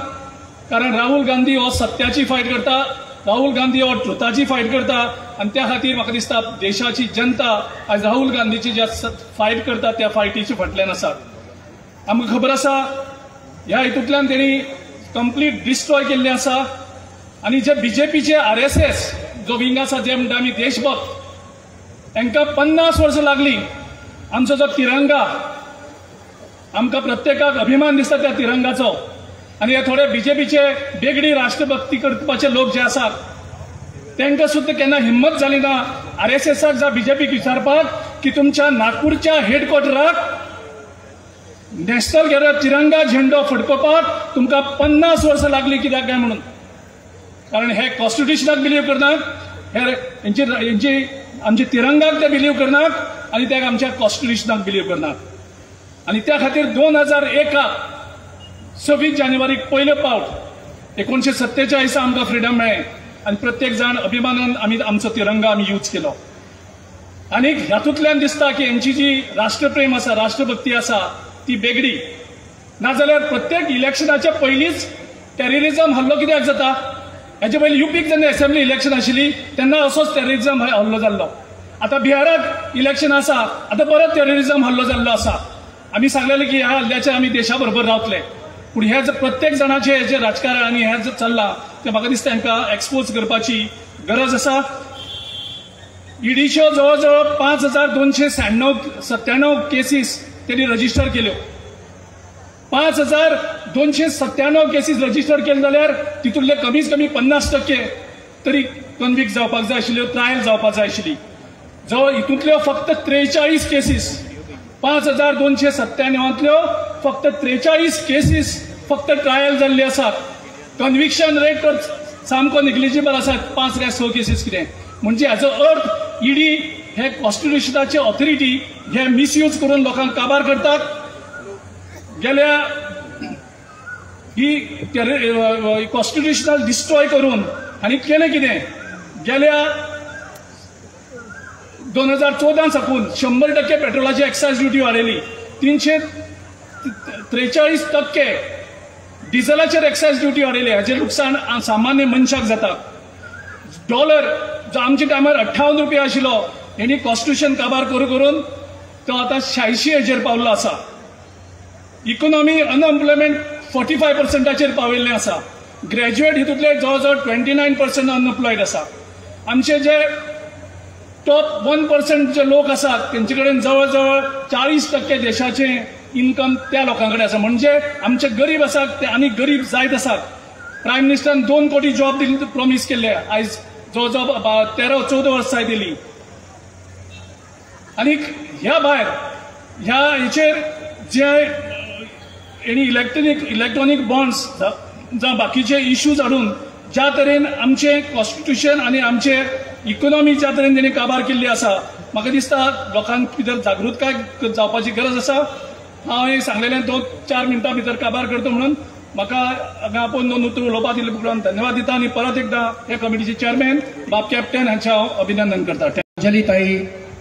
कारण राहुल गांधी हो सत्याची फायट करता, राहुल गांधी हो ट्रुथाची फायट करता आनी त्या खातीर म्हाका दिसता देशाची जनता आयज राहुल गांधीची ज्या फायट करता त्या फायटीच्या फाटल्यान आसा. आमकां खबर आसा ह्या हितूंतल्यान तेणी कंप्लीट डिस्ट्रॉय केल्लें आसा. आनी जे बीजेपीचे आरएसएस जो विंग आसा, जे म्हणटा आमी देशभक्त, तांकां 50 वर्सां लागली आमचो जो तिरंगा, आमकां प्रत्येकाक अभिमान दिसता त्या तिरंगाचो. आनी हे थोडे बीजेपीचे बेगडी राष्ट्रभक्ती करपाचे लोक जे आसात तांकां सुद्दां केन्ना हिम्मत जाली ना आरएसएसाक जावं बीजेपीक विचारपाक की तुमच्या नागपूरच्या हेडक्वॉर्टराक नॅशनल गेल्यार तिरंगा झेंडो फडकोवपाक तुमकां 50 वर्सां लागली कित्याक काय म्हणून. कारण हे कॉन्स्टिट्युशनाक बिलीव करनात, हे हेंची आमच्या तिरंगाक ते बिलीव करनात आनी ते आमच्या कॉन्स्टिट्युशनाक बिलीव करनात. आनी त्या खातीर 2001 26 जानेवारीक पयले पावट 1947 आमकां फ्रिडम मेळ्ळें आनी प्रत्येक जाण अभिमानान आमी आमचो तिरंगा आमी यूज केलो. आनी हातूंतल्यान दिसता की हेंची जी राष्ट्रप्रेम आसा, राष्ट्रभक्ती आसा ती बेगडी. नाजाल्यार प्रत्येक इलेक्शनाच्या पयलींच टेररिझम हल्लो कित्याक जाता? हेचे पयलीं युपीक जेन्ना असेंब्ली इलेक्शन आशिल्ली तेन्ना असोच टेररिझम हल्लो जाल्लो. आतां बिहाराक इलेक्शन आसा, आतां परत टेररिझम हल्लो जाल्लो आसा. आमी सांगलेले की ह्या हल्ल्याचे आमी देशा बरोबर रावतले, पूण हे प्रत्येक जाणाचे जे राजकारण आनी हें जे चल्लां तें म्हाका दिसता तांकां एक्सपोज करपाची गरज आसा. ईडीच्यो जवळ जवळ 5297 केसीस तेणी रजिस्टर केल्यो. 5297 केसीस रजिस्टर केले जाल्यार तितूंतले कमीत कमी 50% तरी कन्विक्ट जावपाक जाय आशिल्ल्यो, ट्रायल जावपाक जाय आशिल्ली. जवळ हितूंतल्यो फक्त 43 केसीस, 5297 फक्त 43 केसीस फक्त ट्रायल जाल्ली आसात. कन्विक्शन रेट तर सामको निग्लिजिबल आसा, 5 काय 6 केसीस कितें. म्हणजे हाचो अर्थ ईडी हे कॉन्स्टिट्युशनाचे ऑथॉरिटी हे मिसयूज करून लोकांक काबार करतात. गेल्या ही कॉन्स्टिट्युशनल डिस्ट्रॉय करून आनी केलें कितें गेल्या 2014 साकून 100% पेट्रोलाची एक्सायज ड्युटी वाडयली, 343% डिझलाचेर एक्सायज ड्युटी वाडयली. हाचें लुकसाण सामान्य मनशाक जाता. डॉलर जो आमच्या टायमार 58 रुपया आशिल्लो हेणी कॉन्स्टिट्युशन काबार करून करून तो आतां 86 हेजेर पावल्लो आसा. इकोनॉमी अनएम्प्लॉयमेंट 45%चेर पाविल्लें आसा. ग्रॅज्युएट हितूंतले जवळ जवळ 29% अनएम्प्लॉयड आसा. आमचे जे टॉप 1% जे लोक आसात तेंचे कडेन जवळ जवळ 40% देशाचें इन्कम त्या लोकां कडेन आसा. म्हणजे आमचे गरीब आसात ते आनी गरीब जायत आसात. प्रायम मिनिस्टरान 2 कोटी जॉब दिली प्रॉमीस केल्ले, आयज जवळ जवळ 13-14 वर्सां दिली. आनी ह्या भायर ह्या हेचेर जे हेणी इलेक्ट्रॉनीक बॉन्ड्स जावं बाकीचे इश्यूज हाडून ज्या तरेन आमचें कॉन्स्टिट्युशन आनी आमचे इकोनॉमी ज्या तरेन तेणी काबार केल्ली आसा, म्हाका दिसता लोकांक भितर जागृतकाय जावपाची गरज आसा. हांव हें सांगलेलें 2-4 मिनटां भितर काबार करता म्हणून म्हाका हांगा आपोवन 2 उतरां उलोवपाक दिले उपरांत धन्यवाद दिता आनी परत एकदां ह्या कमिटीचे चेअरमॅन बाब कॅप्टन हांचें हांव अभिनंदन करता. अंजली ताई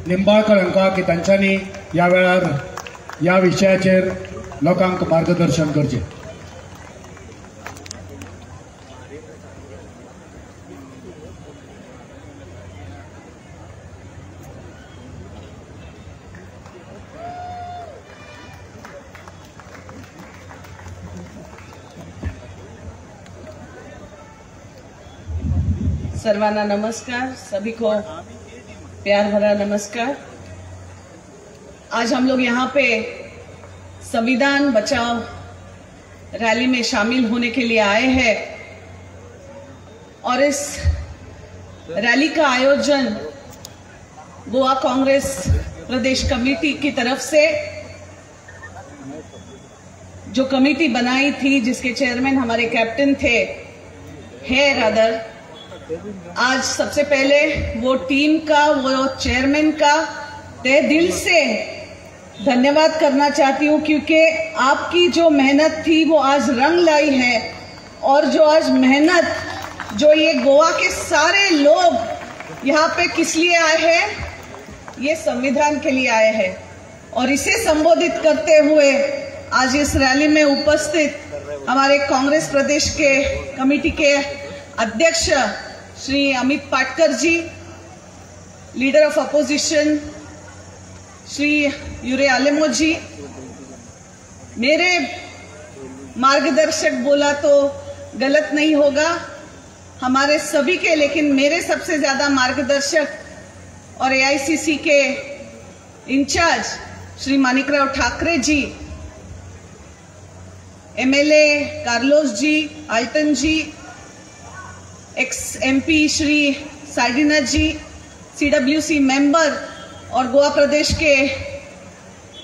निंबाळकर हांकां की तांच्यांनी ह्या वेळार ह्या विशयाचेर लोकांक मार्गदर्शन करचें. सर्वांना नमस्कार, सभी को प्यार भरा नमस्कार। आज हम लोग यहाँ पे संविधान बचाओ रैली में शामिल होने के लिए आए हैं और इस रैली का आयोजन गोवा कांग्रेस प्रदेश कमेटी की तरफ से जो कमेटी बनाई थी, जिसके चेयरमैन हमारे कैप्टन थे, है रादर, आज सबसे पहले वो टीम का, वो चेयरमैन का तहे दिल से धन्यवाद करना चाहती हूँ, क्योंकि आपकी जो मेहनत थी वो आज रंग लाई है। और जो आज मेहनत जो ये गोवा के सारे लोग यहाँ पे किस लिए आए हैं, ये संविधान के लिए आए हैं। और इसे संबोधित करते हुए आज इस रैली में उपस्थित हमारे Congress Pradesh K committee K अध्यक्ष Shri Amit Patkar ji, leader of opposition Shri Yuri Alemao ji, मेरे मार्गदर्शक बोला तो गलत नहीं होगा हमारे सभी के, लेकिन मेरे सबसे ज्यादा मार्गदर्शक और एआईसीसी के in charge Shri Manikrao Thackeray ji, MLA Carlos ji, Alton ji, ex MP Shri Sardinha ji, CWC member Aur Goa Pradesh K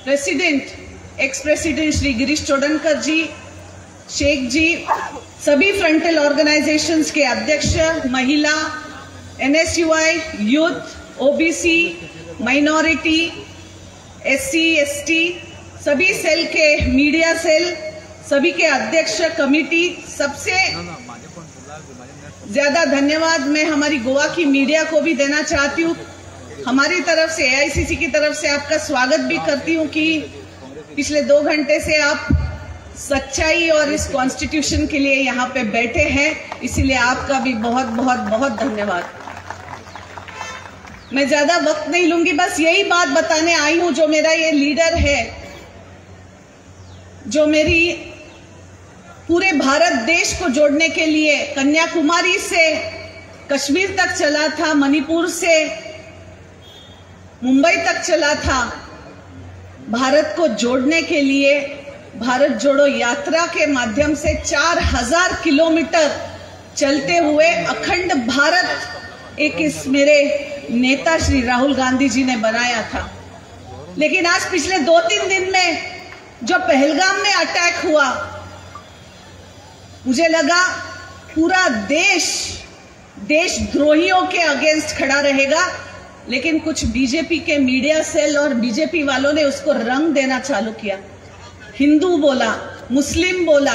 president, ex president Shri Girish Chodankar ji, Sheikh ji, सभी frontal organisations K अध्यक्ष, महिला, NSUI, youth, OBC, minority, SC, ST, सभी sale K, media sale, सभी K अध्यक्ष, committee, सबसे ज्यादा धन्यवाद मैं हमारी गोवा की मीडिया को भी देना चाहती हूँ। हमारी तरफ से, एआईसीसी की तरफ से आपका स्वागत भी करती हूँ कि पिछले 2 घंटे से आप सच्चाई और इस कॉन्स्टिट्यूशन के लिए यहाँ पे बैठे हैं, इसीलिए आपका भी बहुत बहुत बहुत धन्यवाद। मैं ज्यादा वक्त नहीं लूंगी, बस यही बात बताने आई हूँ। जो मेरा ये लीडर है, जो मेरी पूरे भारत देश को जोड़ने के लिए कन्याकुमारी से कश्मीर तक चला था, मणिपुर से मुंबई तक चला था, भारत को जोड़ने के लिए भारत जोड़ो यात्रा के माध्यम से 4000 किलोमीटर चलते हुए अखंड भारत एक इस मेरे नेता श्री राहुल गांधी जी ने बनाया था। लेकिन आज पिछले 2-3 दिन में जो पहलगाम में अटैक हुआ, मुझे लगा पूरा देश देशद्रोहियों के अगेंस्ट खड़ा रहेगा, लेकिन कुछ बीजेपी के मीडिया सेल और बीजेपी वालों ने उसको रंग देना चालू किया। हिंदू बोला, मुस्लिम बोला,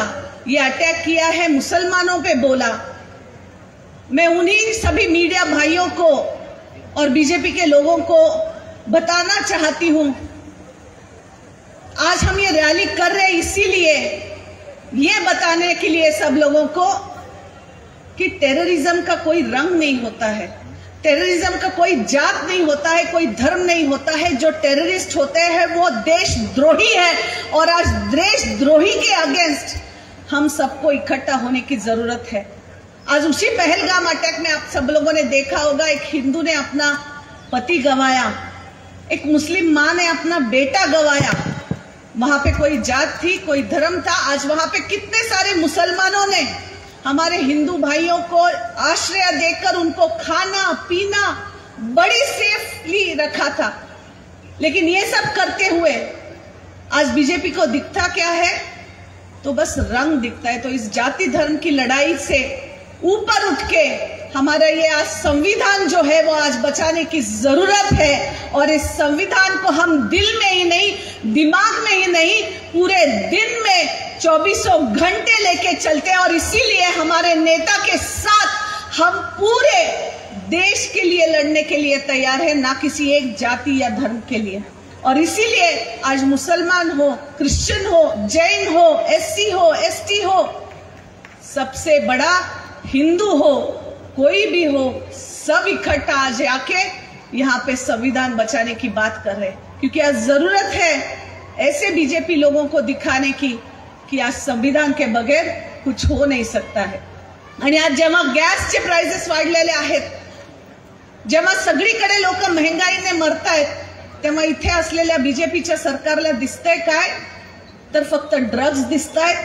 ये अटैक किया है मुसलमानों पे बोला। मैं उन्हीं सभी मीडिया भाइयों को और बीजेपी के लोगों को बताना चाहती हूं, आज हम ये रैली कर रहे हैं इसीलिए ये बताने के लिए सब लोगों को कि टेररिज्म का कोई रंग नहीं होता है, टेररिज्म का कोई जात नहीं होता है, कोई धर्म नहीं होता है। जो टेररिस्ट होते हैं वो देशद्रोही है और आज देशद्रोही के अगेंस्ट हम सबको इकट्ठा होने की जरूरत है। आज उसी पहलगाम अटैक में आप सब लोगों ने देखा होगा, एक हिंदू ने अपना पति गंवाया, एक मुस्लिम माँ ने अपना बेटा गंवाया। वहां पे कोई जात थी, कोई धर्म था? आज वहां पे कितने सारे मुसलमानों ने हमारे हिंदू भाइयों को आश्रय देकर उनको खाना पीना बड़ी सेफली रखा था। लेकिन ये सब करते हुए आज बीजेपी को दिखता क्या है? तो बस रंग दिखता है। तो इस जाति धर्म की लड़ाई से ऊपर उठ के हमारा ये आज संविधान जो है वो आज बचाने की जरूरत है। और इस संविधान को हम दिल में ही नहीं, दिमाग में ही नहीं, पूरे दिन में 24 घंटे लेके चलते हैं। और इसीलिए हमारे नेता के साथ हम पूरे देश के लिए लड़ने के लिए तैयार है, ना किसी एक जाति या धर्म के लिए। और इसीलिए आज मुसलमान हो, क्रिश्चियन हो, जैन हो, एससी हो, एसटी हो, सबसे बड़ा हिंदू हो, कोई भी हो, सब इकट्ठा आज आके यहाँ पे संविधान बचाने की बात कर रहे हैं। क्योंकि आज जरूरत है ऐसे बीजेपी लोगों को दिखाने की कि आज संविधान के बगैर कुछ हो नहीं सकता है। आणि आज जेव्हा गॅसचे प्राइसेस वाढलेले आहेत, जेव्हा सगळीकडे लोक महंगाईने मरतायत, तेव्हा इथे असलेल्या बीजेपीच्या सरकारला दिसतंय काय? तर फक्त ड्रग्ज दिसतायत,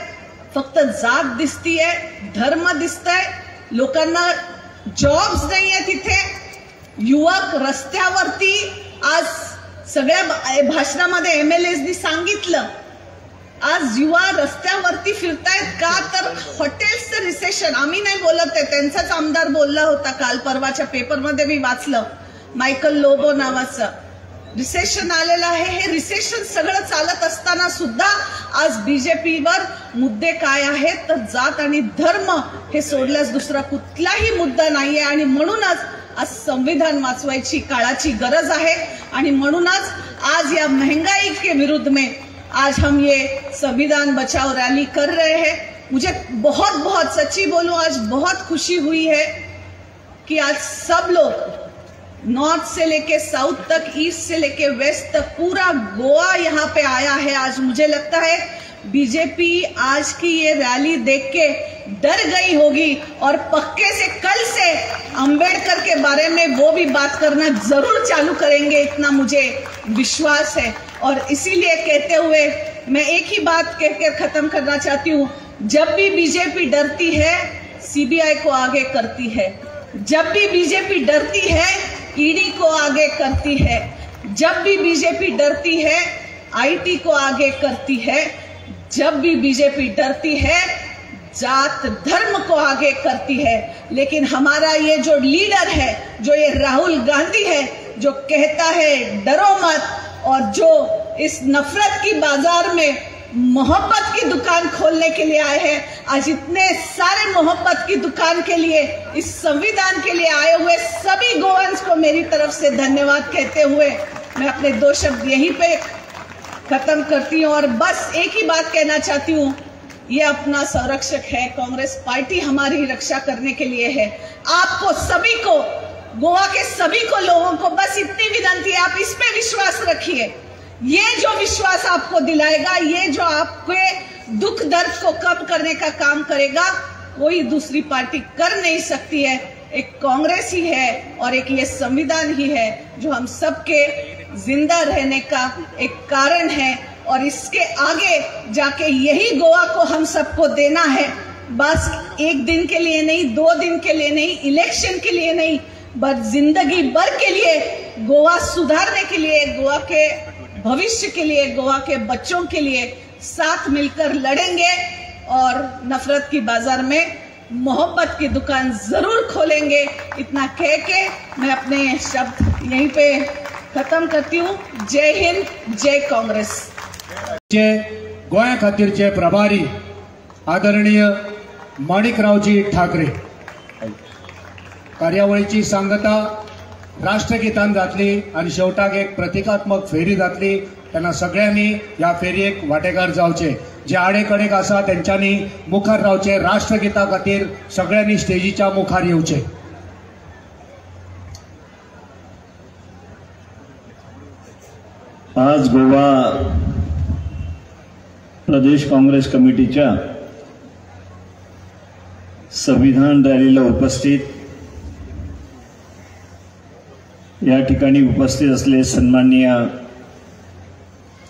फक्त जात दिसतीये, धर्म दिसतंय, लोकांना जॉब्स नाही आहेत। तिथे युवक रस्त्यावरती, आज सगळ्या भाषणामध्ये एमएलएसनी सांगितलं, आज युवा रस्त्यावरती फिरतायत का? तर हॉटेल्सचं रिसेशन, आम्ही नाही बोलत आहे, त्यांचाच आमदार बोलला होता काल परवाच्या पेपरमध्ये मी वाचलं, मायकल लोबो नावाचं रिसेशन आलेलं आहे। हे रिसेशन सगळं चालत असताना सुद्धा आज बीजेपीवर मुद्दे काय आहेत? तर जात आणि धर्म हे सोडल्यास दुसरा कुठलाही मुद्दा नाहीये। आणि म्हणूनच आज संविधान वाचवायची काळाची गरज आहे। आणि म्हणूनच आज या महंगाई के विरुद्ध में आज हम ये संविधान बचाओ रैली कर रहे हैं। मुझे बहुत बहुत, सच्ची बोलूं, आज बहुत खुशी हुई है कि आज सब लोग नॉर्थ से लेके साउथ तक, ईस्ट से लेके वेस्ट तक, पूरा गोवा यहाँ पे आया है। आज मुझे लगता है बीजेपी आज की ये रैली देख के डर गई होगी और पक्के से कल से अंबेडकर के बारे में वो भी बात करना जरूर चालू करेंगे, इतना मुझे विश्वास है। और इसीलिए कहते हुए मैं एक ही बात कहकर खत्म करना चाहती हूँ, जब भी बीजेपी डरती है सीबीआई को आगे करती है, जब भी बीजेपी डरती है ईडी को आगे करती है, जब भी बीजेपी डरती है IT को आगे करती है, जब भी बीजेपी डरती है जात धर्म को आगे करती है। लेकिन हमारा ये जो लीडर है, जो ये राहुल गांधी है, जो कहता है डरो मत, और जो इस नफरत की बाजार में मोहब्बत की दुकान खोलने के लिए आए हैं, आज इतने सारे मोहब्बत की दुकान के लिए, इस संविधान के लिए आए हुए सभी गोवंस को मेरी तरफ से धन्यवाद कहते हुए मैं अपने दो शब्द यहीं पे खत्म करती हूँ। और बस एक ही बात कहना चाहती हूँ, ये अपना संरक्षक है, कांग्रेस पार्टी हमारी रक्षा करने के लिए है। आपको सभी को, गोवा के सभी को लोगों को बस इतनी विनती है, आप इस पे विश्वास रखिए। ये जो विश्वास आपको दिलाएगा, ये जो आपके दुख दर्द को कम करने का काम करेगा, कोई दूसरी पार्टी कर नहीं सकती है। एक कांग्रेस ही है और एक ये संविधान ही है जो हम सबके जिंदा रहने का एक कारण है। और इसके आगे जाके यही गोवा को हम सबको देना है। बस एक दिन के लिए नहीं, 2 दिन के लिए नहीं, इलेक्शन के लिए नहीं, बस जिंदगी भर के लिए गोवा सुधारने के लिए, गोवा के भविष्य के लिए, गोवा के बच्चों के लिए साथ मिलकर लड़ेंगे और नफरत की बाजार में मोहब्बत की दुकान जरूर खोलेंगे। इतना कह के मैं अपने शब्द यहीं पे खत्म करती हूँ। जय हिंद, जय कांग्रेस। गोंया खातीरचे प्रभारी आदरणीय माणिकरावजी ठाकरे। कार्यावळीची सांगता राष्ट्रगीतान जातली आनी शेवटाक एक प्रतिकात्मक फेरी जातली। तेन्ना सगळ्यांनी ह्या फेरयेक वांटेकार जावचे। जे आडेकडेक आसा तेंच्यांनी मुखार रावचे। राष्ट्रगीता खातीर सगळ्यांनी स्टेजीच्या मुखार येवचे। आज गोवा प्रदेश काँग्रेस कमिटीच्या संविधान रॅलीला उपस्थित या ठिकाणी उपस्थित असलेले सन्माननीय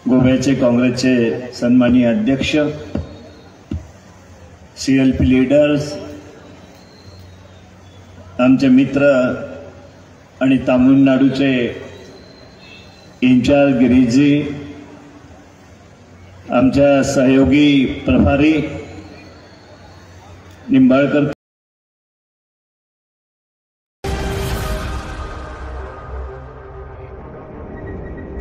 गोव्याचे काँग्रेसचे सन्माननीय अध्यक्ष, सीएलपी लीडर्स, आमचे मित्र आणि तामिळनाडूचे इन्चार्ज गिरीजी, आमच्या सहयोगी प्रभारी निंबाळकर